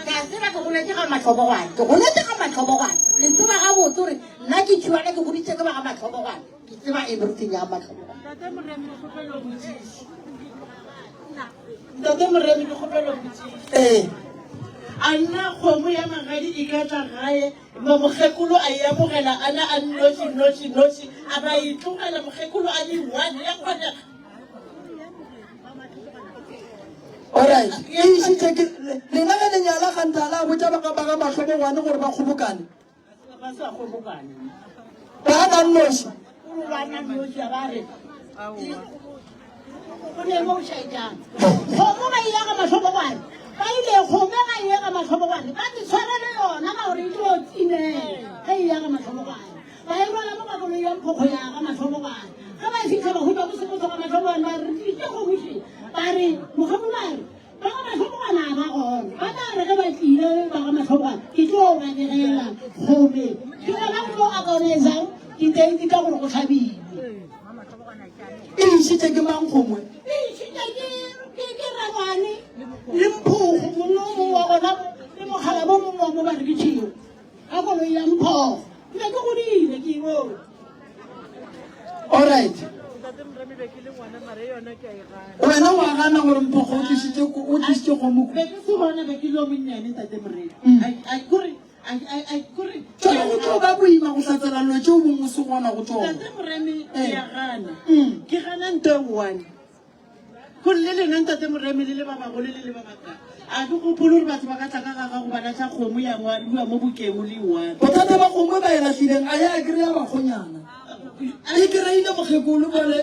Ke a tseba ke goletse ga mahlobogwane. Ke goletse ga mahlobogwane. Le tseba gabotse gore nna ke tšhiwana ke goditše ke ba ga mahlobogwane. Ke tseba everything ya mahlobogwane. Ntate Moremi ke kgopela o botšiše. Ntate Moremi ke kgopela o botšiše. Ee. A nna kgomo ya magadi e ka tla gae ma mokgekolo a e amogela a na a nnoši noši noši a ba e tlogela mokgekolo a le one ya kgonega. Alright. E išitše ke lena ge le nyala gantha la botša ba ga ba ga mahlobogwane gore ba kgobokane. Ba sa kgobokane. Ba na nnoši. O ba na nnoši a ba re. O ne mo shaitang. Kgomo ba ile ga mahlobogwane. Ba ile kgomo ga ile ga mahlobogwane. Ba di tshwarele yona ka gore e tlo timela. Ge e ya ga mahlobogwane. Ba e rwala mo ka koloi ya mphokgo ya ga mahlobogwane. Ge ba fitlha ba hutwa bo sebotso ga mahlobogwane ba re tliše kgomo še. Ba re mokgekolo a re Ba ga Mahlobogwana a ba gona. Ba tla re ge ba tlile ba ga Mahlobogwana, ke tlo ba begela gomme ke gona go tlo organizang diteiti ka gore go hlabilwe. E išitše ke mang gongwe? E išitše ke ke ke Rangwane le Mphogo mongwe o mongwe wa gona le mokgalabo o mongwe wa mo ba re ke Tšhego ka koloi ya Mphogo. Ke be ke godile ke e bone. Alright. Wena wa gana gore Mphokgo o tlišitše o tlišitše kgomo Be ke se gona be ke le o monnyane tate Moremi. A kore a kore Jwale go tlo ba boima go hlatsela dilo tšeo bong o se gona go tšona. Tate Moremi ke Eh. a gana. Mm. Ke gana nto e one. Gore le lena Ntate Moremi le le ba bagolo le le ba baka, a ke gopole gore batho ba ka tla ka ga gago ba lahla kgomo ya ngwadiwa mo bokeng o le one. Bothata ba kgomo e ba e lahlileng a ya kry-a bakgonyana. E kry-ile mokgekolo bjale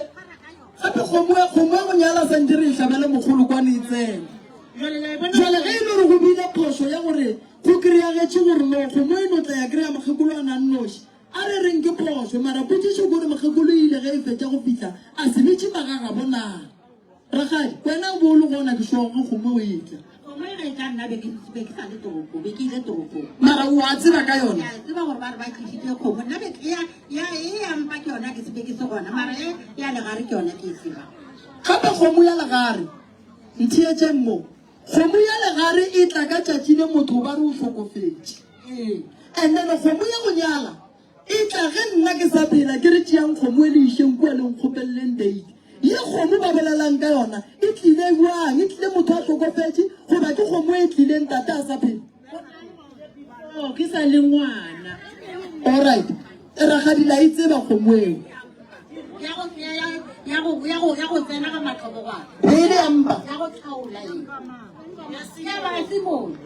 gape kgomo ya kgomo ya go nyala santše re e hlabele mogolo kwane e tsene. Jwale la e bona Jwale ge e le gore go bile phošo ya gore go kry-agetše gore no kgomo e no tla ya kry-a mokgekolo a na nnoši, a re reng ke phošo. Mara potšišo ke gore mokgekolo e ile ge e fetša go fihla a se bitše magagabo na? Rakgadi, wena o be o le gona ke sure ge kgomo e etla. Kgomo e ge e tla nna be ke be ke sa le toropong, be ke ile toropong. Mara o a tseba ka yona? Ke a tseba gore ba re ba tlišitše kgomo. Nna be ya ya e ya mpa ke yona ke se be ke se gona, mara e ya legare ke yona ke e tsebang. Gape kgomo ya legare, ntheetšeng mo, kgomo ya legare e tla ka tšatši le motho ba re o hlokofetše. And then kgomo ya go nyala E tla ge nna ke sa phela, ke re tšeang kgomo e le išeng kua le nkgopeleleng date. Ye kgomo ba bolelang ka yona e tlile bjang? E tlile motho a hlokofetše goba ke kgomo e tlileng tate a sa phela? Oh, ke sa le ngwana. Alright, rakgadi la e tseba kgomo eo. Ya go ya ya go ya go ya go tsena ga matlhobogwana. Be e le ya mpa. Ya go tlhaola e. Ya ba Simone.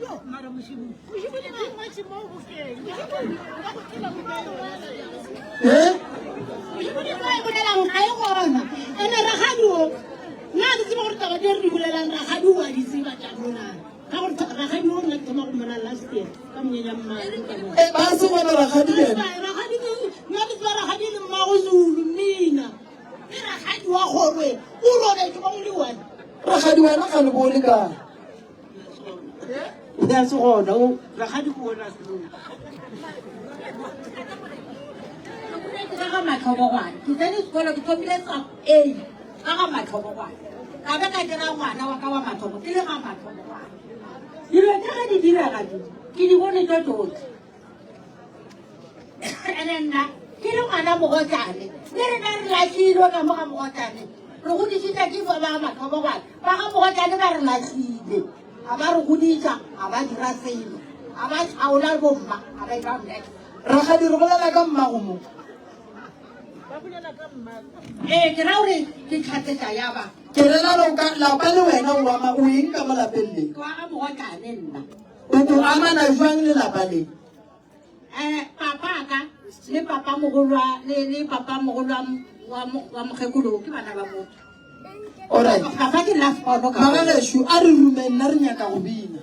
Eh? bolelang ga e gona ene ragadi o nna ke tsebe gore taba di re di bolelang ragadi o a di tseba tša mona ka gore ragadi o nna ke thoma go mmona last year ka monyenya mmadi Eh, ba se gona ragadi le ena. ragadi ke nna ke tseba ragadi le mmago zulu mmina ke ragadi wa gorwe o robetse kwa moliwane Ragadi wena ga le bone kae? O a se gona, o rakgadi ke ona se. Ka ga matlhobogwane ke tsene sekolo ke thomile sa A ka ga matlhobogwane ka be ka dira ngwana wa ka wa mathomo ke le ga matlhobogwane dilo tse ge di direga di ke di bone tso tsotlhe ene nna ke le ngwana mogotlane le rena re latlhilwe ka mo ga mogotlane re godišitša ke ba ba matlhobogwane ba ga mogotlane ba re latlhile ga ba re godiša ga ba dira selo ga ba tlhaola bomma ga ba ira mnek Rakgadi re bolela ka mmago mo. Ee ke ra gore ke tlhatsetsa ya ba Ke rela loka lapa le wena o ama o eng ka mo lapeng le? ke wa ga mogotlane nna O o amana jwang le lapa le? um papa ka le papa mogolo wa- le le papa mogolo wa m- wa mo- wa mokgekolo ke bana ba motho Alright. papa ke last born ka Magagešo a re rume nna re nyaka go bina.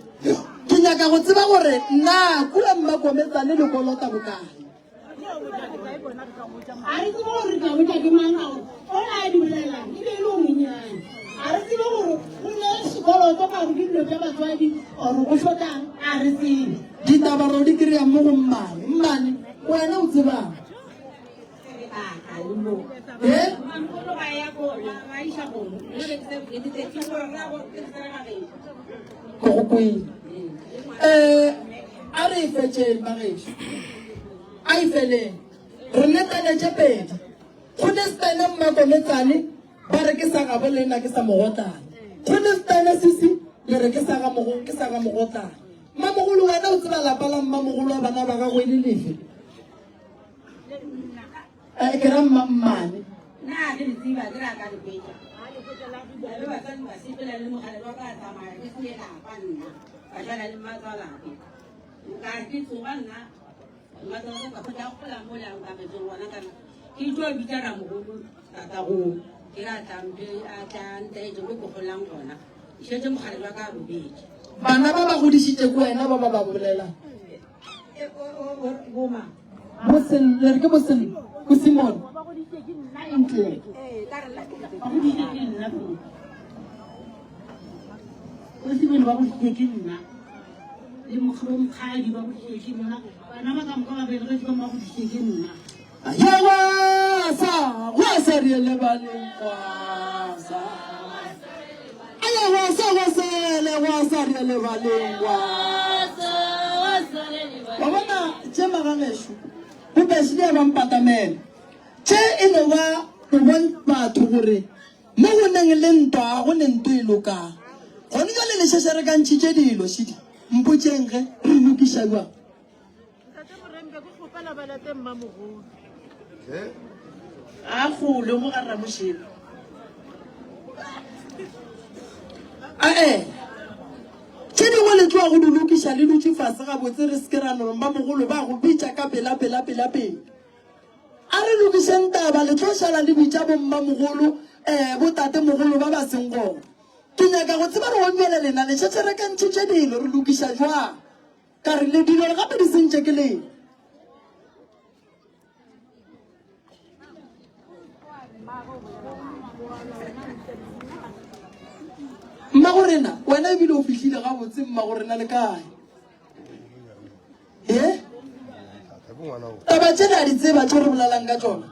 Ke nyaka go tseba gore na kua Mmakometsane le kolota bokae. A re tsebe gore re tla botša ke mang ka gore ola a di bolelang e be e le o monnyane. A re tsebe gore go ne sekoloto ka gore ke dilo tša batswadi or go hlokang a re tsebe. Ditaba ro di kry-a mo go mmane. Mmane, wena o tsebang? Eh? Ke go kwele. Eh, a re e fetšeng bagešo. A e feleng. Re netane tše pedi. Go ne setene mmakometsane ba re ke sa gabo le nna ke sa mogotlane. Go ne setene sisi le re ke sa ga mogo ke sa ga mogotlane. Mmamogolo wena o tseba lapa la mmamogolo wa bana ba gago e le lefe? Eh, ke ra mma mmane. Nna ke le tseba ke ra ka le hwetša. Ba batswadi ba sepela le mogala wa ka tsamaya ke sene lapa nna. Ba jala le mmatswalake. Nka ke tsoga nna mmatswalake ka hwetša gola mo le a nkagetseng gona kana. Ke tlo bitša ramogolo tatago ke re a tla mphe a tla ntaetše mo ke golang gona. Ke šetše mogala wa ka a robetše. Bana ba ba godišitše ke wena ba ba ba bolelang. Bosel, le re ke Bosel, Bosimone. Ntle. Bosimone ba goditše ke nna le mokgadi ba goditše ke nna bana ba ka moka ba belegetše ka mo ba goditše ke nna. Ya gwasa, gwasa re lebaleng gwasa. Aya gwasa gwasele gwasa re lebaleng gwasa. Wa bona tše magagešo, bopešile ya ba mpatamela. Tše e no ba go bon batho gore mo go neng le ntwa ga go ne nto e lokang. Gone jwale le šešerekantšhitše dilo šidi. Mpotšeng ge re lokiša bjang. Ntate Morembe ke kgopela ba late mmamogolo. A gole mo ga Ramošebo. Ae, tše dingwe le tloga go di lokiša le dutše fase gabotse, re se ke ra no mmamogolo ba go bitša ka pela pela pela pela. A re lokišeng taba, le tlo šala le bitša bommamogolo, um botatemogolo ba ba seng gona. Ke nyaka go tseba gore bjale lena le šetše re kentšhitše dilo, re lokiša jwang? Ka re le dilo gape di sentše ke lena. Mmagorena, wena ebile o fihlile gabotse, mmagorena le kae? He? Taba tše le a di tseba tše re bolelang ka tšona?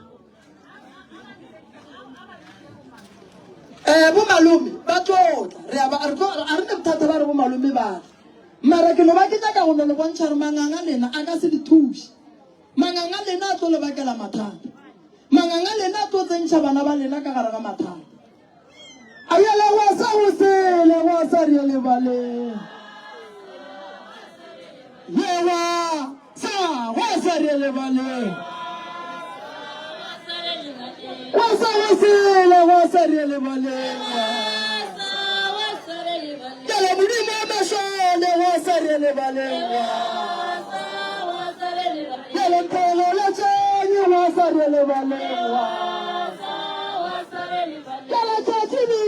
Eh, bo malome ba tlo tla. Re a ba re tlo a re ne bothata ba re bo malome ba tla. Mara ke no ba ke nyaka go no le bontšha gore manganga lena a ka se le thuše. Manganga lena a tlo le bakela mathata. Manganga lena a tlo tsentšha bana ba lena ka gare ga mathata. A bjale gwa sa go sele gwa sa re lebaleng. Ye gwa sa gwa sa re lebaleng. Gwa sa go sele gwa sa re lebaleng. Bjale Modimo wa mašole gwa sa re lebaleng. Bjale mphegeletšeng gwa sa re lebaleng. Ka letšatši le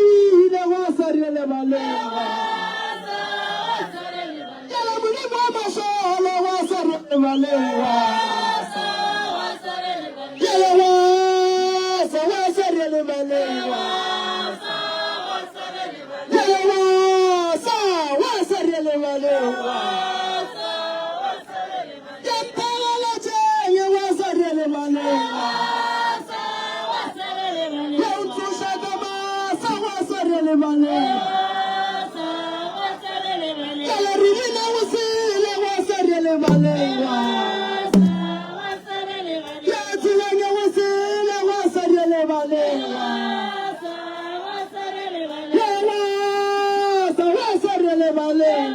ile gwa sa re lebaleng. Ke le Modimo wa mašole gwa sa re lebaleng. Ke le gwa sa gwa sa re lebaleng. Ke le gwa sa gwa sa re lebaleng. Ke mphegeletšeng gwa sa re lebaleng. Ke o tsoša ka masa gwa sa re lebaleng. Ke le re bina go sele gwa sa re lebaleng. Ke tseleng go sele gwa sa re lebaleng. Ke gwa sa gwa sa re lebaleng.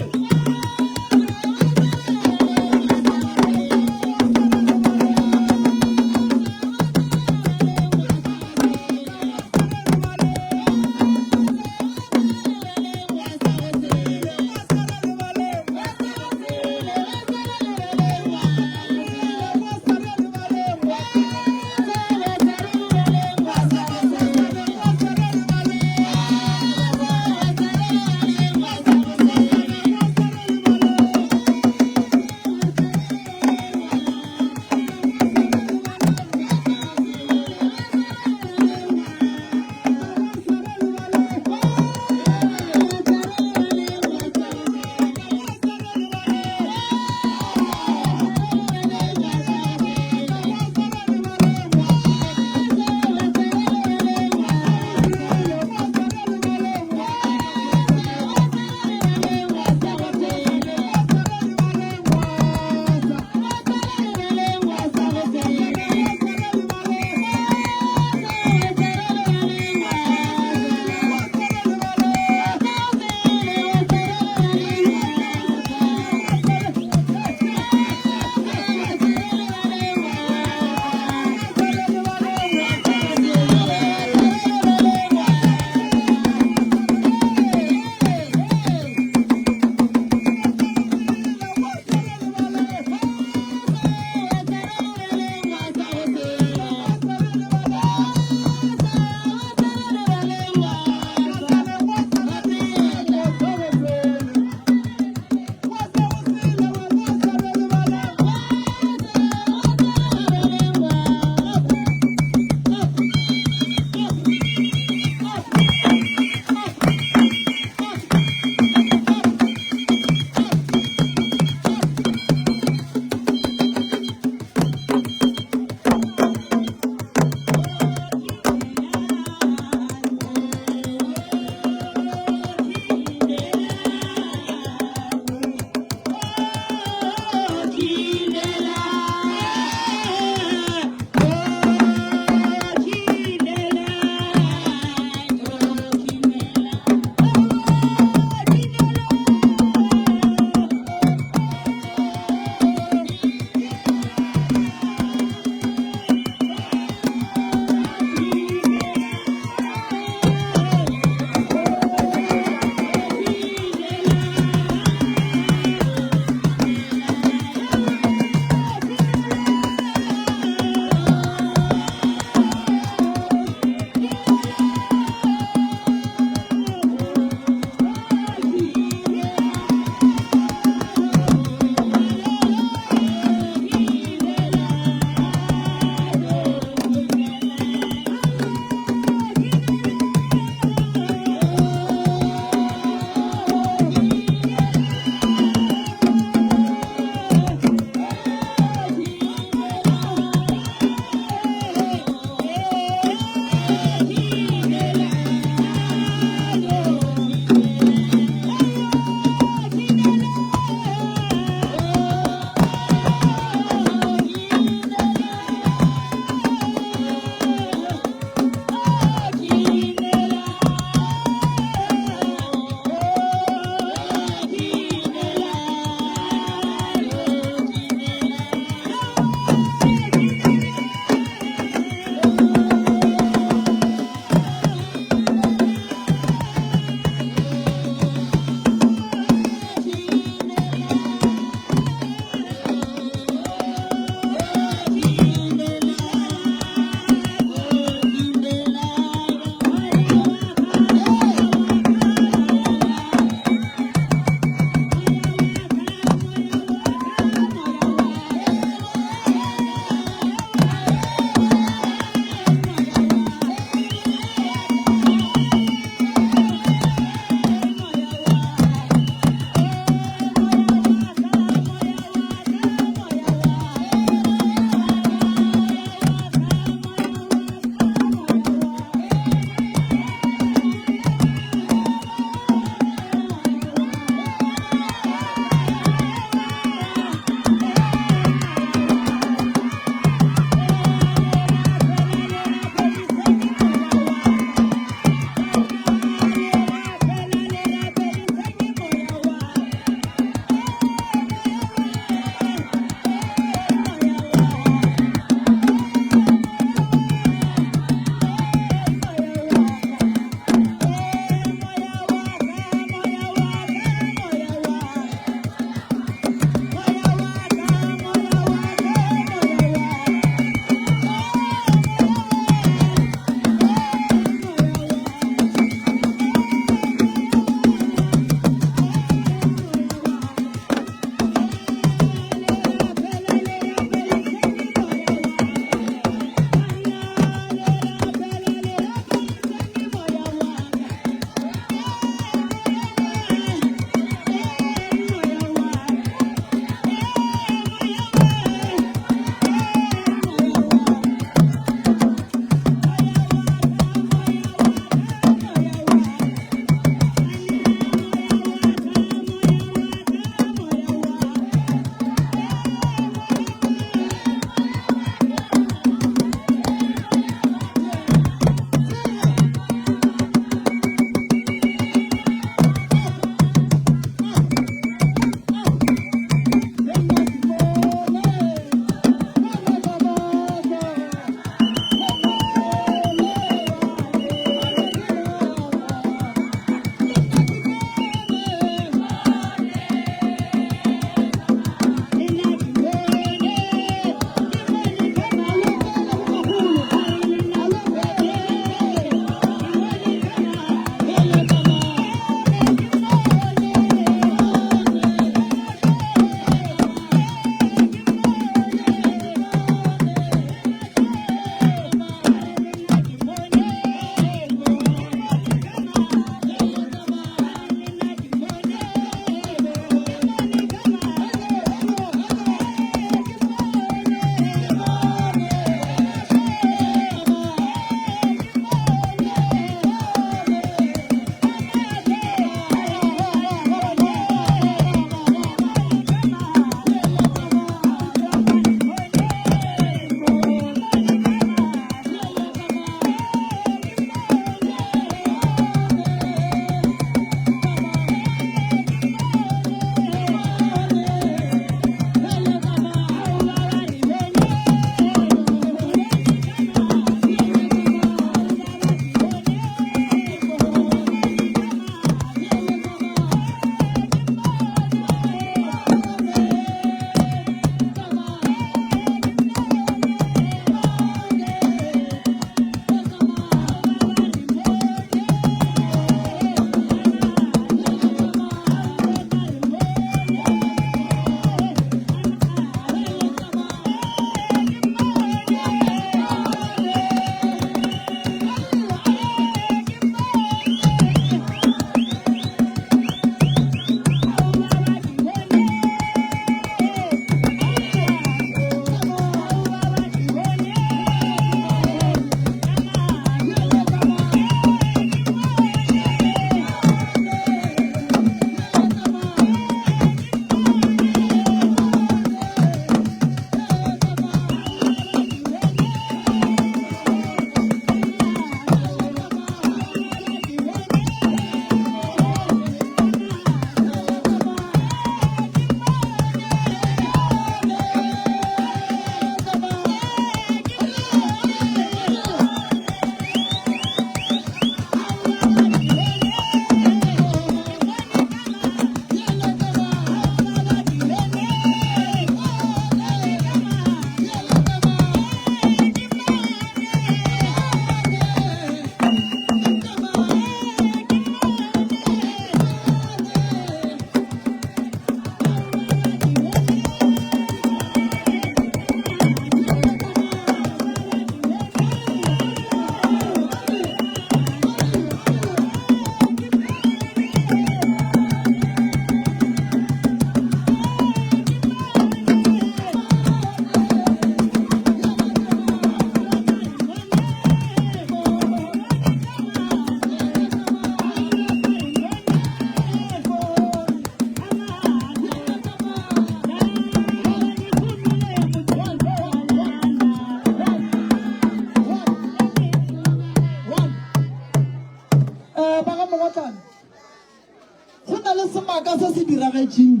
maka se se diragetšeng.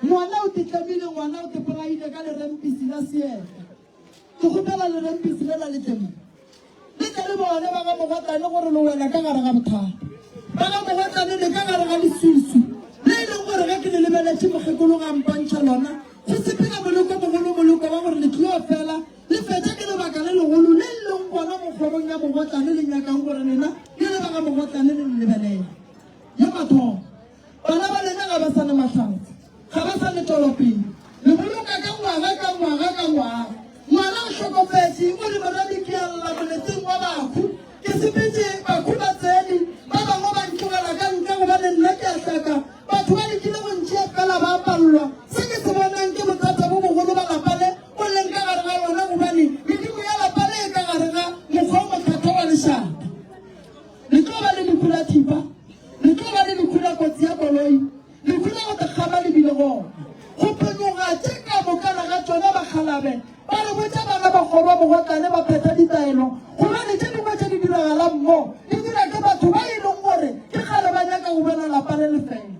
Ngwana o te tlemile, ngwana o te polaile ka lerempisi la seeta. Ke kgopela lerempisi lela le tle mo. Le tle le bone ba ga Mogotlane gore le wela ka gare ga bothata. Ba ga Mogotlane le ka gare ga leswiswi le e leng gore ge ke le lebeletše mokgekolo ga mpontšha lona go sepela moleko mogolo moleko wa gore le tlio fela le fetša ke lebaka le legolo le leng gona mo kgorong ya Mogotlane le nyakang gore lena le le ba ga Mogotlane le le lebelele. Ya mathomo. Bana ba lena ga ba sa na mahlatse, ga ba sa le tšwelopele. Le boloka ka ngwaga ka ngwaga ka ngwaga. Ngwana o hlokofetše, o re moradi ke a lla moleteng wa bahu. Ke sepetše, bahu ba tsene, ba bangwe ba ntlogela ka ntle gobane nna ke a hlaka. Batho ba lekile go ntšea fela ba palelwa. Se ke se bonang ke bothata bo bogolo ba lapa le o leng ka gare ga lona gobane medimo ya lapa le e ka gare ga mokgwa o mokgethwa wa lešata. Le tlo ba le lehu la thipa, le tlo ba le lehu la kotsi ya koloi, lehu la go tekgama le bile gona. Go phonyokga tše ka mokana ga tšona bakgalabe ba re botša bana ba kgorwa mogotlane ba phetha ditaelo gobane tše dingwe tše di diragalang mo di dira ke batho ba e leng gore ke kgale ba nyaka go bona lapa le lefela.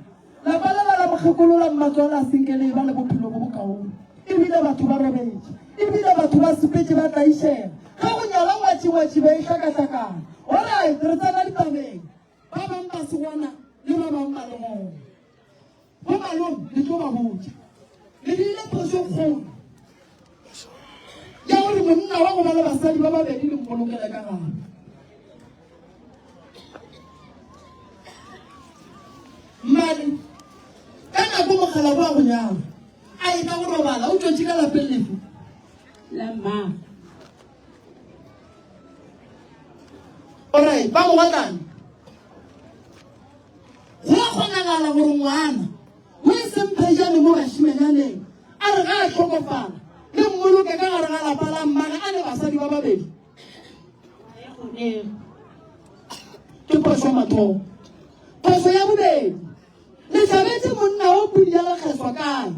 Lapa lela la mokgekolo la mmatswale a senke le eba le bophelo bo bokaone. Ebile batho ba robetše. Ebile batho ba sepetše ba tlaišega. Ge go nyala ngwatšingwatši be e hlakahlakana. Alright, re tsena ditabeng. Ba bang ba se gona le ba bang ba le gona. Bo malome le tlo ba botša. Le dirile phošo kgolo ya gore monna wa go ba le basadi ba babedi le mmolokele ka gare. Mmane, ka nako mokgalabo wa go nyala a etla go robala, o tšwetše ka lapeng lefe? La mma. Alright, ba mogotlane. Go a kgonagala gore ngwana o e seng phejane mo bašimanyaneng a re ga a hlokofala le mmoloke ka gare ga lapa la mmage a le basadi ba babedi. Ke phošo ya mathomo. Phošo ya bobedi, le hlabetše monna o pudi ya lekgeswa kae?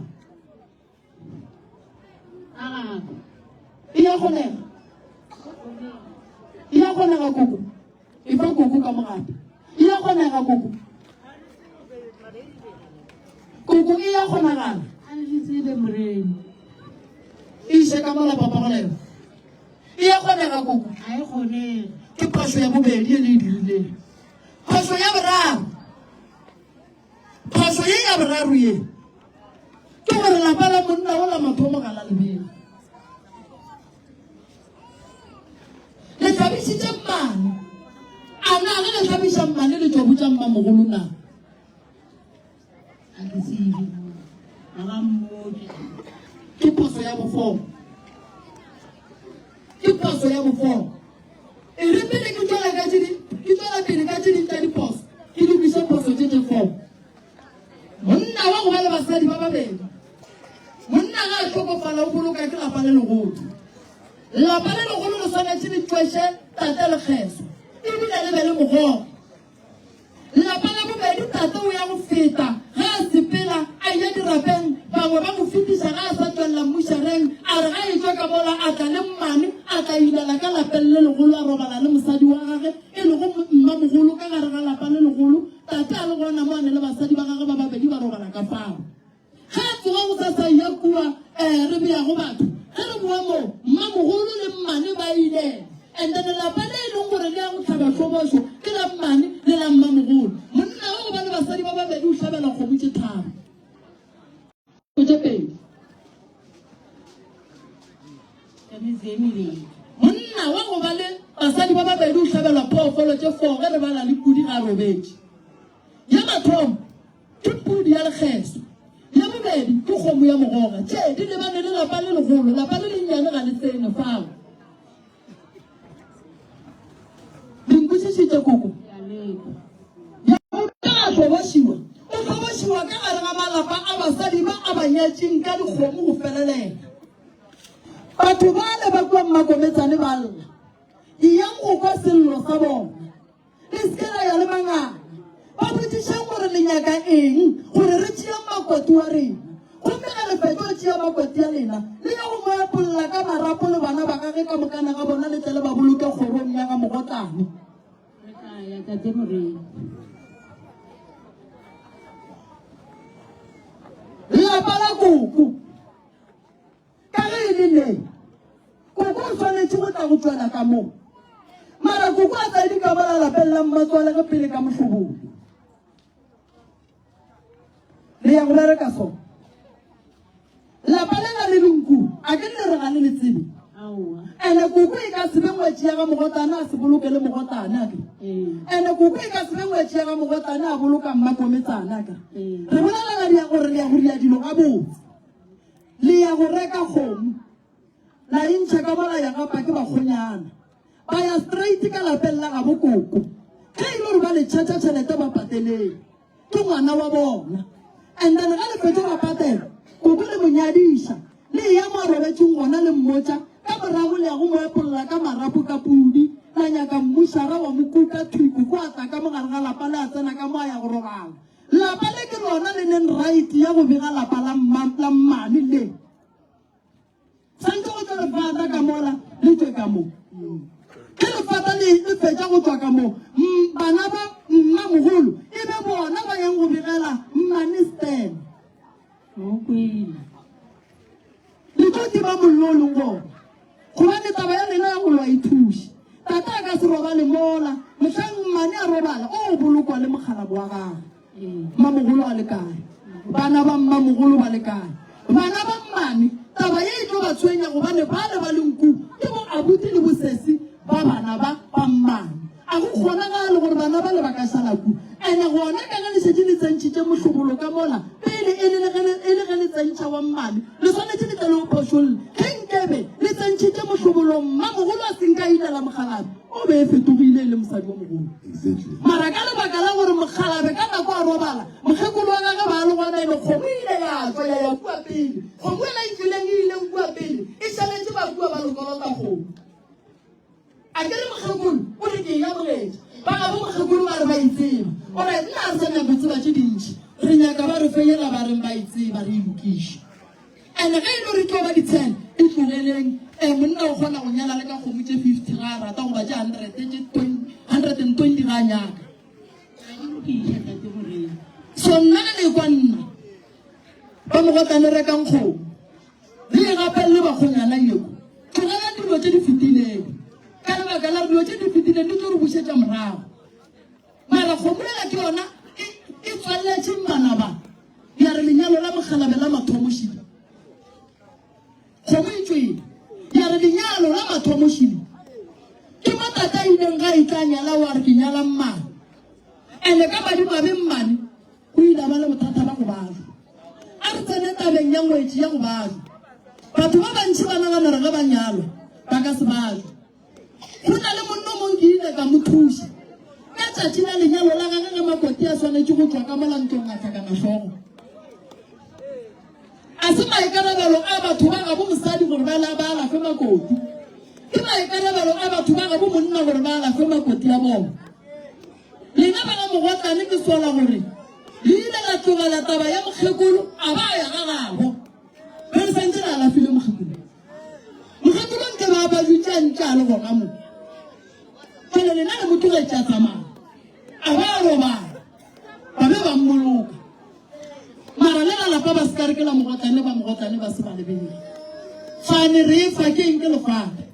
E ya kgonega. E ya kgonega koko. E fa koko ka mogape. E ya kgonega koko. Koko e ya kgonagala. E iše ka mola papa go lena. E ya kgonega koko. Ga e kgonege. Ke phošo ya bobedi e le e dirileng. Phošo ya boraro. Phošo ye ya boraro ye ke gore lapa la monna o la mathomo ga la lebele. Le hlabišitše mmane. A na ge le hlabiša mmane le tšwa botša mmamogolo na? Ga ke tsebe. Ga ba mmotse. Ke phoso ya bofo. Ke phoso ya bofo. E re pele ke tšwela ka tše ke tšwela pele ka tše ding tša diphoso, ke lokiše phoso tše tše fo. Monna wa go ba le basadi ba babedi. Monna ga a hlokofala o boloka ke lapa le legolo. Lapa le legolo le swanetše le tšweše tate lekgeso ebile le be le mogogo. Lapa la bobedi, tate o ya go feta ge a sepela a eya dirapeng, bangwe ba mo fetiša ge a sa tšwelela mmušareng, a re ge a etšwa ka mola a tla le mmane, a tla ilela ka lapeng le legolo a robala le mosadi wa gage e lego mmamogolo ka gare ga lapa le legolo, tate a le gona mo a ne le basadi ba gage ba babedi ba robala ka fao. Ge a tsoga gosasa a eya kua eh, re beago batho. Ge re boa moo, mmamogolo le mmane ba ilela. And then lapa le e leng gore le ya go hlaba hlobošo ke la mmane le la mmamogolo. Monna wa go ba le basadi ba babedi o hlabela kgomo tše tharo. Tše pedi. Ka metse e mebedi. Monna wa go ba le basadi ba babedi o hlabelwa phoofolo tše four ge re bala le pudi ga a robetše. Ya mathomo ke pudi ya lekgeso, ya bobedi ke kgomo ya mogoga. Tše di lebane le lapa le legolo, lapa le lennyane ga le tsene fao. Le nkwešišitše koko? Ya ga a hlobošiwa, o hlobošiwa ka gare ga malapa a basadi ba a ba nyetšeng ka dikgomo go felelela. Batho bale ba kua Mmakometsane ba lla. Eyang go kwa sello sa bona. Le se ke la ya le manganga. Ba botšišeng gore le nyaka eng gore re tšee makoti wa rena. Gomme ge le fetša go tšea makoti a lena, le ye go mo epolla ka marapo le bana ba gage ka mokana ga bona le tle le ba boloke kgorong ya ga mogotlane. Re tla ya, Tate Morena. Lapa la koko, ka ge e le le, koko o swanetše go tla go tšwela ka mo. Mara koko a tsaya dikamola lapeng la mmatswale ge pele ka mohlobolo. Le ya go bereka so. Lapa lela le lenku, a ke le re ga le le tsebe? Ene koko e ka se be ngwetši ya ga mogotane a se boloke le mogotane a ke. Ene koko e ka se be ngwetši ya ga mogotane a boloka mmakometsane a ke. Re bolelela dia gore le ya go ria dilo gabotse. Le ya go reka kgomo. La e ntšha ka mola ya gapa ke bakgonyana. Ba ya straight ka lapeng la gabo koko. Ge e le gore ba le tšhetša tšhelete ba pateleng. Ke ngwana wa bona. And then ge le fetša ba patela, koko le mo nyadiša. Le eya mo a robetšeng gona le mmotša, ka morago le ya go mo epolla ka marapo ka pudi, la nyaka mmušara wa mo kuka thwi koko a tla ka mo gare ga lapa le a tsena ka mo a ya go robala. Lapa le ke lona le neng right ya go bega lapa la mma, la mmane le. Santše go tšwe lefata ka mola le tšwe ka mo. Ge lefata le le fetša go tšwa ka mo, bana ba mmamogolo e be bona ba yang go begela mmane Stan. Le tlo tima mollo o leng gona. Gobane taba ya lena ya go lwa e thuše. Tate a ka se robale mola, mohlang mmane a robala, o bolokwa le mokgalabo wa gagwe. Mmamogolo a le kae? Bana ba mmamogolo ba le kae? Bana ba mmane, taba ye e tlo ba tshwenya gobane bale ba lenku ke bo abuti le bosesi ba bana ba ba mmane. A go kgonagale gore bana bale ba ka šala ku. Ene gona ka ge le šetše le tsentšhitše mohlobolo ka mola pele e le e le ge le tsentšha wa mmane, le swanetše le tle le o phošolle. Ge nkebe le tsentšhitše mohlobolo mmamogolo a se nka a ilela mokgalabje, o be e fetogile e le mosadi wa mogolo. Mara ka lebaka la gore mokgalabe ka nako a robala, mokgekolo wa gagwe ba le gona ene kgomo e ile ya tšwa ya ya kua pele. Kgomo ela e tšwileng e ileng kua pele e šaletše ba kua ba lokolota kgomo. A ke re mokgekolo o re ke e amogetše. Ba gabo mokgekolo ba re ba e tseba. O re nna a re sa nyaka go tseba tše dintši. Re nyaka ba re fe yela ba reng ba e tseba re e lokiše. Ene ge e le gore e tlo ba ditshele, e tlogeleng. Ee, monna o kgona go nyala le ka kgomo tše 50 ga a rata goba tše 100, tše 120 ga a nyaka. So nna ge le ekwa nna, ba mogotlane rekang kgomo, le e gapelele bakgonyana yeko. Tlogelang dilo tše di fetilego, ka lebaka la gore dilo tše di fetileng di tlo re bušetša morago. Mara kgomo yela ke yona e, e tswalletše manaba ya re lenyalo la mokgalabe la mathomo šidi. Kgomo e tšwele ya re lenyalo la mathomo šidi. Ke mo tata a ileng ga e tla nyala wa re ke nyala mmane. Ene ka madimabe mmane o ile a ba le bothata ba go bajwa. A re tsene tabeng ya ngwetši ya go bajwa. Batho ba bantši ba nagana gore ge ba nyalwa ba ka se bajwe. Go na le monna o mongwe ke ile ka mo thuša ka tšatši la lenyalo la gage ge Makoti a swanetše go tšwa ka mola ntlong a hlakana hlogo. A se maikarabelo a batho ba gabo mosadi gore ba ba alafe Makoti. Ke maikarabelo a batho ba gabo monna gore ba alafe Makoti a bona. Lena ba ga Mogotlane ke sola gore le ile la tlogela taba ya mokgekolo a ba a ya ga gabo. Re le santse le alafile mokgekolo. Mokgekolo nke ba ba dutše a ntše a le gona mo. Jale lena le mo tlogetše a tsamaya. A ba a robala. Ba be ba mmoloka. Mara le la lapa ba se ka re ke la mogotlane ba mogotlane ba se ba lebele. Fane re e fa ke eng ke lefata.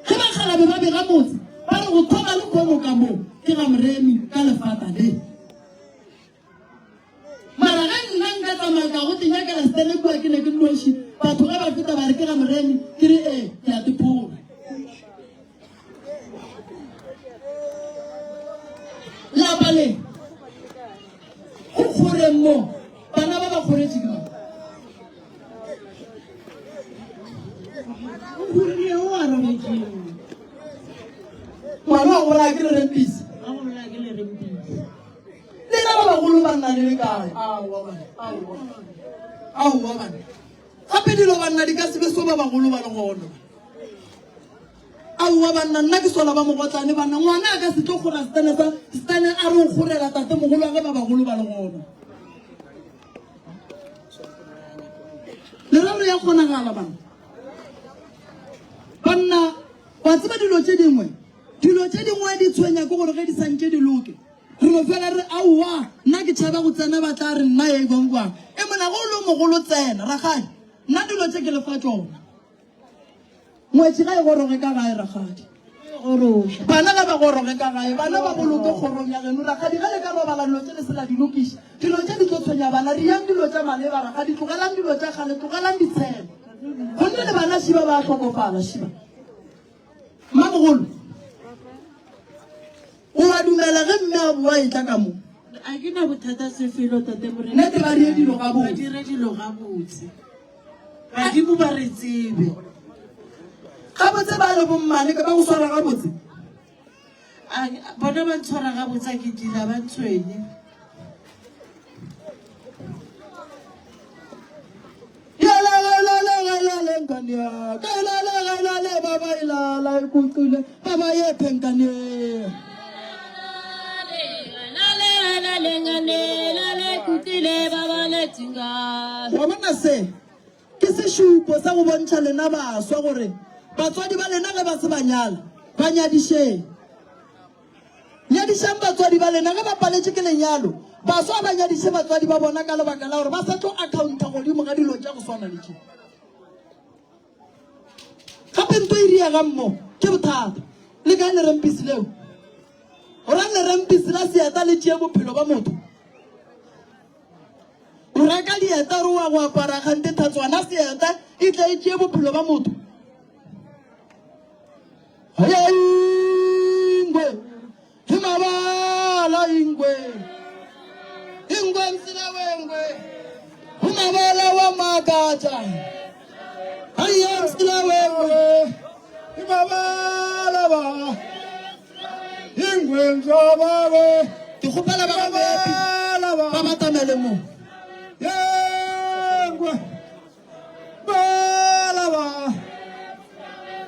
Ge bakgalabe ba bega motse ba re go thoma le kgomo ka mo ke ga Moremi ka lefata le. Mara ge nna nka tsamaya ka go tenyakela setene kua ke ne ke nnoši, batho ge ba feta ba re ke ga Moremi, ke re ee, ke a tephola. Lapa le go kgoreng mo, bana ba ba kgoretše ke mang? O kgorile o a robetšeng. Ngwana wa go bolaya ke lerempisi. Wa go bolaya ke lerempisi. Lena ba bagolo banna le le kae? Aowa banna, aowa. Aowa banna. Gape dilo banna di ka se be so ba bagolo ba le gona. Aowa banna, nna ke sola ba mogotlane banna. Ngwana a ka se tlo kgora setene sa setene a re o kgorela tate mogolo wa ge ba bagolo ba le gona. Leraro ya kgonagala banna. Banna, wa tseba dilo tše dingwe, dilo tše dingwe di tshwenya ke gore ge di santše di loke. Re no fela re re, Aowa, nna ke tšhaba go tsena, ba tla re nna ye bjang bjang. E mona ge o le mogolo tsena, rakgadi. Nna dilo tše ke le fa tšona. Ngwetši ga e goroge ka gae, rakgadi. Bana ga ba goroge ka gae, bana ba boloke kgorong ya geno, rakgadi. Ge le ka robala dilo tše le se la di lokiša, dilo tše di tlo tshwenya bana. Riyang dilo tša maleba, rakgadi. Tlogelang dilo tša kgale, tlogelang ditshelo. Gonne le bana šiba ba a hlokofala, šiba. Mmamogolo, o a dumela ge mme a boa e tla ka mo? A ke na bothata sefelo, Tate Morena. Nnete ba dire dilo gabotse. Ba dire dilo gabotse. Badimo ba re tsebe. Gabotse ba le bommane ka ba go swara gabotse. A bona ba ntshwara gabotse a ke dila ba ntshwenye. Wa bona se ke sešupo sa go bontšha lena baswa gore batswadi ba lena ge ba se ba nyala ba nyadišeng. Nyadišang batswadi ba lena ge ba paletše ke lenyalo. Baswa ba nyadiše batswadi ba bona ka lebaka la gore ba sa tlo akhaontha godimo ga dilo tša go swana le tše. Gape nto e riegang mo ke bothata. Le kae lerempisi leo? O ra lerempisi la seeta le tšee bophelo ba motho? O reka dieta re wa go apara kgante thatswana seeta e tle e tšee bophelo ba motho? Haya ingwe himabala ingwe ingwe msila wengwe humabala wa makatša haya msila wengwe himabala ba ingwe mzwabawe ke kgopela ba ba batamele mo yengwe Balaba.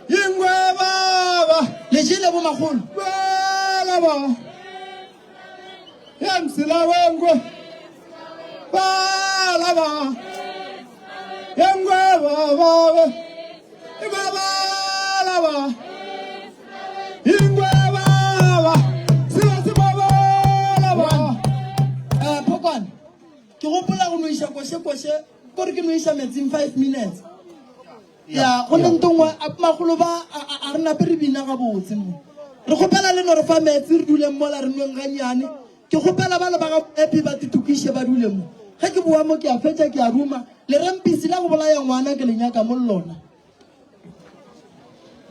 Ingwe baba. Le jele bo magolo. Balaba. Ya msila wengwe. Balaba. Yengwe baba. Ibabalaba. Ingwe baba. Sila sibabalaba. Eh, Phokwane. Ke gopola go no iša koše koše kore ke no iša metsing 5 minutes. Ya go ne ntongwe a magolo ba a re nape re bina gabotse mo. Re kgopela le no re fa metsi re duleng mola re nweng ganyane. Ke kgopela ba le ba ga Happy ba titokiše ba dule mo. Ge ke boa mo ke a fetša ke a ruma. Lerempisi la go bolaya ngwana ke le nyaka mo le lona.